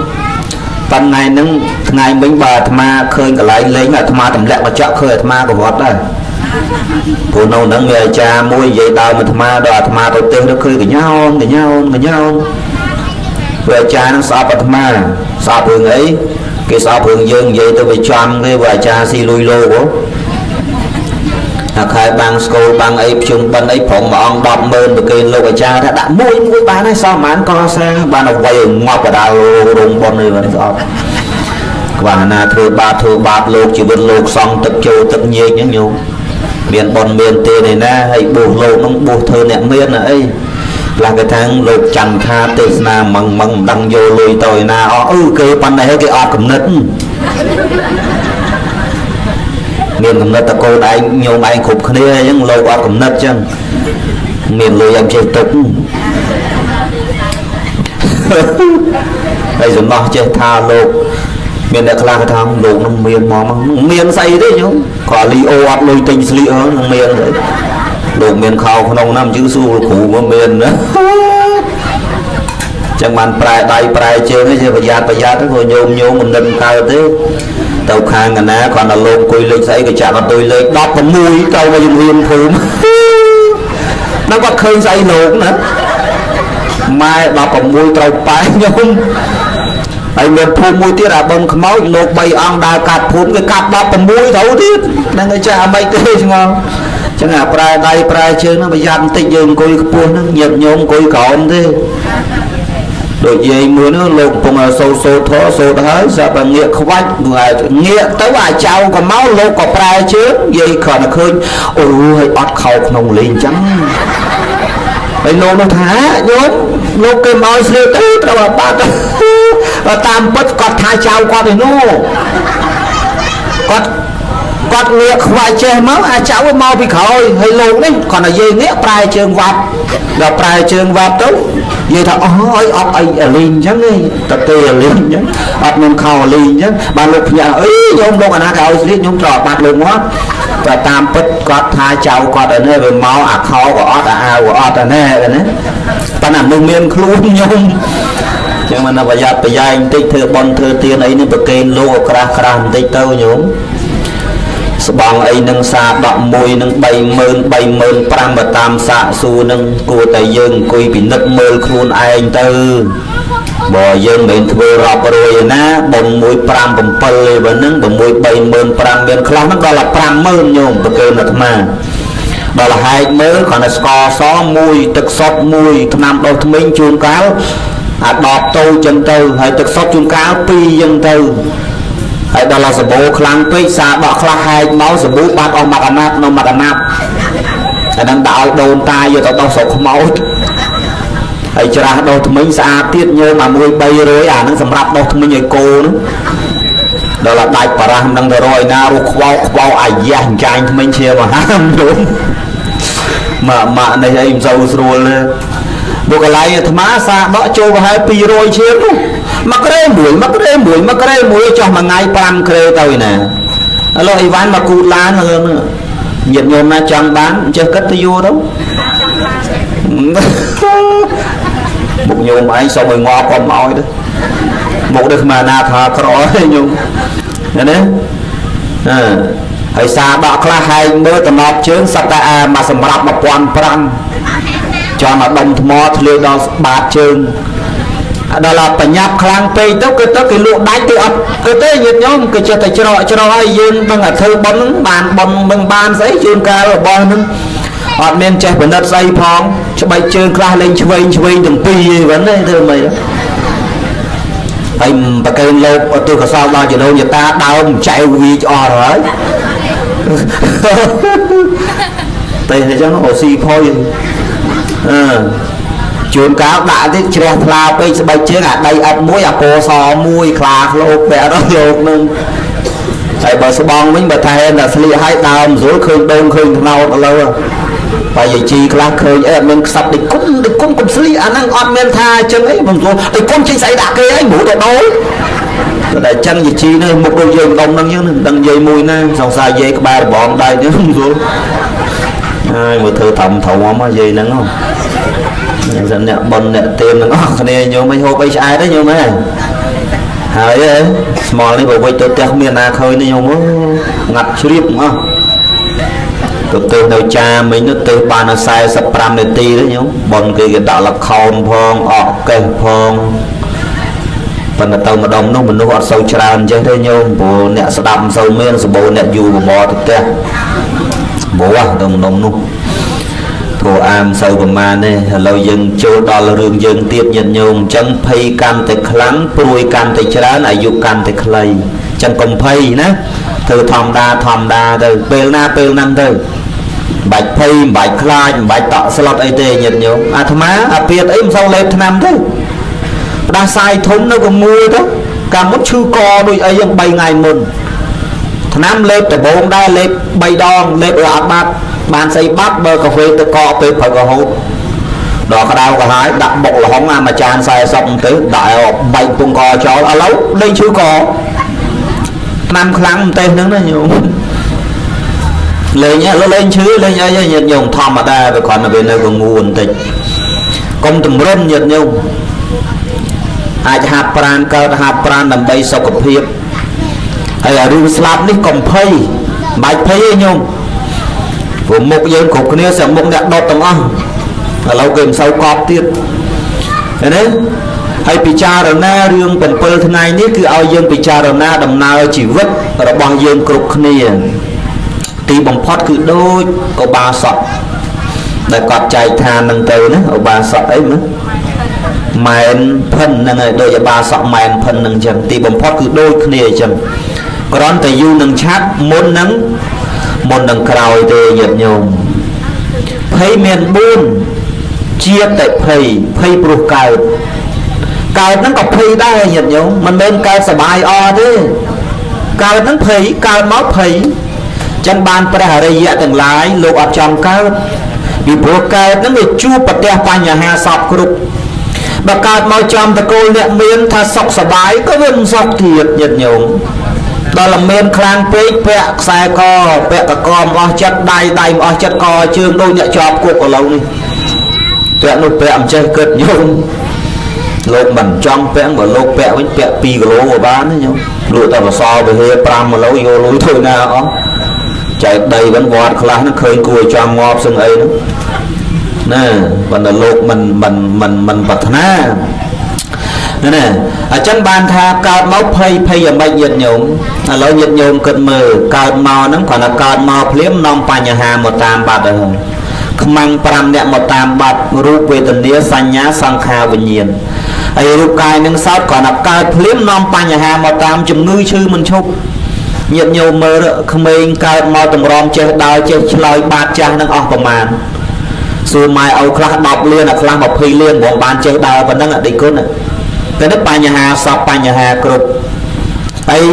ប៉ុន្តែហ្នឹងថ្ងៃមិញបើអាត្មាឃើញកន្លែងលេងអាត្មាទម្លាក់កញ្ចក់ឃើញអាត្មាក៏រត់ដែរព្រោះនៅហ្នឹងមានអាចារ្យមួយនិយាយដើមអាត្មាដល់អាត្មាទៅទេសទៅឃើញកញ្ញោនកញ្ញោនកញ្ញោនព្រោះអាចារ្យហ្នឹងស្អប់អាត្មាស្អប់រឿងអីគេស្អប់រឿងយើងនិយាយទៅវាចំគេព្រោះអាចារ្យស៊ីលុយលោកហ៎អាខែបាំងស្គលបាំងអីភ្ជុំបិណ្ឌអីប្រុងមួយអង្គ100000ទៅគេលោកអាចារ្យថាដាក់មួយមួយបានហើយសោះប្រហែលកសាងបានអ្វីងាប់កដាលរោងប៉ុននេះបានស្អប់ក្បាលណាធ្វើបាបធ្វើបាបលោកជីវិតលោកសង់ទឹកចូលទឹកញែកហ្នឹងញោមមានប៉ុនមានទេនេះណាហើយបួសលោកហ្នឹងបួសធ្វើអ្នកមានណាអីខ្លះគេថាលោកច័ន្ទខាទេសនាមឹងមឹងមិនដឹងយកលុយទៅឯណាអស់អឺគេប៉ុណ្ណេះគេអត់កំណត់មានកំណត់តកូនឯងញោមឯងគ្រប់គ្នាអញ្ចឹងលោកអត់កំណត់អញ្ចឹងមានលុយអត់ចេះទុកហើយសំណោះចេះថាលោកមានអ្នកខ្លះគេថាលោកនឹងមានមកមានស្អីទេញោមក៏លីអូអត់លុយទិញស្លៀកហ្នឹងមានទេលោកមានខោក្នុងណាមិនជឿសួរគ្រូមកមានណាចឹងបានប្រែដៃប្រែជើងជាប្រយ័ត្នប្រយ័ត្នទៅញោមញោមកំណត់កើតទេទៅខាងកណាគាត់ដល់លោកអង្គុយលេខស្អីក៏ចាក់គាត់ទុយលេខ16ទៅមកជំរាបភូមិដល់គាត់ឃើញស្អីលោកណាម៉ែ16ត្រូវប៉ែញោមហើយមានភូមិមួយទៀតអាបឹងខ្មោចលោក3អង្គដើរកាត់ភូមិគេកាត់16ត្រូវទៀតហ្នឹងឯងចាអាម៉េចទេឆ្ងល់ចឹងអាប្រែដៃប្រែជើងហ្នឹងប្រយ័ត្នបន្តិចយើងអង្គុយខ្ពស់ហ្នឹងញាតិញោមអង្គុយក្រោមទេដូចយាយមួយនោះលោកកំពុងសូត្រសូត្រធម៌សូត្រហើយស្រាប់តែងាកខ្វាច់ងាកទៅអាចៅក៏មកលោកក៏ប្រែជើងយាយគ្រាន់តែឃើញអូហើយអត់ខោក្នុងលេងចឹងហើយលោកនោះថាញោមលោកគេមកឲ្យស្លៀកទៅត្រូវអាបាត់តាមពិតគាត់ថាចៅគាត់ឯនោះគាត់គាត់ងាកខ្វាច់ចេះមកអាចៅមកពីក្រោយហើយលោកនេះគាត់តែយាយងាកប្រែជើងវ៉ាប់ដល់ប្រែជើងវ៉ាប់ទៅនិយាយថាអូយអត់អីអាលីងអញ្ចឹងឯងតទេអាលីងអញ្ចឹងអត់មានខោអាលីងអញ្ចឹងបានលោកភ្ញាក់អីញោមលោកអាណាគេឲ្យស្លៀកញោមត្រូវអាបាត់លោកមកតែតាមពិតគាត់ថាចៅគាត់ឯនេះវាមកអាខោក៏អត់អាអាវក៏អត់អានេះណាប៉ុន្តែមនុស្សមានខ្លួនញោមចឹងមិនប្រយ័ត្នប្រយែងបន្តិចធ្វើបន់ធ្វើទានអីនេះប្រកេនលោកក្រាស់ក្រាស់បន្តិចទៅញោមស្បង់អីនឹងសា11នឹង30000 35000បើតាមសាកសួរនឹងគួរតែយើងអង្គុយពិនិត្យមើលខ្លួនឯងទៅបើយើងមិនធ្វើរាប់រយឯណាបំ1 5 7ទេបើនឹង6 35000មានខ្លះហ្នឹងដល់50000ញោមប្រកេនអាត្មាដល់ហែកមើលគ្រាន់តែស្ករសមួយទឹកសុទ្ធមួយថ្នាំដុសធ្មេញជួនកាលអាដបតូចចឹងទៅហើយទឹកសុទ្ធជួនកាល2ចឹងទៅហើយដល់សាប៊ូខ្លាំងពេកសាដកខ្លះហែកមកសាប៊ូបាត់អស់មួយអាណាប់នៅមួយអាណាប់អាហ្នឹងដាក់ឲ្យដូនតាយកទៅដោះស្រុកខ្មោចហើយច្រាស់ដោះថ្មិញស្អាតទៀតញោមអាមួយ300អាហ្នឹងសម្រាប់ដោះថ្មិញឲ្យគោហ្នឹងដល់ដាច់បារះមិនដឹងទៅរយណារស់ខ្វោខ្វោអាយ៉ាស់ចាញ់ថ្មិញជាមហាញោមម៉ាក់ម៉ាក់នេះអីមិនសូវស្រួលទេបុគ្គលិកអាត្មាសាដកចូលប្រហែល200ជាងនោះមកក្រេមួយមកក្រេមួយមកក្រេមួយចុះមួយថ្ងៃ5ក្រេទៅឯណាឥឡូវអីវ៉ាន់មកគូតឡានញាតិញោមណាចង់បានចេះគិតទៅយួរទៅមុខញោមឯងសុំឲ្យងាប់កុំឲ្យទៅ មកដូចខ្មែរណាថាក្រទេញោមណាអឺហើយសាដកខ្លះហែងមើលតំណប់ជើងសត្វតែអាមកសម្រាប់1500ចំអាដុំថ្មធ្លាយដល់បាតជើងដល់បញ្ញាប់ខ្លាំងពេកទៅគឺទៅគេលក់ដាច់គេអត់គឺទេញាតិញោមគេចេះតែច្រកច្រកហើយយើងនឹងតែធ្វើប៉ុនហ្នឹងបានប៉ុននឹងបានស្អីជួនកាលរបស់ហ្នឹងអត់មានចេះពិនិត្យស្អីផងច្បែកជើងខ្លះលេងឆ្វេងឆ្វេងទាំងពីរឯងវិញទេធ្វើម៉េចហើយប្រកេនលោកឧទ្ទិសកុសលដល់ជីដូនយតាដើមចែវវាចអស់ហើយតែអញ្ចឹងអូស៊ីផុយអឺជួនកាលដាក់ទៀតជ្រះថ្លាពេកស្បែកជើងអាដីអត់មួយអាកសមួយខ្លាឃ្លោកពាក់ដល់លោកនឹងហើយបើស្បងវិញបើថែតែស្លៀកឲ្យដើមស្រួលឃើញដូងឃើញថ្នោតឥឡូវបើយាយជីខ្លះឃើញអីអត់មានខ្សឹបដូចគុំដូចគុំកុំស្លៀកអាហ្នឹងអត់មានថាអញ្ចឹងអីមិនស្រួលដូចគុំចេញស្អីដាក់គេអីព្រោះទៅដូរតែអញ្ចឹងយាយជីនេះមុខដូចយាយម្ដុំហ្នឹងអញ្ចឹងមិនដឹងយាយមួយណាសង្ស័យយាយក្បែររបងដៃអញ្ចឹងស្រួលហើយមើលធ្វើធំធំមកយាយហ្នឹងហ៎សិនអ្នកប៉ុនអ្នកទៀមទាំងអស់គ្នាញោមមិនហូបអីឆ្អែតទេញោមហ៎ហើយស្មល់នេះបើវិចទៅផ្ទះមានណាឃើញទេញោមងាត់ជ្រាបអស់ទៅទេនៅចាមិញនោះទេបាន45នាទីទេញោមប៉ុនគេគេដាក់លខោនផងអកកេះផងប៉ុន្តែទៅម្ដុំនោះមនុស្សអត់សូវច្រើនចេះទេញោមព្រោះអ្នកស្ដាប់មិនសូវមានសម្បូរអ្នកយូរបបទៅផ្ទះព្រោះទៅម្ដុំនោះព្រោះអាមសូវប្រមាណទេឥឡូវយើងចូលដល់រឿងយើងទៀតញាតិញោមអញ្ចឹងភ័យកាន់តែខ្លាំងព្រួយកាន់តែច្រើនអាយុកាន់តែខ្លីអញ្ចឹងកុំភ័យណាធ្វើធម្មតាធម្មតាទៅពេលណាពេលហ្នឹងទៅមិនបាច់ភ័យមិនបាច់ខ្លាចមិនបាច់តក់ស្លុតអីទេញាតិញោមអាត្មាអាពាតអីមិនសូវលេបថ្នាំទេផ្ដាសាយធំនៅកងួរទៅកាលមុនឈឺកដូចអីយ៉ាង3ថ្ងៃមុនថ្នាំលេបដបងដែរលេប3ដងលេបឲ្យអត់បាត់បានស្អីបាត់បើកាហ្វេទៅកកពេលព្រឹករហូតដល់ក្តៅក៏ហើយដាក់បុកល្ហុងអាមួយចាន40ទៅដាក់ឲ្យបែកពងកចោលឥឡូវលេងឈឺកថ្នាំខ្លាំងម្ទេសហ្នឹងណាញោមលេងឥឡូវលេងឈឺលេងអីញាតិញោមធម្មតាវាគ្រាន់តែវានៅកងួនបន្តិចកុំតម្រុនញាតិញោមអាចហាត់ប្រានកើតហាត់ប្រានដើម្បីសុខភាពហើយអារឿងស្លាប់នេះកុំភ័យមិនបាច់ភ័យទេញោមព្រោះមុខយើងគ្រប់គ្នាសមុខអ្នកដុតទាំងអស់ឥឡូវគេមិនសូវកប់ទៀតឃើញទេហើយពិចារណារឿង7ថ្ងៃនេះគឺឲ្យយើងពិចារណាដំណើរជីវិតរបស់យើងគ្រប់គ្នាទីបំផុតគឺដូចឧបាសកដែលគាត់ចែកឋាននឹងទៅណាឧបាសកអីមើលម៉ែនភិនហ្នឹងហើយដូចឧបាសកម៉ែនភិនហ្នឹងអញ្ចឹងទីបំផុតគឺដូចគ្នាអញ្ចឹងគ្រាន់តែយូរនឹងឆាប់មុននឹងក្រោយទេញាតិញោមភ័យមាន4ជាតិភ័យភ័យព្រោះកើតកើតហ្នឹងក៏ភ័យដែរញាតិញោមមិនមែនកើតសบายអទេកើតហ្នឹងភ័យកើតមកភ័យចឹងបានព្រះអរិយៈទាំងឡាយលោកអត់ចង់កើតពីព្រោះកើតហ្នឹងវាជួបប្រទះបញ្ហាសពគ្រប់បើកើតមកចំតកូលអ្នកមានថាសុខសบายក៏វាមិនសុខទៀតញាតិញោមដល់មានខ្លាំងពេកពាក់ខ្សែកពាក់កកមិនអស់ចិត្តដៃដៃមិនអស់ចិត្តកជើងដូចអ្នកជាប់គុកឥឡូវនេះពាក់នោះពាក់មិនចេះគិតញោមលោកមិនចង់ពាក់បើលោកពាក់វិញពាក់2គីឡូក៏បានញោមលក់តែកសលពហិ5គីឡូយកលុយធ្វើណាអស់ចែកដីវិញវត្តខ្លះហ្នឹងឃើញគួរចង់ងាប់សឹងអីហ្នឹងណាប៉ុន្តែលោកមិនមិនមិនមិនប្រាថ្នាណាអញ្ចឹងបានថាកើតមកភ័យភ័យយ៉ាងម៉េចញាតិញោមឥឡូវញាតិញោមគិតមើលកើតមកហ្នឹងគ្រាន់តែកើតមកភ្លាមនាំបញ្ហាមកតាមបាត់ហើយខ្មាំង5នាក់មកតាមបាត់រូបវេទនាសញ្ញាសង្ខារវិញ្ញាណហើយរូបកាយនឹងសោតគ្រាន់តែកើតភ្លាមនាំបញ្ហាមកតាមជំងឺឈឺមិនឈប់ញាតិញោមមើលក្មេងកើតមកតម្រាំចេះដើរចេះឆ្លើយបាតចាស់នឹងអស់ប្រមាណសួរម៉ែឲ្យខ្លះ10លានអាខ្លះ20លានហ្មងបានចេះដើរប៉ុណ្ណឹងអតិគុណតែនេះបញ្ហាសពបញ្ហាគ្រប់ហើយ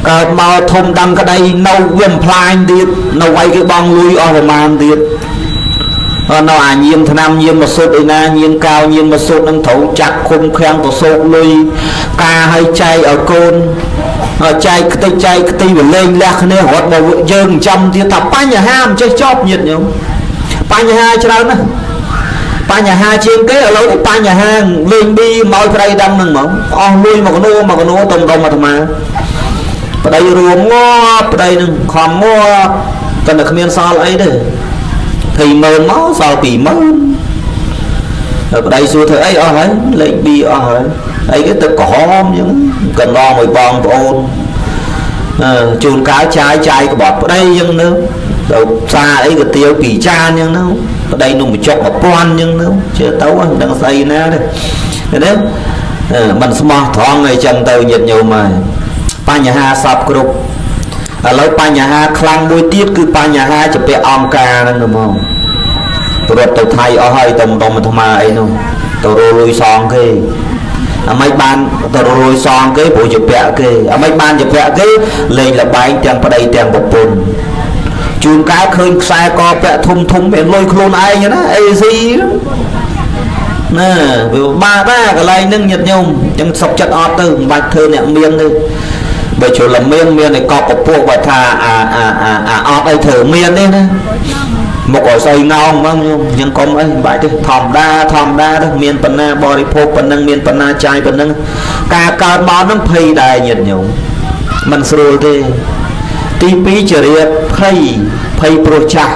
កើតមកធំដឹងក្តីនៅវាមិនផ្លាញទៀតនៅអីគេបងលុយអស់ប្រមាណទៀតនៅអាញៀនថ្នាំញៀនមកសុតឯណាញៀនកោញៀនមកសុតនឹងត្រូវចាក់ឃុំឃាំងទៅសោកលុយការឲ្យចែកឲ្យកូនចែកខ្ទេចចែកខ្ទីវាលេងលះគ្នារត់មកយើងចាំទៀតថាបញ្ហាមិនចេះចប់ញាតិញោមបញ្ហាច្រើនណាស់ បញ្ហាជាងគេឥឡូវនេះបញ្ហាលេងប៊ីមកប្តីដឹងហ្នឹងហ្មងអស់លុយមកកនួមកកនួតុំដុំអាត្មាប្តីរួមងាប់ប្តីនឹងខំងាប់តែតែគ្មានសល់អីទេ20000មកសល់20000ហើយប្តីសួរធ្វើអីអស់ហើយលេងប៊ីអស់ហើយអីគេទឹកក្រហមអញ្ចឹងកណ្ដងឲ្យបងប្អូនអឺជួនកាលចាយចាយក្បត់ប្តីអញ្ចឹងទៅទៅផ្សារអីក៏ទាវពីរចានអញ្ចឹងទៅប្តីនំបញ្ចុក1000អញ្ចឹងទៅជឿទៅមិនដឹងស្អីណាទេណាមិនស្មោះត្រង់អីចឹងទៅញាតិញោមហើយបញ្ហាសពគ្រប់ឥឡូវបញ្ហាខ្លាំងមួយទៀតគឺបញ្ហាជាពាក់អង្គការហ្នឹងហ្មងរត់ទៅថៃអស់ហើយទៅដុំអាត្មាអីនោះទៅរលុយសងគេអាម៉េចបានទៅរលុយសងគេព្រោះជាពាក់គេអាម៉េចបានជាពាក់គេលេងលបែងទាំងប្តីទាំងប្រពន្ធជួនកាលឃើញខ្សែកពាក់ធំធំមានលុយខ្លួនឯងណាអេស៊ីណាវាបាក់ដែរកន្លែងហ្នឹងញាតិញោមអញ្ចឹងសុកចិត្តអត់ទៅមិនបាច់ធ្វើអ្នកមានទេបើជ្រុលមានមានឯកកពស់បើថាអាអាអាអាអត់អីធ្វើមានទេណាមកឲ្យស្អីងោងហ្មងញោមអញ្ចឹងកុំអីមិនបាច់ទេធម្មតាធម្មតាទៅមានប៉ុណ្ណាបរិភោគប៉ុណ្ណឹងមានប៉ុណ្ណាចាយប៉ុណ្ណឹងការកើតមកហ្នឹងភ័យដែរញាតិញោមមិនស្រួលទេទី2ចរិយាភ័យភ័យព្រោះចាស់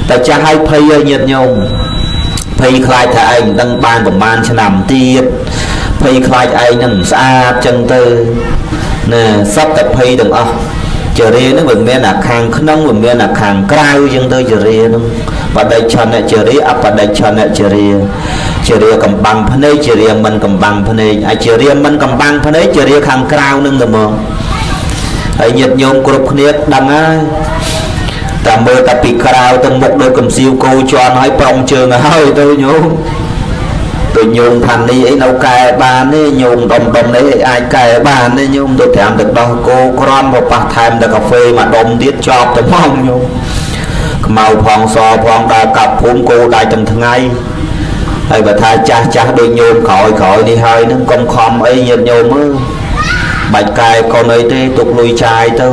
តែចាស់ហើយភ័យហើយញាតិញោមភ័យខ្លាចថាឯងមិនដឹងបានប្រហែលឆ្នាំទៀតភ័យខ្លាចឯងនឹងស្អាតចឹងទៅណាសត្វតែភ័យទាំងអស់ចរិយាហ្នឹងវាមានអាខាងក្នុងវាមានអាខាងក្រៅចឹងទៅចរិយាហ្នឹងបដិឆនចរិយាអបដិឆនចរិយាចរិយាកំបាំងភ្នែកចរិយាមិនកំបាំងភ្នែកអាចរិយាមិនកំបាំងភ្នែកចរិយាខាងក្រៅហ្នឹងទៅមកហើយញាតិញោមគ្រប់គ្នាដឹងហើយតែមើលតែពីក្រៅទៅមុខដូចកំសៀវគោជន់ហើយប្រុងជើងហើយទៅញោមទៅញោមផាន់នេះអីនៅកែបានទេញោមដុំដុំនេះអាចកែបានទេញោមទៅត្រាំទឹកដោះគោក្រំក៏ប៉ះថែមតែកាហ្វេមួយដុំទៀតចប់ទៅហ្មងញោមខ្មៅផងសផងដើរកាប់ភូមិគោដាច់ទាំងថ្ងៃហើយបើថាចាស់ចាស់ដូចញោមក្រោយក្រោយនេះហើយនឹងកុំខំអីញាតិញោមមើលបាច់កែកុនអីទេទុកលុយចាយទៅ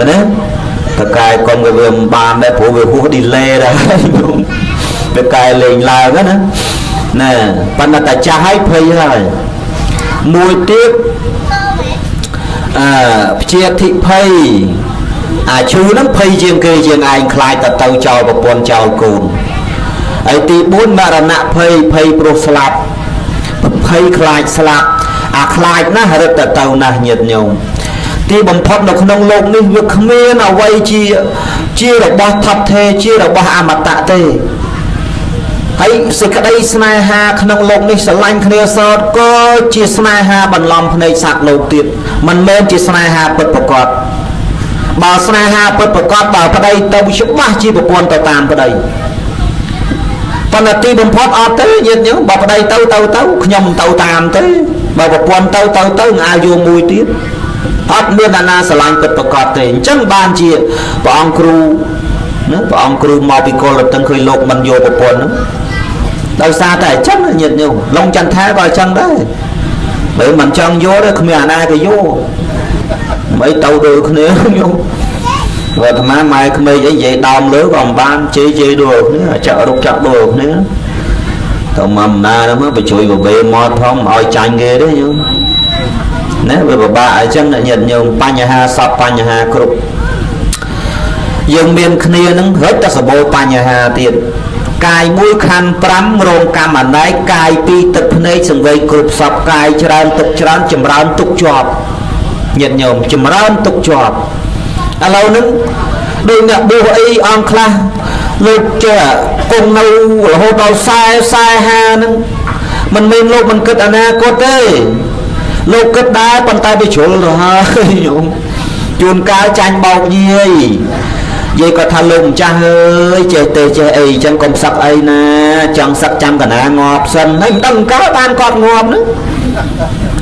ណាតកែកុនក៏វាមិនបានដែរព្រោះវាហួស delay ដែរញោមវាកែលេងឡើងណាណែប៉ុន្តែតាចាស់ហើយភ័យហើយមួយទៀតអឺព្យាធិភ័យអាឈឺហ្នឹងភ័យជាងគេជាងឯងខ្លាចតទៅចោលប្រពន្ធចោលកូនហើយទី4មរណៈភ័យភ័យព្រោះស្លាប់ភ័យខ្លាចស្លាប់អាខ្លាចណាស់រត់ទៅណាស់ញាតិញោមទីបំផុតនៅក្នុងលោកនេះវាគ្មានអ្វីជារបស់ថប់ថេជារបស់អមតៈទេហើយសេចក្តីស្នេហាក្នុងលោកនេះស្រឡាញ់គ្នាសោតក៏ជាស្នេហាបន្លំភ្នែកសត្វលោកទៀតមិនមែនជាស្នេហាពិតប្រាកដបើស្នេហាពិតប្រាកដបើប្តីទៅច្បាស់ជាប្រពន្ធទៅតាមប្តីប៉ុន្តែទីបំផុតអត់ទេញាតិញោមបើប្តីទៅទៅទៅខ្ញុំមិនទៅតាមទេបើប្រពន្ធទៅទៅទៅអាយុមួយទៀតអត់មានអាណាស្រឡាញ់ពិតប្រាកដទេអញ្ចឹងបានជាព្រះអង្គគ្រូណាព្រះអង្គគ្រូមកពីកុលតឹងឃើញលោកមិនយកប្រពន្ធហ្នឹងដោយសារតែអញ្ចឹងញាតិញោមឡុងចន្ទថាក៏អញ្ចឹងដែរបើមិនចង់យកទេគ្មានអាណាគេយកមិនទៅដូចគ្នាញោមបើអាត្មាម៉ែក្មេកអីនិយាយដើមលើក៏មិនបានជេរជេរដូចគ្នាចាក់រុកចាក់ដូចគ្នាទៅមកណាហ្នឹងមកបញ្ជួយបបេមាត់ផងមិនឲ្យចាញ់គេទេញោមណាវាពិបាកអញ្ចឹងញាតិញោមបញ្ហាសពបញ្ហាគ្រប់យើងមានគ្នានឹងរត់តែសបោបញ្ហាទៀតកាយមួយខណ្ឌ5រងកម្មអណែកកាយពីរទឹកភ្នែកសង្វេគគ្រប់សពកាយច្រើនទឹកច្រើនចម្រើនទុកជាប់ញាតិញោមចម្រើនទុកជាប់ឥឡូវហ្នឹងដូចអ្នកបួសអីអង្គខ្លះលោកចេះគង់នៅរហូតដល់40 45ហ្នឹងមិនមែនលោកមិនគិតអនាគតទេលោកគិតដែរប៉ុន្តែវាជ្រុលទៅហើយញោមជួនកាលចាញ់បោកយាយយាយគាត់ថាលោកម្ចាស់អើយចេះទេចេះអីអញ្ចឹងកុំសឹកអីណាចង់សឹកចាំកណាងាប់សិនហើយមិនដឹងកើតបានគាត់ងាប់ហ្នឹង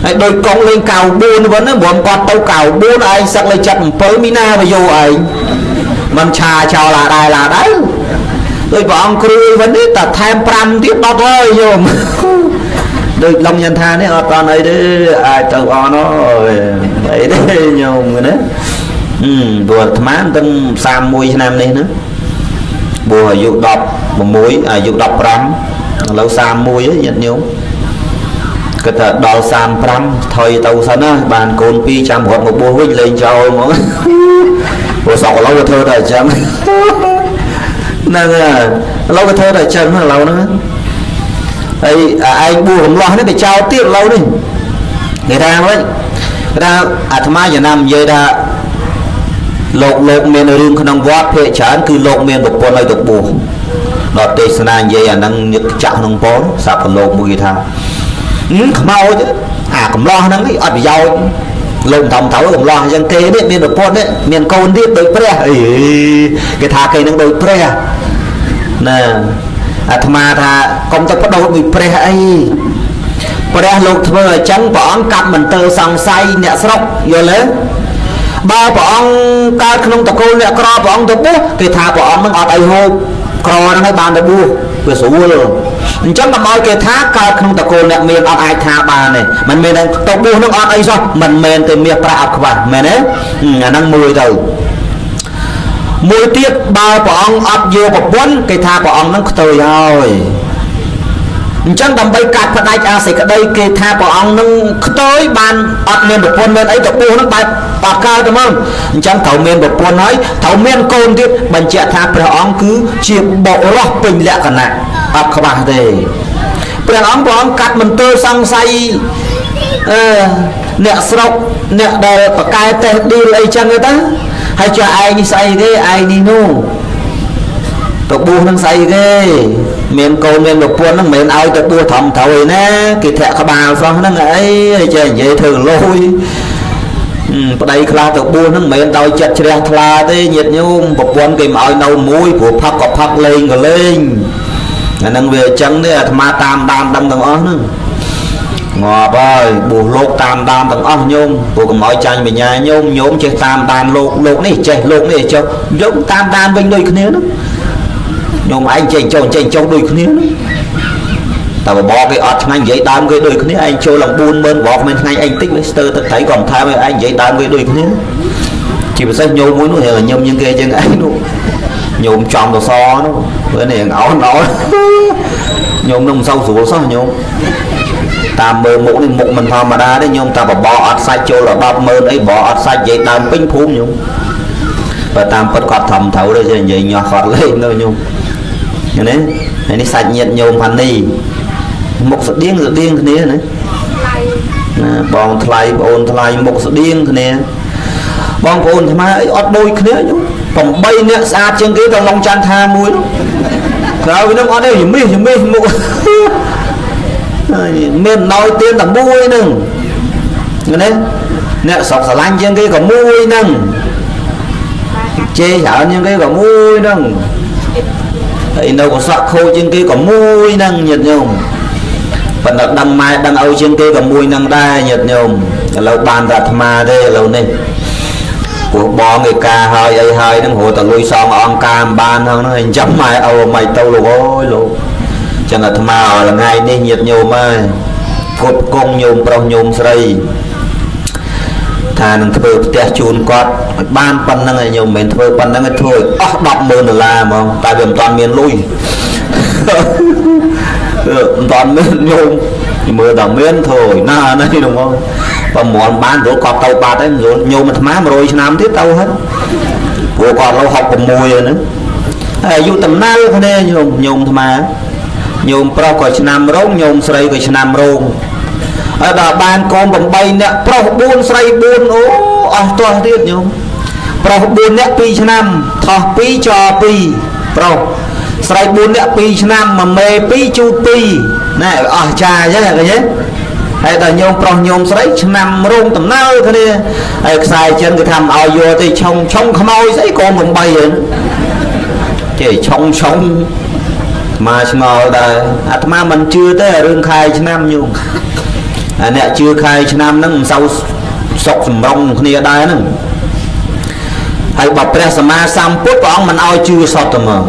ហើយដូចកងលេង94វិញហ្នឹងព្រមគាត់ទៅ94ឯងសឹកលេខ77មីណាមកយកឯងមិនឆាចោលឡាដែរឡាដែរដូចព្រះអង្គគ្រូវិញនេះតែថែម5ទៀតដល់ហើយញោមដូចឡុងញ៉ាន់ថានេះអត់តអីទេអាចទៅអនអីទេញោមណាព្រោះអាត្មាទាំង31ឆ្នាំនេះណា បួសអាយុ16អាយុ15ឥឡូវ31ហើយញាតិញោមគិតថាដល់35ថយទៅសិនណាបានកូន2ចាំរត់មកបួសវិញលេងចោលហ្មងព្រោះសក់ឥឡូវវាធ្វើតែអញ្ចឹងហ្នឹងហើយឥឡូវវាធ្វើតែអញ្ចឹងឥឡូវហ្នឹងហើយឯងបួសរំលោះនេះទៅចោលទៀតឥឡូវនេះគេថាម៉េចគេថាអាត្មាចំណាំនិយាយថាលោកមានរឿងក្នុងវត្តភាគច្រើនគឺលោកមានប្រពន្ធឲ្យទៅបួសដល់ទេសនានិយាយអាហ្នឹងញឹកចាក់ក្នុងពោសាប់លោកមួយគេថាខ្មោចអាកំឡោះហ្នឹងអត់ប្រយោជន៍លោកធំត្រូវកំឡោះអញ្ចឹងគេនេះមានប្រពន្ធនេះមានកូនទៀតដូចព្រះអីគេថាគេនឹងដូចព្រះណាអាត្មាថាកុំទៅបដូរមួយព្រះអីព្រះលោកធ្វើអញ្ចឹងព្រះអង្គកាប់មន្ទិលសង្ស័យអ្នកស្រុកយល់ទេបើព្រះអង្គកើតក្នុងតកូលអ្នកក្រព្រះអង្គទៅបួសគេថាព្រះអង្គនឹងអត់អីហូបក្រហ្នឹងឲ្យបានទៅបួសវាស្រួលអញ្ចឹងកុំឲ្យគេថាកើតក្នុងតកូលអ្នកមានអត់អាចថាបានទេមិនមែនទៅបួសនឹងអត់អីសោះមិនមែនទេមាសប្រាក់អត់ខ្វះមែនទេអាហ្នឹងមួយទៅមួយទៀតបើព្រះអង្គអត់យកប្រពន្ធគេថាព្រះអង្គនឹងខ្ទើយហើយអញ្ចឹងដើម្បីកាត់ផ្ដាច់អាសេចក្តីគេថាព្រះអង្គនឹងខ្ទើយបានអត់មានប្រពន្ធមានអីទៅបួសនឹងបែបបាត់កើតទៅមកអញ្ចឹងត្រូវមានប្រពន្ធហើយត្រូវមានកូនទៀតបញ្ជាក់ថាព្រះអង្គគឺជាបុរសពេញលក្ខណៈអត់ខ្វះទេព្រះអង្គកាត់មន្ទិលសង្ស័យអ្នកស្រុកអ្នកដែលប្រកែតេះឌីលអីចឹងទៅហើយចុះឯងនេះស្អីគេឯងនេះនោះទៅបួសនឹងស្អីគេមានកូនមានប្រពន្ធហ្នឹងមិនមែនឲ្យទៅបួសត្រឹមត្រូវឯណាគេធាក់ក្បាលសោះហ្នឹងអីចេះនិយាយធ្វើលុយប្តីខ្លះទៅបួសហ្នឹងមិនមែនដោយចិត្តជ្រះថ្លាទេញាតិញោមប្រពន្ធគេមិនឲ្យនៅមួយព្រោះផឹកក៏ផឹកលេងក៏លេងអាហ្នឹងវាអញ្ចឹងទេអាត្មាតាមដានដឹងទាំងអស់ហ្នឹងងាប់ហើយបួសលោកតាមដានទាំងអស់ញោមព្រោះកុំឲ្យចាញ់បញ្ញាញោមញោមចេះតាមដានលោកលោកនេះចេះលោកនេះចុះយកតាមដានវិញដូចគ្នាហ្នឹងញោមឯងចេះចុះចេះចុះដូចគ្នាហ្នឹងតែបបគេអត់ឆ្ងាញ់និយាយដើមគេដូចគ្នាឯងចូលឡើង40000បបមិនឆ្ងាញ់ឯងតិចវាស្ទើរទឹកត្រីក៏មិនថែមឯងនិយាយដើមគេដូចគ្នាជាពិសេសញោមមួយនោះញោមជាងគេជាងឯងនោះញោមចំទៅសនោះព្រោះនេះអោនអោនញោមនឹងមិនសូវស្រួលសោះញោមតាមមើលមុខនេះមុខមិនធម្មតាទេញោមតែបបអត់សាច់ចូលដល់100,000អីបបអត់សាច់និយាយដើមពេញភូមិញោមបើតាមពិតគាត់ធំត្រូវទេនិយាយញាស់គាត់លេងទៅញោមនេះហើយនេះសាច់ញាតញោមផានីមុខស្តៀងស្តៀងគ្នាណាណាបងថ្លៃបងអូនថ្លៃមុខស្តៀងគ្នាបងប្អូនអាត្មាអីអត់ដូចគ្នាញោម8នាក់ស្អាតជាងគេទៅឡុងចន្ទថាមួយនោះក្រៅពីនោះអត់ទេយមីសយមីសមុខមានណយទៀនតែមួយហ្នឹងណាអ្នកស្រុកស្រឡាញ់ជាងគេក៏មួយហ្នឹងជេរច្រើនជាងគេក៏មួយហ្នឹងហើយនៅកសក់ខូចជាងគេក៏មួយហ្នឹងញាតិញោមប៉ុន្តែដឹងម៉ែដឹងឪជាងគេក៏មួយហ្នឹងដែរញាតិញោមឥឡូវបានតែអាត្មាទេឥឡូវនេះព្រោះបងឯកាហើយអីហើយហ្នឹងរត់តែលុយសងអង្គការមិនបានហ្នឹងអញ្ចឹងម៉ែឪមិនទៅលោកអើយលោកចឹងអាត្មាថ្ងៃនេះញាតិញោមហើយគប់គង់ញោមប្រុសញោមស្រីថានឹងធ្វើផ្ទះជូនគាត់ឲ្យបានប៉ុណ្្នឹងឯងញោមមិនមែនធ្វើប៉ុណ្្នឹងឯងធ្វើឲ្យអស់100,000ដុល្លារហ្មងតែវាមិនតាន់មានលុយមិនតាន់មានញោមមើលតែមានធ្វើឲ្យណានេះហ្មងបើមិនបានព្រោះគាត់ទៅបាត់ហើយញោមអាត្មា100ឆ្នាំទៀតទៅហើយព្រោះគាត់ឡូវ66ហើយហ្នឹងហើយអាយុតំណៅគ្នាញោមញោមអាត្មាញោមប្រុសក៏ឆ្នាំរោងញោមស្រីក៏ឆ្នាំរោងហើយដល់បានកូន8នាក់ប្រុស4ស្រី4អូអស់ទាស់ទៀតញោមប្រុស4នាក់2ឆ្នាំថោះ2ច2ប្រុសស្រី4នាក់2ឆ្នាំមួយមេ2ជូត2ណែអស់ចាអញ្ចឹងឃើញទេហើយដល់ញោមប្រុសញោមស្រីឆ្នាំរោងតំណើគ្នាហើយខ្សែចិនគេថាមិនឲ្យយកទេឆុងឆុងខ្មោចស្អីកូន8ហ្នឹងគេឆុងឆុងមកឆ្ងល់ដែរអាត្មាមិនជឿទេរឿងខែឆ្នាំញោមអាអ្នកជឿខែឆ្នាំហ្នឹងមិនសូវសុកសម្រុងគ្នាដែរហ្នឹងហើយបើព្រះសម្មាសម្ពុទ្ធព្រះអង្គមិនឲ្យជឿសតទៅមក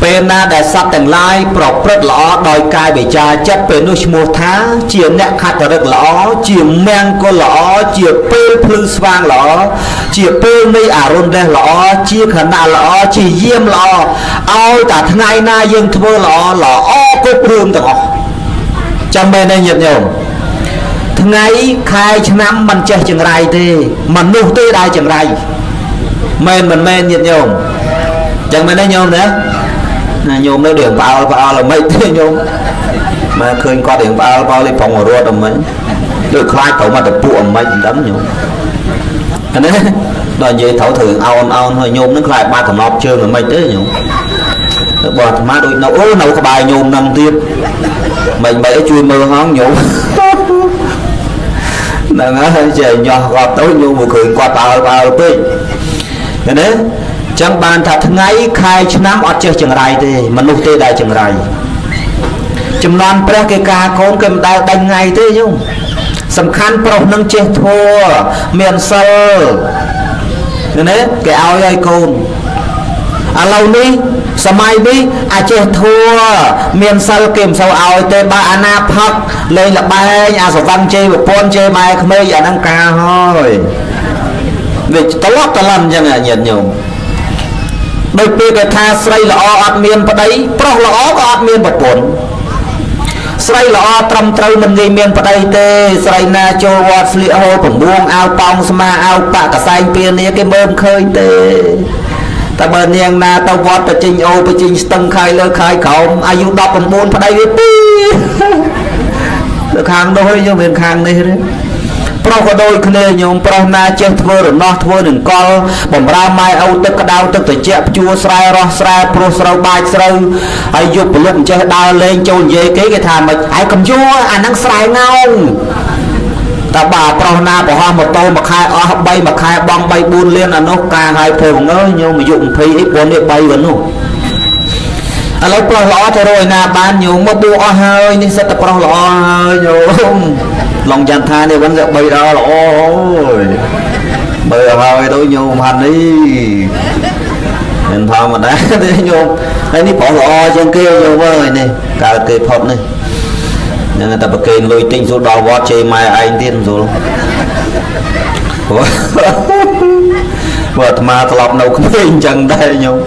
ពេលណាដែលសត្វទាំងឡាយប្រព្រឹត្តល្អដោយកាយវិចារចិត្តពេលនោះឈ្មោះថាជាអ្នកខត្តរិកល្អជាមង្គលល្អជាពេលភ្លឺស្វាងល្អជាពេលនៃអរុណរះល្អជាខណៈល្អជាយាមល្អឲ្យតែថ្ងៃណាយើងធ្វើល្អល្អគ្រប់រឿងទាំងអស់ចាំមែនទេញាតិញោមថ្ងៃខែឆ្នាំមិនចេះចង្រៃទេមនុស្សទេដែលចង្រៃមែនមិនមែនញាតិញោមចឹងមែនទេញោមណាណាញោមនៅរៀងផ្អើលផ្អើលអ្មេចទេញោមមកឃើញគាត់រៀងផ្អើលផ្អើលលេប្រុងរត់អ្មេចដូចខ្លាចត្រូវមកតពួកអ្មេចមិនដឹងញោមអានេះដល់និយាយត្រូវត្រូវអោនអោនហើយញោមនឹងខ្លាចបាត់តំណប់ជើងអ្មេចទេញោមបើអាត្មាដូចនៅអូនៅក្បែរញោមនឹងទៀតមិនមិនអីជួយមើលហងញោមហ្នឹងហើយចេះញាស់គាត់ទៅញោមមកឃើញគាត់ផ្អើលផ្អើលពេកឃើញទេចឹងបានថាថ្ងៃខែឆ្នាំអត់ចេះចង្រៃទេមនុស្សទេដែលចង្រៃចំនួនព្រះគេការកូនគេមិនដែលដេញថ្ងៃទេញោមសំខាន់ប្រុសនឹងចេះធัวមានសិលឃើញទេគេឲ្យឲ្យកូនឥឡូវនេះសម័យនេះអាចេះធัวមានសិលគេមិនសូវឲ្យទេបើអាណាផឹកលេងលបែងអាសវឹងជេរប្រពន្ធជេរម៉ែក្មេកអាហ្នឹងការហើយវាត្រឡប់ត្រឡំអញ្ចឹងញាតិញោមដូចពេលគេថាស្រីល្អអត់មានប្តីប្រុសល្អក៏អត់មានប្រពន្ធស្រីល្អត្រឹមត្រូវមិនងាយមានប្តីទេស្រីណាចូលវត្តស្លៀកហូលពមួងអាវប៉ោងស្មាអាវប៉កសែងពៀនាគេមើលមិនឃើញទេតែបើនាងណាទៅវត្តទៅចេញអូទៅចេញស្ទឹងខៃលើខៃក្រោមអាយុ19ប្តីវាពីទៅខាងនោះយើងមានខាងនេះទេប្រុសក៏ដូចគ្នាញោមប្រុសណាចេះធ្វើរណោះធ្វើនឹងកលបំរើម៉ែឪទឹកក្តៅទឹកត្រជាក់ភ្ជួរស្រែរស់ស្រែព្រោះស្រូវបាច់ស្រូវហើយយប់ព្រលប់ចេះដើរលេងចូលនិយាយគេគេថាមិនឯងកំយួរអាហ្នឹងស្រែងោងតែបើប្រុសណាប្រហោះម៉ូតូមួយខែអស់3មួយខែបង3 4លានអានោះការហើយភងអើយញោមអាយុ20អី4នេះ3វិញនោះឥឡូវប្រុសល្អទៅរកឯណាបានញោមមកបួអស់ហើយនេះសិតតែប្រុសល្អហើយញោមឡងចន្ទថានេះវិញទៅ3ដល់ល្អអូយបើហើយទៅញោមហាត់នេះមិនធម្មតាទេញោមហើយនេះប្រុសល្អជាងគេញោមអើយនេះកើតគេផុតនេះហ្នឹងតែប្រគេនលុយទិញស្រួលដល់វត្តជេរម៉ែឯងទៀតស្រួលបើអាត្មាត្រឡប់នៅក្មេងអញ្ចឹងដែរញោម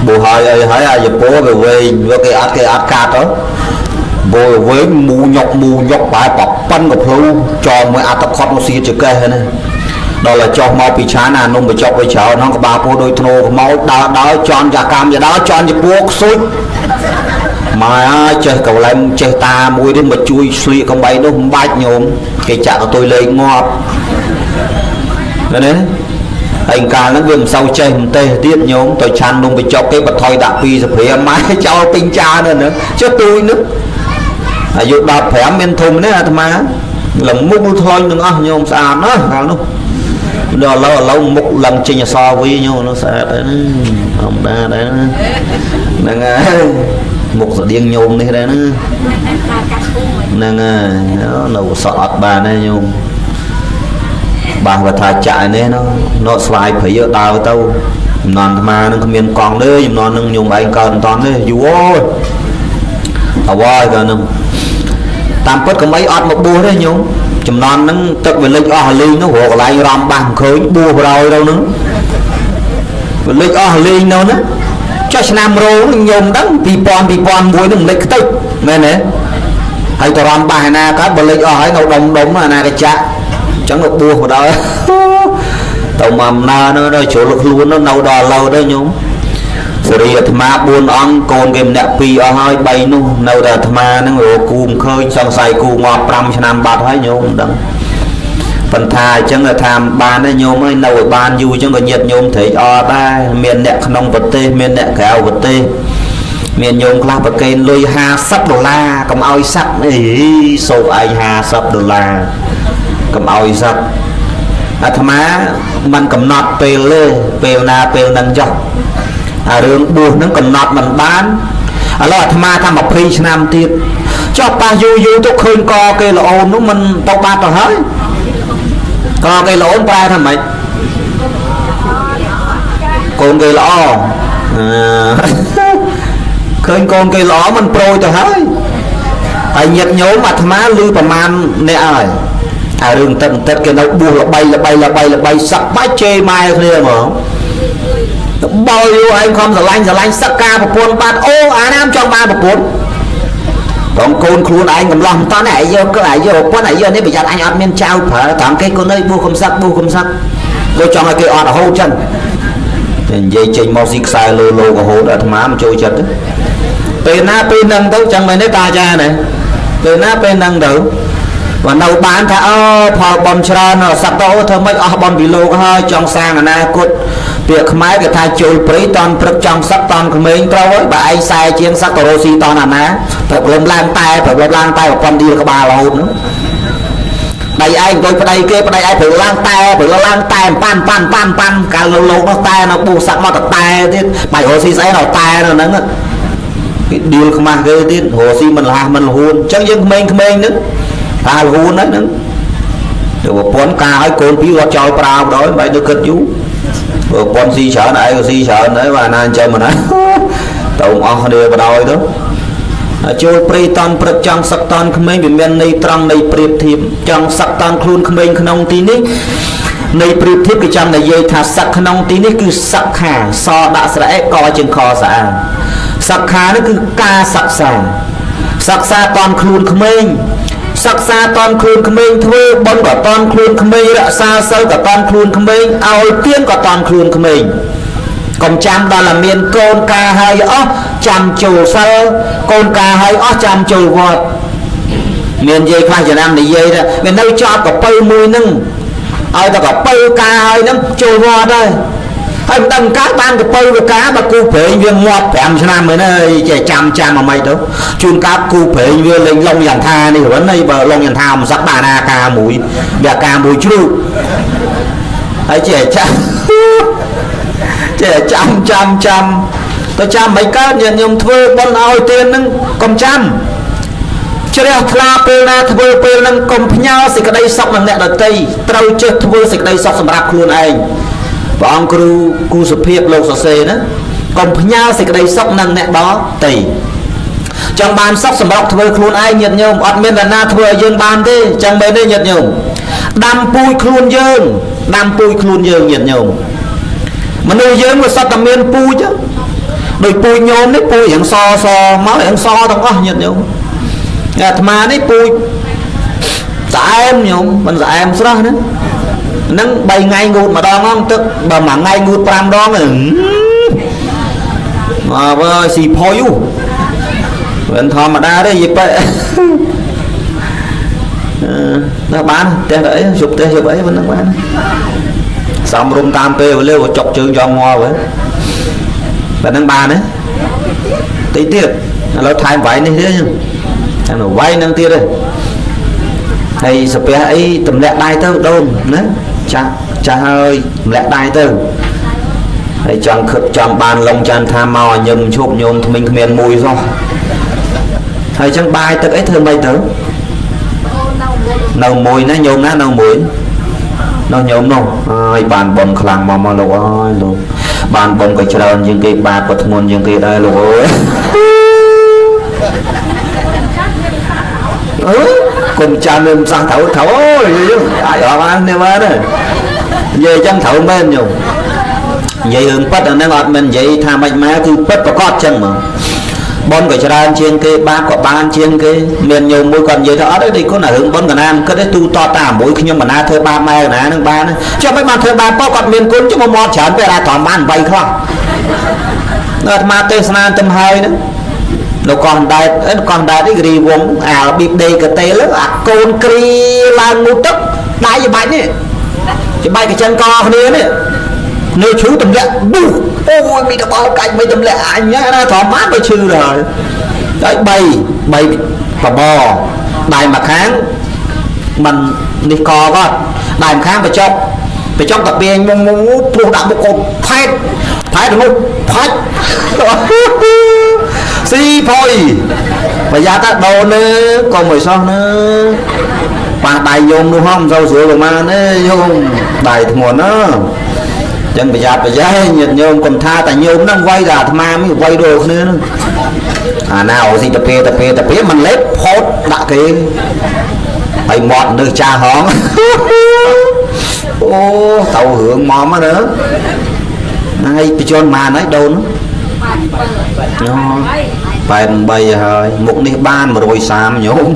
បោះហើយអីហើយអាយពោវាវែងវាគេអត់កាត់ទៅបោះវែងមូញុកមូញុកបែបប៉ិនក៏ភ្លូចងមួយអត្តខត់មកសៀចកេះហ្នឹងដល់តែចុះមកពីឆានអានំបញ្ចុកវាច្រើនហ្នឹងក្បាលពោះដូចធ្នូខ្មោចដើរដើរជន់យ៉ាកម្មយ៉ាដើរជន់ជាពួកខ្សុចម៉ែអើយចេះកលែមចេះតាមួយនេះមកជួយស្លៀកកំបីនោះមិនបាច់ញោមគេចាក់កតុយលេងងាប់ឃើញទេហើយកាលហ្នឹងវាមិនសូវចេះមិនទេទៀតញោមទៅឆាន់នំបញ្ចុកគេបថុយដាក់ពីសព្រាម៉ែចោលពេញចានហ្នឹងចុះទូចនោះអាយុ15មានធំនេះអាត្មាលមុខថ្លុញទាំងអស់ញោមស្អាតណាស់កាលនោះដល់ឥឡូវមុខឡើងចេញអសវីញោមនោះស្អាតដែរណាធម្មតាដែរណាហ្នឹងហើយមុខស្តៀងញោមនេះដែរណាហ្នឹងហើយនៅសក់អត់បានទេញោមបាសបើថាចាក់ឯនេះនោះស្វាយព្រៃដើរទៅចំនួនអាត្មានឹងគ្មានកង់ទេចំនួននឹងញោមឯងកើតមិនតាន់ទេយូរអូយអវយកាលនឹងតាមពិតកុំអីអត់មកបួសទេញោមចំនួនហ្នឹងទឹកវាលិចអស់លីងនោះរកកន្លែងរំបាសមិនឃើញបួសប្រយទៅហ្នឹងវាលិចអស់លីងនោះណាចុះឆ្នាំរោងញោមដឹង2000 2001ហ្នឹងលិចខ្ទេចមែនទេហើយទៅរំបាសឯណាកើតបើលិចអស់ហើយនៅដុំដុំអាណាកចាក់អញ្ចឹងទៅបួសមកដល់ទៅមកអំណើនោះដល់ជ្រុលខ្លួននោះនៅដល់ឥឡូវទៅញោមសេរីអាត្មា4អង្គកូនគេម្នាក់2អស់ហើយ3នោះនៅតែអាត្មាហ្នឹងរកគូមិនឃើញសង្ស័យគូងាប់5ឆ្នាំបាត់ហើយញោមមិនដឹងប៉ុន្តែអញ្ចឹងថាមិនបានទេញោមអើយនៅឲ្យបានយូរអញ្ចឹងក៏ញាតញោមត្រេកអរដែរមានអ្នកក្នុងប្រទេសមានអ្នកក្រៅប្រទេសមានញោមខ្លះប្រគេនលុយ50ដុល្លារកុំឲ្យសឹកអីសោកឯង50ដុល្លារកុំឲ្យសឹកអាត្មាមិនកំណត់ពេលទេពេលណាពេលហ្នឹងចុះអារឿងបួសហ្នឹងកំណត់មិនបានឥឡូវអាត្មាថា20ឆ្នាំទៀតចុះប៉ះយូរយូរទៅឃើញកគេល្អនោះមិនទៅបាត់ទៅហើយកគេល្អប្រែថាម៉េចកូនគេល្អអឺ ឃើញកូនគេល្អមិនប្រួយទៅហើយហើយញាតិញោមអាត្មាឮប្រមាណអ្នកហើយអារឿងទឹកទឹកគេនៅបួសល្បីល្បីល្បីល្បីសឹកបាច់ជេរម៉ែគ្នាហ្មងបល់យូរឯងខំស្រឡាញ់ស្រឡាញ់សឹកការប្រពន្ធបាត់អូអាណាមចង់បានប្រពន្ធតងកូនខ្លួនឯងកំឡោះមិនតន់ឯងយកក៏ឯងយកប្រពន្ធឯងយកនេះប្រយ័ត្នអញអត់មានចៅប្រើតាមគេកូនអើយបួសកំសឹកបួសកំសឹកដូចចង់ឲ្យគេអត់រហូតចឹងតែនិយាយចេញមកស៊ីខ្សែលោលោករហូតអាត្មាមិនចូលចិត្តទេពេលណាពេលហ្នឹងទៅចឹងមែនទេតាអាចារ្យណាពេលណាពេលហ្នឹងទៅបើនៅបានថាអូផលបុណ្យច្រើនសត្វទៅធ្វើម៉េចអស់បុណ្យពីលោកហើយចង់សាងអនាគតពាក្យខ្មែរគេថាចូលព្រៃតន់ព្រឹកចង់សឹកតន់ក្មេងត្រូវហើយបើឯងខ្សែជាងសឹកទៅរស់ស៊ីតន់អាណាព្រឹកលំឡើងតែព្រឹកលំឡើងតែប្រពន្ធឌីលក្បាលរហូតនោះដៃឯងដូចប្តីគេប្តីឯងព្រឹកឡើងតែព្រឹកឡើងតែប៉ាន់ប៉ាន់ប៉ាន់ប៉ាន់កាលលោកនោះតែនៅបួសសឹកមកតែទៀតបាយរស់ស៊ីស្អីដល់តែនៅហ្នឹងគេឌីលខ្មាស់គេទៀតរស់ស៊ីមិនលះមិនលហួនអញ្ចឹងយើងក្មេងៗហ្នឹងថាលហួនហ្នឹងទៅប្រពន្ធការឲ្យកូនពីររត់ចោលប្រាវដល់មិនទៅគិតយូរប្រពន្ធស៊ីច្រើនឯងក៏ស៊ីច្រើនដែរបាទណាអញ្ចឹងណាទៅអស់គ្នាបដ ாய் ទៅចូលព្រៃតន់ព្រឹកចង់សឹកតន់ក្មេងវាមានន័យត្រង់នៃប្រៀបធៀបចង់សឹកតន់ខ្លួនក្មេងក្នុងទីនេះនៃប្រៀបធៀបគេចង់និយាយថាសឹកក្នុងទីនេះគឺសឹកខាសដាក់ស្រៈកជាងខស្អាសឹកខានេះគឺការសិក្សាសិក្សាតន់ខ្លួនក្មេងសិក្សាតន់ខ្លួនក្មេងធ្វើបុណ្យក៏តន់ខ្លួនក្មេងរក្សាសិលក៏តន់ខ្លួនក្មេងឲ្យទៀនក៏តន់ខ្លួនក្មេងកុំចាំដល់តែមានកូនការហើយអស់ចាំចូលសិលកូនការហើយអស់ចាំចូលវត្តមាននិយាយខ្លះចំណាំនិយាយថាវានៅជាប់កពៅមួយហ្នឹងឲ្យតែកពៅការហើយហ្នឹងចូលវត្តហើយហើយមិនដឹងកើតបានកពៅវាការបើគូប្រេងវាងាប់5ឆ្នាំហើយណាចេះចាំចាំអាម៉េចទៅជួនកាលគូប្រេងវាលេងឡងយ៉ាងថានេះហ្នឹងហើយបើឡងយ៉ាងថាមិនសឹកបានអាការមួយវាអាការមួយជ្រូកហើយចេះចាំចេះចាំចាំចាំទៅចាំមិនកើតញាតិញោមធ្វើបុណ្យឲ្យទានហ្នឹងកុំចាំជ្រះថ្លាពេលណាធ្វើពេលហ្នឹងកុំផ្ញើសេចក្តីសុខនឹងអ្នកដទៃត្រូវចេះធ្វើសេចក្តីសុខសម្រាប់ខ្លួនឯងព្រះអង្គគ្រូគូសុភាពលោកសរសេរណាកុំផ្ញើសេចក្តីសុខនឹងអ្នកដទៃចង់បានសុខសម្រាប់ធ្វើខ្លួនឯងញាតិញោមអត់មាននរណាធ្វើឲ្យយើងបានទេចឹងមែនទេញាតិញោមដាំពូជខ្លួនយើងដាំពូជខ្លួនយើងញាតិញោមមនុស្សយើងវាសុទ្ធតែមានពូជដូចពូជញោមនេះពូជរាងសសមករាងសទាំងអស់ញាតិញោមអាត្មានេះពូជស្អែមញោមមិនស្អែមស្រស់ណាហ្នឹង3ថ្ងៃងូតម្ដងហ្នឹងទឹកបើមួយថ្ងៃងូត5ដងមកអើយស៊ីផុយមិនធម្មតាទេយីប៉ែដល់បានផ្ទះទៅអីជប់ផ្ទះជប់អីមិននឹងបានសំរុំតាមពេលវេលាចុកជើងចង់ងាប់ហ៎តែនឹងបានទេតិចទៀតឥឡូវថែមវ៉ៃនេះទៀតថែមវ៉ៃនឹងទៀតទេហើយសាពះអីទម្លាក់ដៃទៅដូនណាចាស់ចាស់ហើយទម្លាក់ដៃទៅហើយចង់ខឹកចង់បានឡងចានថាមកឲ្យញឹមឈប់ញោមថ្មិញគ្មានមួយសោះហើយចឹងបាយទឹកអីធ្វើម៉េចទៅនៅមួយណាញោមណានៅមួយនោះញោមនោះអើយបានបុណ្យខ្លាំងមកមកលោកអើយលោកបានបុណ្យក៏ច្រើនជាងគេបាបក៏ធ្ងន់ជាងគេដែរលោកអើយអឺគុំចាំនឹងសោះត្រូវត្រូវអូយយើងអាចអត់បានទេបាទនិយាយចឹងត្រូវមែនញោមនិយាយរឿងពិតអាហ្នឹងអត់មែននិយាយថាម៉េចមកគឺពិតប្រកបចឹងហ្មងបុណ្យក៏ច្រើនជាងគេបាបក៏បានជាងគេមានញោមមួយគាត់និយាយថាអត់ទេគុណអារឿងបុណ្យកណាមិនគិតទេទូតតាមួយខ្ញុំកណាធ្វើបាបម៉ែកណានឹងបានចុះមិនបានធ្វើបាបគាត់មានគុណចុះមកមាត់ច្រើនពេកអាត្រង់បាន8ខ្លះនៅអាត្មាទេសនាទៅហើយហ្នឹងនៅកោះដែតកោះដែតនេះរីវងអារបៀបដេកតេលអាកូនគ្រីឡើងងូទឹកដៃច្បាច់នេះច្បាច់កញ្ចឹងកគ្នានេះនៅឈឺទម្លាក់ប៊ូអូយមានតបោកាច់មិនទម្លាក់អញណាត្រង់បានបើឈឺដល់ហើយ3 3បបដៃមួយខាងមិននេះកគាត់ដៃមួយខាងបញ្ចុកបញ្ចុកតាពីងងងព្រោះដាក់មុខកូនផែតផែតនោះផាច់ស៊ីផុយប្រយ័ត្នតែដូននេះកុំឲ្យសោះណាប៉ះដៃញោមនោះហ៎មិនសូវស្រួលប្រហែលទេញោមដៃធ្ងន់ណា ចឹងប្រយ័ត្នប្រយែងញាតិញោមកុំថាតែញោមហ្នឹងវាយតែអាត្មាមិនវាយដូចគ្នាហ្នឹងអាណាអូស៊ីតាពេតាពេតាពេមិនលេបផោតដាក់គេហើយមាត់នឹកចាស់ហងអូទៅរឿងមកមកណាហើយបញ្ជនបានហើយដូន88ហើយមុខនេះបាន130ញោម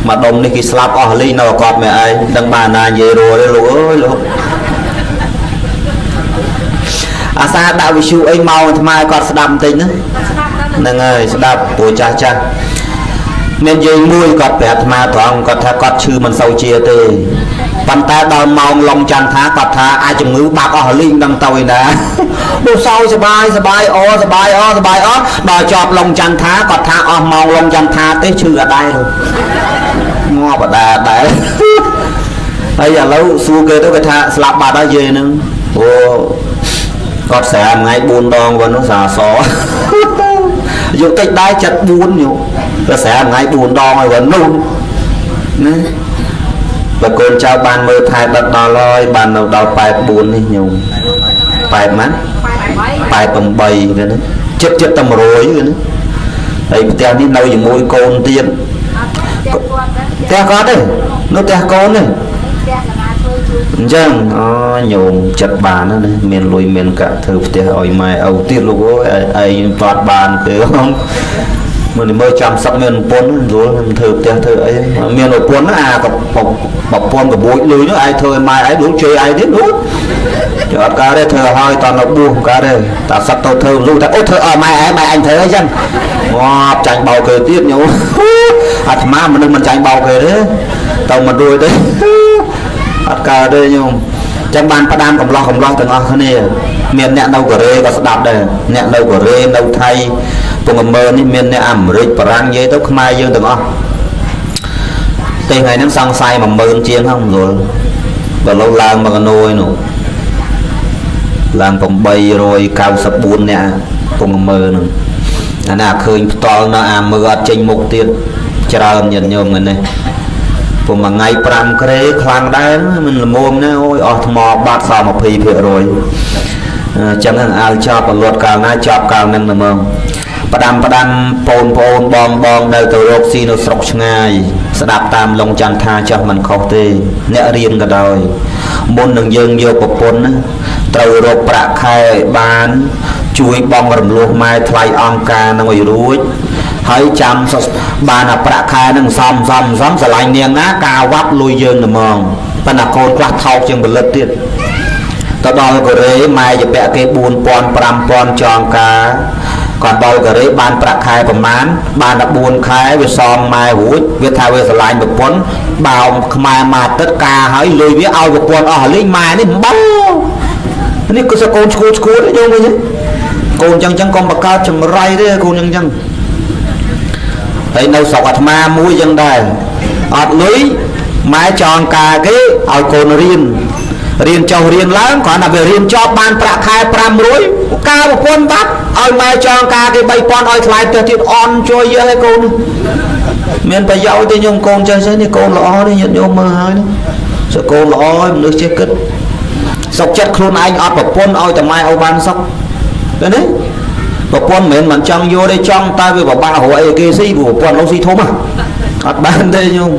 មកដុំនេះគេស្លាប់អស់លីនៅអកតមែឯងដឹងបានណានិយាយរួទេលោកអើយលោកអាសាដាក់វិទ្យុអីមកអាត្មាគាត់ស្ដាប់បន្តិចណាហ្នឹងហើយស្ដាប់ព្រោះចាស់ចាស់មានយើងមួយគាត់ប្រាប់អាត្មាត្រង់គាត់ថាគាត់ឈឺមិនសូវជាទេប៉ុន្តែដល់ម៉ោងឡុងច័ន្ទថាគាត់ថាអាចជំងឺបាក់អស់លីងដឹងទៅឯណាដូចសោយសបាយសបាយអសបាយអសបាយអដល់ចប់ឡុងច័ន្ទថាគាត់ថាអស់ម៉ោងឡុងច័ន្ទថាទេឈឺអត់ដែរងាប់អត់ដែរដែរហើយឥឡូវសួរគេទៅគេថាស្លាប់បាត់ហើយយាយហ្នឹងអូគាត់ស្រាថ្ងៃ4ដងវិញនោះសាសយកតិចដែរ74យកទៅស្រាថ្ងៃ4ដងហើយវិញនោះណាបើកូនចៅបានមើលថែដិតដល់ហើយបាននៅដល់84នេះញោម80ម៉ាន88គេណាចិត្តចិត្តតែ100គេណាហើយផ្ទះនេះនៅជាមួយកូនទៀតផ្ទះគាត់ទេនៅផ្ទះកូនទេអញ្ចឹងអូញោមចិត្តបានណាមានលុយមានកាក់ធ្វើផ្ទះឲ្យម៉ែឪទៀតលោកអើយឯងបាត់បានទេមើលមើលចាំសឹកមានប្រពន្ធស្រួលខ្ញុំធ្វើផ្ទះធ្វើអីមានប្រពន្ធអាក៏ប្រពន្ធកបួចលុយនោះឯងធ្វើឲ្យម៉ែឯងលោកជេរឯងទៀតលោកចុះអត់កើតទេធ្វើឲ្យតនៅបួសកើតទេតាសឹកទៅធ្វើលុយថាអូធ្វើឲ្យម៉ែឯងម៉ែអញធ្វើអីចឹងងាប់ចាញ់បោកគេទៀតញោមអាត្មាមនុស្សមិនចាញ់បោកគេទេទៅមិនរួចទេអត់កើតទេញោមចឹងបានផ្ដាំកំឡោះកំឡោះទាំងអស់គ្នាមានអ្នកនៅកូរ៉េក៏ស្ដាប់ដែរអ្នកនៅកូរ៉េនៅថៃពងមើនេះមានអ្នកអាមេរិកបារាំងនិយាយទៅខ្មែរយើងទាំងអស់ទេថ្ងៃហ្នឹងសង្ស័យ10000ជាងហ្នឹងមិនយល់បើឡូវឡើងមកកណួយនោះឡើង894នាក់ពងមើហ្នឹងអាណាឃើញផ្ទាល់នៅអាមើអត់ចេញមុខទៀតច្រើនញាតិញោមហ្នឹងនេះពុំមួយថ្ងៃ5ក្រេខ្លាំងដែរមិនល្មមណាអូយអស់ថ្មបាត់សល់20%អញ្ចឹងអាលចប់អលត់កាលណាចប់កាលហ្នឹងហ្មងផ្ដាំផ្ដាំបងប្អូនបងបងដែលទៅរកស៊ីនៅស្រុកឆ្ងាយស្ដាប់តាមឡុងចន្ទថាចាស់មិនខុសទេអ្នករៀនក៏ដោយមុននឹងយើងយកប្រពន្ធណាត្រូវរកប្រាក់ខែឲ្យបានជួយបងរំលោះម៉ែថ្លៃអង្គការនឹងឲ្យរួចហើយចាំបានអាប្រាក់ខែនឹងសំសំសំស្រឡាញ់នាងណាការវ៉ាប់លុយយើងហ្មងប៉ុន្តែកូនខ្លះថោកជាងផលិតទៀតទៅដល់កូរ៉េម៉ែជាពាក់គេ4000 5000ចងការគាត់ដល់កូរ៉េបានប្រាក់ខែប្រមាណបាន14ខែវាសងម៉ែរួចវាថាវាស្រឡាញ់ប្រពន្ធបោមខ្មែរមួយអាទិត្យការហើយលុយវាឲ្យប្រពន្ធអស់លេងម៉ែនេះមិនបោនេះគឺសកូនឈួតឈួតយល់វិញកូនចឹងចឹងកុំបង្កើតចង្រៃទេកូនចឹងចឹងហើយនៅស្រុកអាត្មាមួយចឹងដែរអត់លុយម៉ែចងការគេឲ្យកូនរៀនរៀនចុះរៀនឡើងគ្រាន់តែវារៀនចប់បានប្រាក់ខែ500ការប្រពន្ធបាត់ឲ្យម៉ែចងការគេ3000ឲ្យថ្លៃផ្ទះទៀតអន់ជួយយើឲ្យកូនមានប្រយោជន៍ទេញោមកូនចេះចេះនេះកូនល្អនេះញាតិញោមមើលហើយសកូនល្អហើយមនុស្សចេះគិតសុកចិត្តខ្លួនឯងអត់ប្រពន្ធឲ្យតែម៉ែឲ្យបានសុខឃើញទេប្រពន្ធមិនមែនមិនចង់យកទេចង់តែវាពិបាករកអីគេស៊ីព្រោះប្រពន្ធលោកស៊ីធំអត់បានទេញោម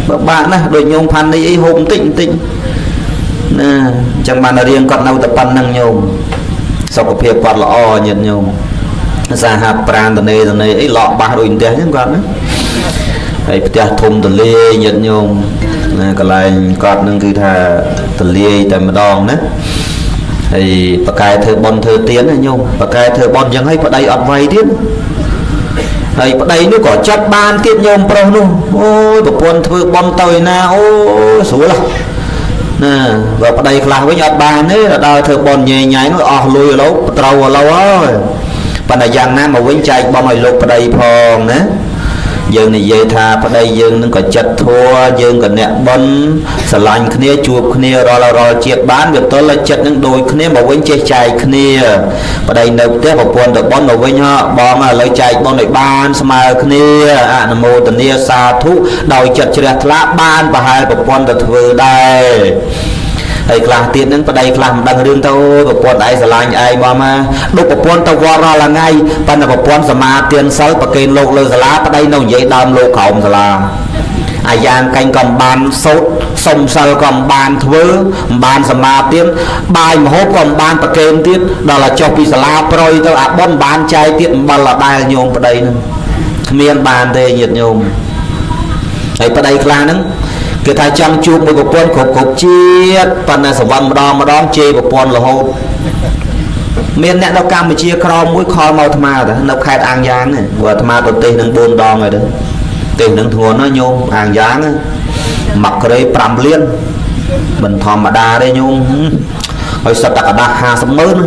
ពិបាកណាស់ដូចញោមផាន់នេះអីហូបបន្តិចបន្តិចណាអញ្ចឹងបានរៀងគាត់នៅតែប៉ុណ្្នឹងញោមសុខភាពគាត់ល្អញាតិញោមសហប្រានតនេតនេអីលក់បាសដូចផ្ទះអញ្ចឹងគាត់ណាហើយផ្ទះធំទលាយញាតិញោមណាកន្លែងគាត់នឹងគឺថាទលាយតែម្ដងណាហើយបកែធ្វើបន់ធ្វើទៀនណាញោមបកែធ្វើបន់អញ្ចឹងហើយប្តីអត់វៃទៀតហើយប្តីនោះក៏ចាត់បានទៀតញោមប្រុសនោះអូយប្រពន្ធធ្វើបន់ទៅឯណាអូស្រួលណាបើប្តីខ្លះវិញអត់បានទេដល់ធ្វើបន់ញ៉ៃញ៉ៃនោះអស់លុយឥឡូវត្រូវឥឡូវហើយប៉ុន្តែយ៉ាងណាមកវិញចែកបន់ឲ្យលោកប្តីផងណាយើងនិយាយថាប្តីយើងនឹងក៏ចិត្តធัวយើងក៏អ្នកបន់ស្រឡាញ់គ្នាជួបគ្នារាល់រាល់ជាតិបានវាទល់តែចិត្តនឹងដូចគ្នាមកវិញចេះចែកគ្នាប្តីនៅផ្ទះប្រពន្ធទៅបន់មកវិញហ៎បងឥឡូវចែកបន់ឲ្យបានស្មើគ្នាអនុមោទនាសាធុដោយចិត្តជ្រះថ្លាបានប្រហែលប្រពន្ធទៅធ្វើដែរ ហើយខ្លះទៀតហ្នឹងប្តីខ្លះមិនដឹងរឿងទៅប្រពន្ធឯងស្រឡាញ់ឯងមកមកដូចប្រពន្ធទៅវត្តរាល់ថ្ងៃប៉ុន្តែប្រពន្ធសមាទានសិលប្រគេនលោកលើសាលាប្តីនៅនិយាយដើមលោកក្រោមសាលាអាយ៉ាងកេញក៏មិនបានសូត្រសុំសិលក៏មិនបានធ្វើមិនបានសមាទានបាយមហូបក៏មិនបានប្រគេនទៀតដល់តែចុះពីសាលាប្រយទៅអាបុណ្យបានចែកទៀតអំបិលអដែលញោមប្តីហ្នឹងគ្មានបានទេញាតិញោមហើយប្តីខ្លះហ្នឹងគេថាចង់ជួបមួយប្រពន្ធគ្រប់គ្រប់ជាតិប៉ុន្តែសវឹងម្ដងម្ដងជេរប្រពន្ធរហូតមានអ្នកនៅកម្ពុជាក្រមមួយខលមកអាត្មាទៅនៅខេត្តអាងយ៉ាងហ្នឹងព្រោះអាត្មាទៅទេសនឹង4ដងហើយទៅទេសនឹងធ្ងន់ណាស់ញោមអាងយ៉ាងមួយក្រេ5លានមិនធម្មតាទេញោមហើយសត្វតកដាស់50ម៉ឺន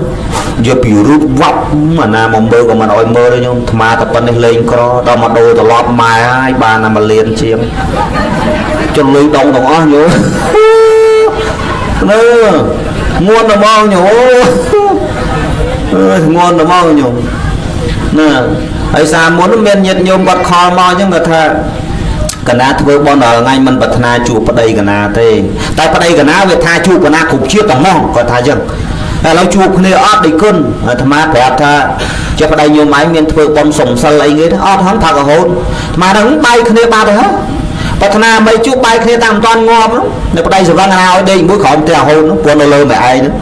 យកពីរូបវត្តអាណាមកមើលក៏មិនអោយមើលទេញោមអាត្មាតែប៉ុណ្នេះលេងក្រដល់មកដូរត្រឡប់ម៉ែហើយបានតែ1លានជាងចុះលុយដងទាំងអស់ញោមនៅងួនតែមកញោមងួនតែមកញោមណាហើយសាមុនមានញាតិញោមគាត់ខលមកអញ្ចឹងគាត់ថាកណាធ្វើបន់ដល់ថ្ងៃមិនប្រាថ្នាជួបប្តីកណាទេតែប្តីកណាវាថាជួបកណាគ្រប់ជាតិតែហ្មងគាត់ថាអញ្ចឹងតែឥឡូវជួបគ្នាអត់ដូចគុណអាត្មាប្រាប់ថាចេះប្តីញោមឯងមានធ្វើបន់សុំសិលអីគេទេអត់ហងថារហូតអាត្មាហ្នឹងបាយគ្នាបាត់ទៅហ៎ប្រាថ្នាមិនជួបបាយគ្នាតាមមិនតាន់ងាប់នោះនៅប្តីសវឹងណាឲ្យដេកមួយក្រោមផ្ទះរហូតនោះព្រោះនៅលើម៉ែឯងហ្នឹង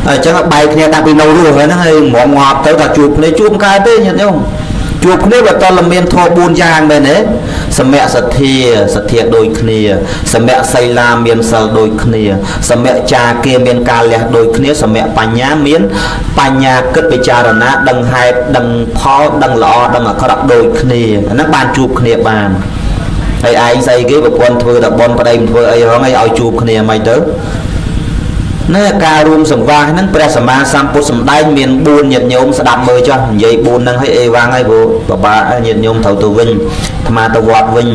អញ្ចឹងបាយគ្នាតាំងពីនៅរស់ហ្នឹងហើយងំងាប់ទៅថាជួបគ្នាជួបកើតទេញាតិញោមជួបគ្នាបើតលមានធម៌4យ៉ាងមែនទេសមៈសទ្ធាសទ្ធាដូចគ្នាសមៈសីលាមានសិលដូចគ្នាសមៈចាគាមានការលះដូចគ្នាសមៈបញ្ញាមានបញ្ញាគិតពិចារណាដឹងហេតុដឹងផលដឹងល្អដឹងអាក្រក់ដូចគ្នាអាហ្នឹងបានជួបគ្នាបានហើយឯងស្អីគេប្រពន្ធធ្វើតែបន់ប្តីមិនធ្វើអីហងឯងឲ្យជួបគ្នាមិនទៅណែការរួមសង្វាសហ្នឹងព្រះសម្មាសម្ពុទ្ធសម្ដែងមាន4ញាតិញោមស្ដាប់មើលចុះនិយាយ4ហ្នឹងឲ្យអេវ៉ាងហើយព្រោះពិបាកញាតិញោមត្រូវទៅវិញអាត្មាទៅវត្តវិញ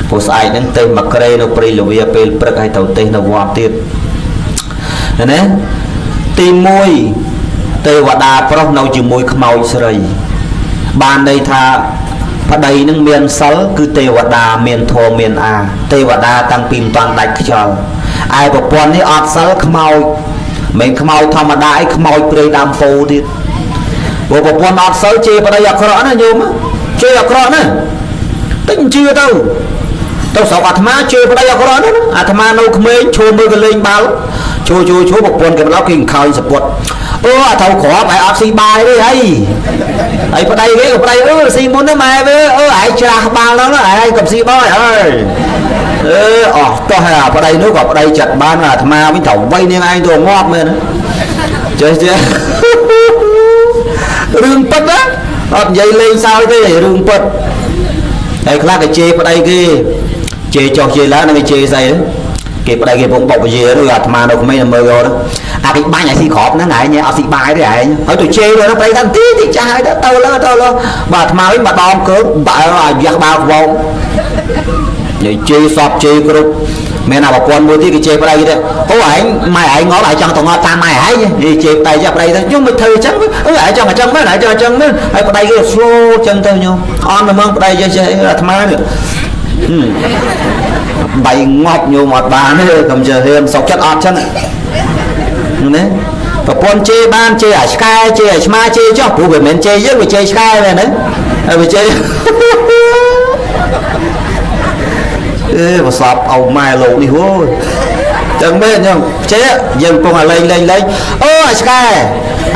ព្រោះស្អែកហ្នឹងទេសមកក្រេនៅព្រៃលវាពេលព្រឹកហើយត្រូវទេសនៅវត្តទៀតណាទី1ទេវតាប្រុសនៅជាមួយខ្មោចស្រីបានន័យថាប្តីនឹងមានសិលគឺទេវតាមានធម៌មានអាទេវតាតាំងពីមិនតាន់ដាច់ខ្យល់ឯប្រពន្ធនេះអត់សិលខ្មោចមិនខ្មោចធម្មតាអីខ្មោចព្រៃដើមពោទៀតព្រោះប្រពន្ធអត់សិលជេរប្តីអាក្រក់ណាញោមជេរអាក្រក់ណាតិចជឿទៅទៅស្រុកអាត្មាជេរប្តីអាក្រក់ណាអាត្មានៅក្មេងឈួរមើលកលេងបាល់ឈួរឈួរឈួរប្រពន្ធគេមកគេខោយសពុតអូអាត្រូវក្របឯអត់ស៊ីបាយទេហីហើយប្តីគេក៏ប្តីអឺស៊ីមុនហ្នឹងម៉ែវាអឺឯងច្រាស់បាល់ហ្នឹងឯងកុំស៊ីបាយអើយអឺអស់តោះហើយអាប្តីនោះក៏ប្តីចិត្តបានអាត្មាវិញត្រូវវៃនាងឯងទៅងាប់មែនចេះចេះរឿងពិតណាអត់និយាយលេងសើចទេរឿងពិតហើយខ្លះក៏ជេរប្តីគេជេរចុះជេរឡើងនឹងគេជេរស្អីគេប្តីគេពងបុកពជានោះអាត្មានៅក្មេងមើលទៅអាគេបាញ់ឲ្យស៊ីក្របហ្នឹងឯងអត់ស៊ីបាយទេឯងហើយទៅជេរទៅប្តីថាទីទីចាស់ហើយទៅលើទៅលើបាទអាត្មាវិញម្ដងកើបើឲ្យយ៉ាស់បាល់ខ្វងនិយាយជេរសពជេរគ្រប់មានអាប្រព័ន្ធមួយទៀតគេជេរប្តីគេអូឯងម៉ែឯងងាប់ឯងចង់ទៅងាប់តាមម៉ែឯងនិយាយជេរប្តីចាស់ប្តីទៅខ្ញុំមិនធ្វើអញ្ចឹងអឺឯងចង់អញ្ចឹងមែនឯងចង់អញ្ចឹងមែនហើយប្តីគេ slow អញ្ចឹងទៅខ្ញុំអន់ហ្មងប្តីចេះចេះអាត្មានេះបាយងាប់ញោមអត់បានទេកុំចេះហ៊ានសុកចិត្តអត់ចឹងណាប្រពន្ធជេរបានជេរអាឆ្កែជេរអាឆ្មាជេរចុះព្រោះវាមិនមែនជេរយើងវាជេរឆ្កែមែនទេហើយវាជេរអេប្រសពអោម៉ែលោកនេះហូយចឹងមែនចឹងជេរយើងកំពុងតែលេងលេងលេងអូអាឆ្កែ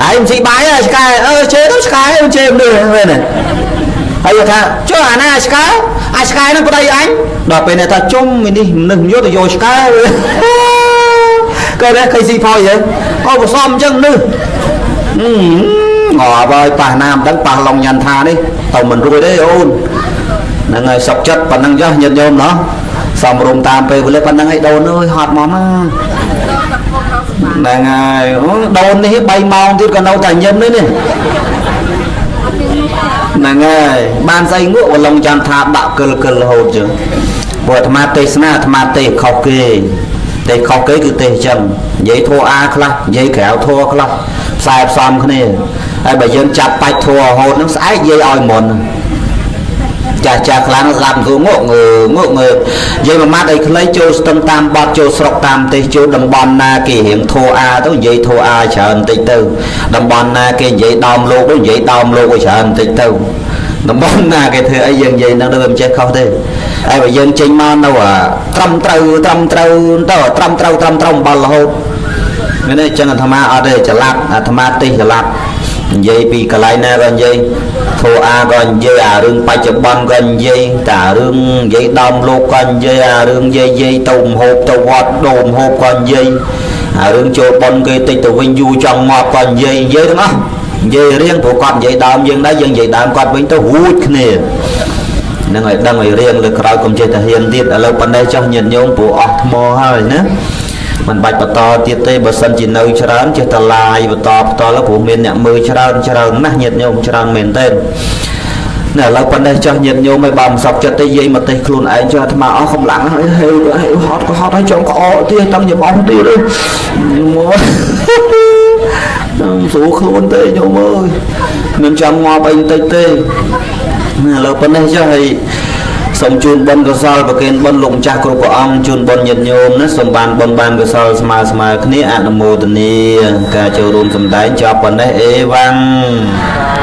ឯងស៊ីបាយអាឆ្កែអឺជេរទៅឆ្កែជេរមនុស្សមែនទេហើយថាចុះអាណាអាឆ្កែអាឆ្កែហ្នឹងប្តីអញដល់ពេលនេះថាជុំនេះមនុស្សយកទៅយកឆ្កែក៏ដែរឃើញស៊ីផយហ៎អូប្រសំអញ្ចឹងនេះងាប់ហើយប៉ះណាមិនដឹងប៉ះឡុងញ៉ាន់ថានេះទៅមិនរួចទេអូនហ្នឹងហើយសុកចិត្តប៉ុណ្ណឹងចុះញាតិញោមណោះសំរុំតាមពេលវេលាប៉ុណ្ណឹងឯងដូនអើយហត់មកណាហ្នឹងហើយដូននេះ3ម៉ោងទៀតក៏នៅតែញឹមនេះនេះហ្នឹងហើយបានស្អីងក់ឡុងចាំថាដាក់កិលកិលរហូតចឹងព្រោះអាត្មាទេសនាអាត្មាទេសខុសគេទេសខុសគេគឺទេសចឹងនិយាយធัวអាខ្លះនិយាយក្រៅធัวខ្លះផ្សាយផ្សំគ្នាហើយបើយើងចាប់បាច់ធัวរហូតហ្នឹងស្អែកនិយាយឲ្យមុន ចាស់ចាស់ខ្លាំងស្ដាប់គូងក់ងើងក់ងើនិយាយមួយម៉ាត់ឲ្យខ្លីចូលស្ទឹងតាមបត់ចូលស្រុកតាមទេសចូលតំបន់ណាគេរៀងធោអាទៅនិយាយធោអាច្រើនបន្តិចទៅតំបន់ណាគេនិយាយដើមលោកទៅនិយាយដើមលោកឲ្យច្រើនបន្តិចទៅតំបន់ណាគេធ្វើអីយើងនិយាយនឹងទៅវាមិនចេះខុសទេហើយបើយើងចេញមកនៅអាត្រឹមត្រូវត្រឹមត្រូវទៅត្រឹមត្រូវត្រឹមត្រូវអំបិលរហូតមានទេអញ្ចឹងអាត្មាអត់ទេច្រឡាប់អាត្មាទេសច្រឡាប់និយាយពីកន្លែងណាក៏និយាយធោអាក៏និយាយអារឿងបច្ចុប្បន្នក៏និយាយតែអារឿងនិយាយដើមលោកក៏និយាយអារឿងនិយាយយាយទៅមហូបទៅវត្តដូរមហូបក៏និយាយអារឿងចូលប៉ុនគេតិចទៅវិញយូរចង់មកក៏និយាយនិយាយទាំងអស់និយាយរៀងព្រោះគាត់និយាយដើមយើងដែរយើងនិយាយដើមគាត់វិញទៅរួចគ្នានឹងឲ្យដឹងឲ្យរៀងលើក្រោយកុំចេះតែហ៊ានទៀតឥឡូវប៉ុណ្ណេះចោះញាតិញោមព្រោះអស់ថ្មហើយណាមិនបាច់បន្តទៀតទេបើសិនជានៅច្រើនចេះតែឡាយបន្តបន្តឡើយព្រោះមានអ្នកមើលច្រើនច្រើនណាស់ញាតិញោមច្រើនមែនទែនណែឥឡូវប៉ុណ្ណេះចោះញាតិញោមឲ្យបើមិនសក់ចិត្តទេយាយមកទេសខ្លួនឯងចុះអាត្មាអស់កម្លាំងហើយហេវហេវហត់ក៏ហត់ហើយចង់ក្អកទៀតតាំងញ៉ាំអស់ទៀតទេមកស្រួលខ្លួនទេញោមអើយមិនចង់ងាប់អីបន្តិចទេណែឥឡូវប៉ុណ្ណេះចុះហើយសូមជូនបុណ្យកុសលប្រគេនបុណ្យលោកម្ចាស់គ្រប់ព្រះអង្គជូនបុណ្យញាតិញោមណាសូមបានបុណ្យបានកុសលស្មើស្មើគ្នាអនុមោទនាការចូលរួមសម្ដែងចប់ប៉ុណ្ណេះអេវ៉ាំង។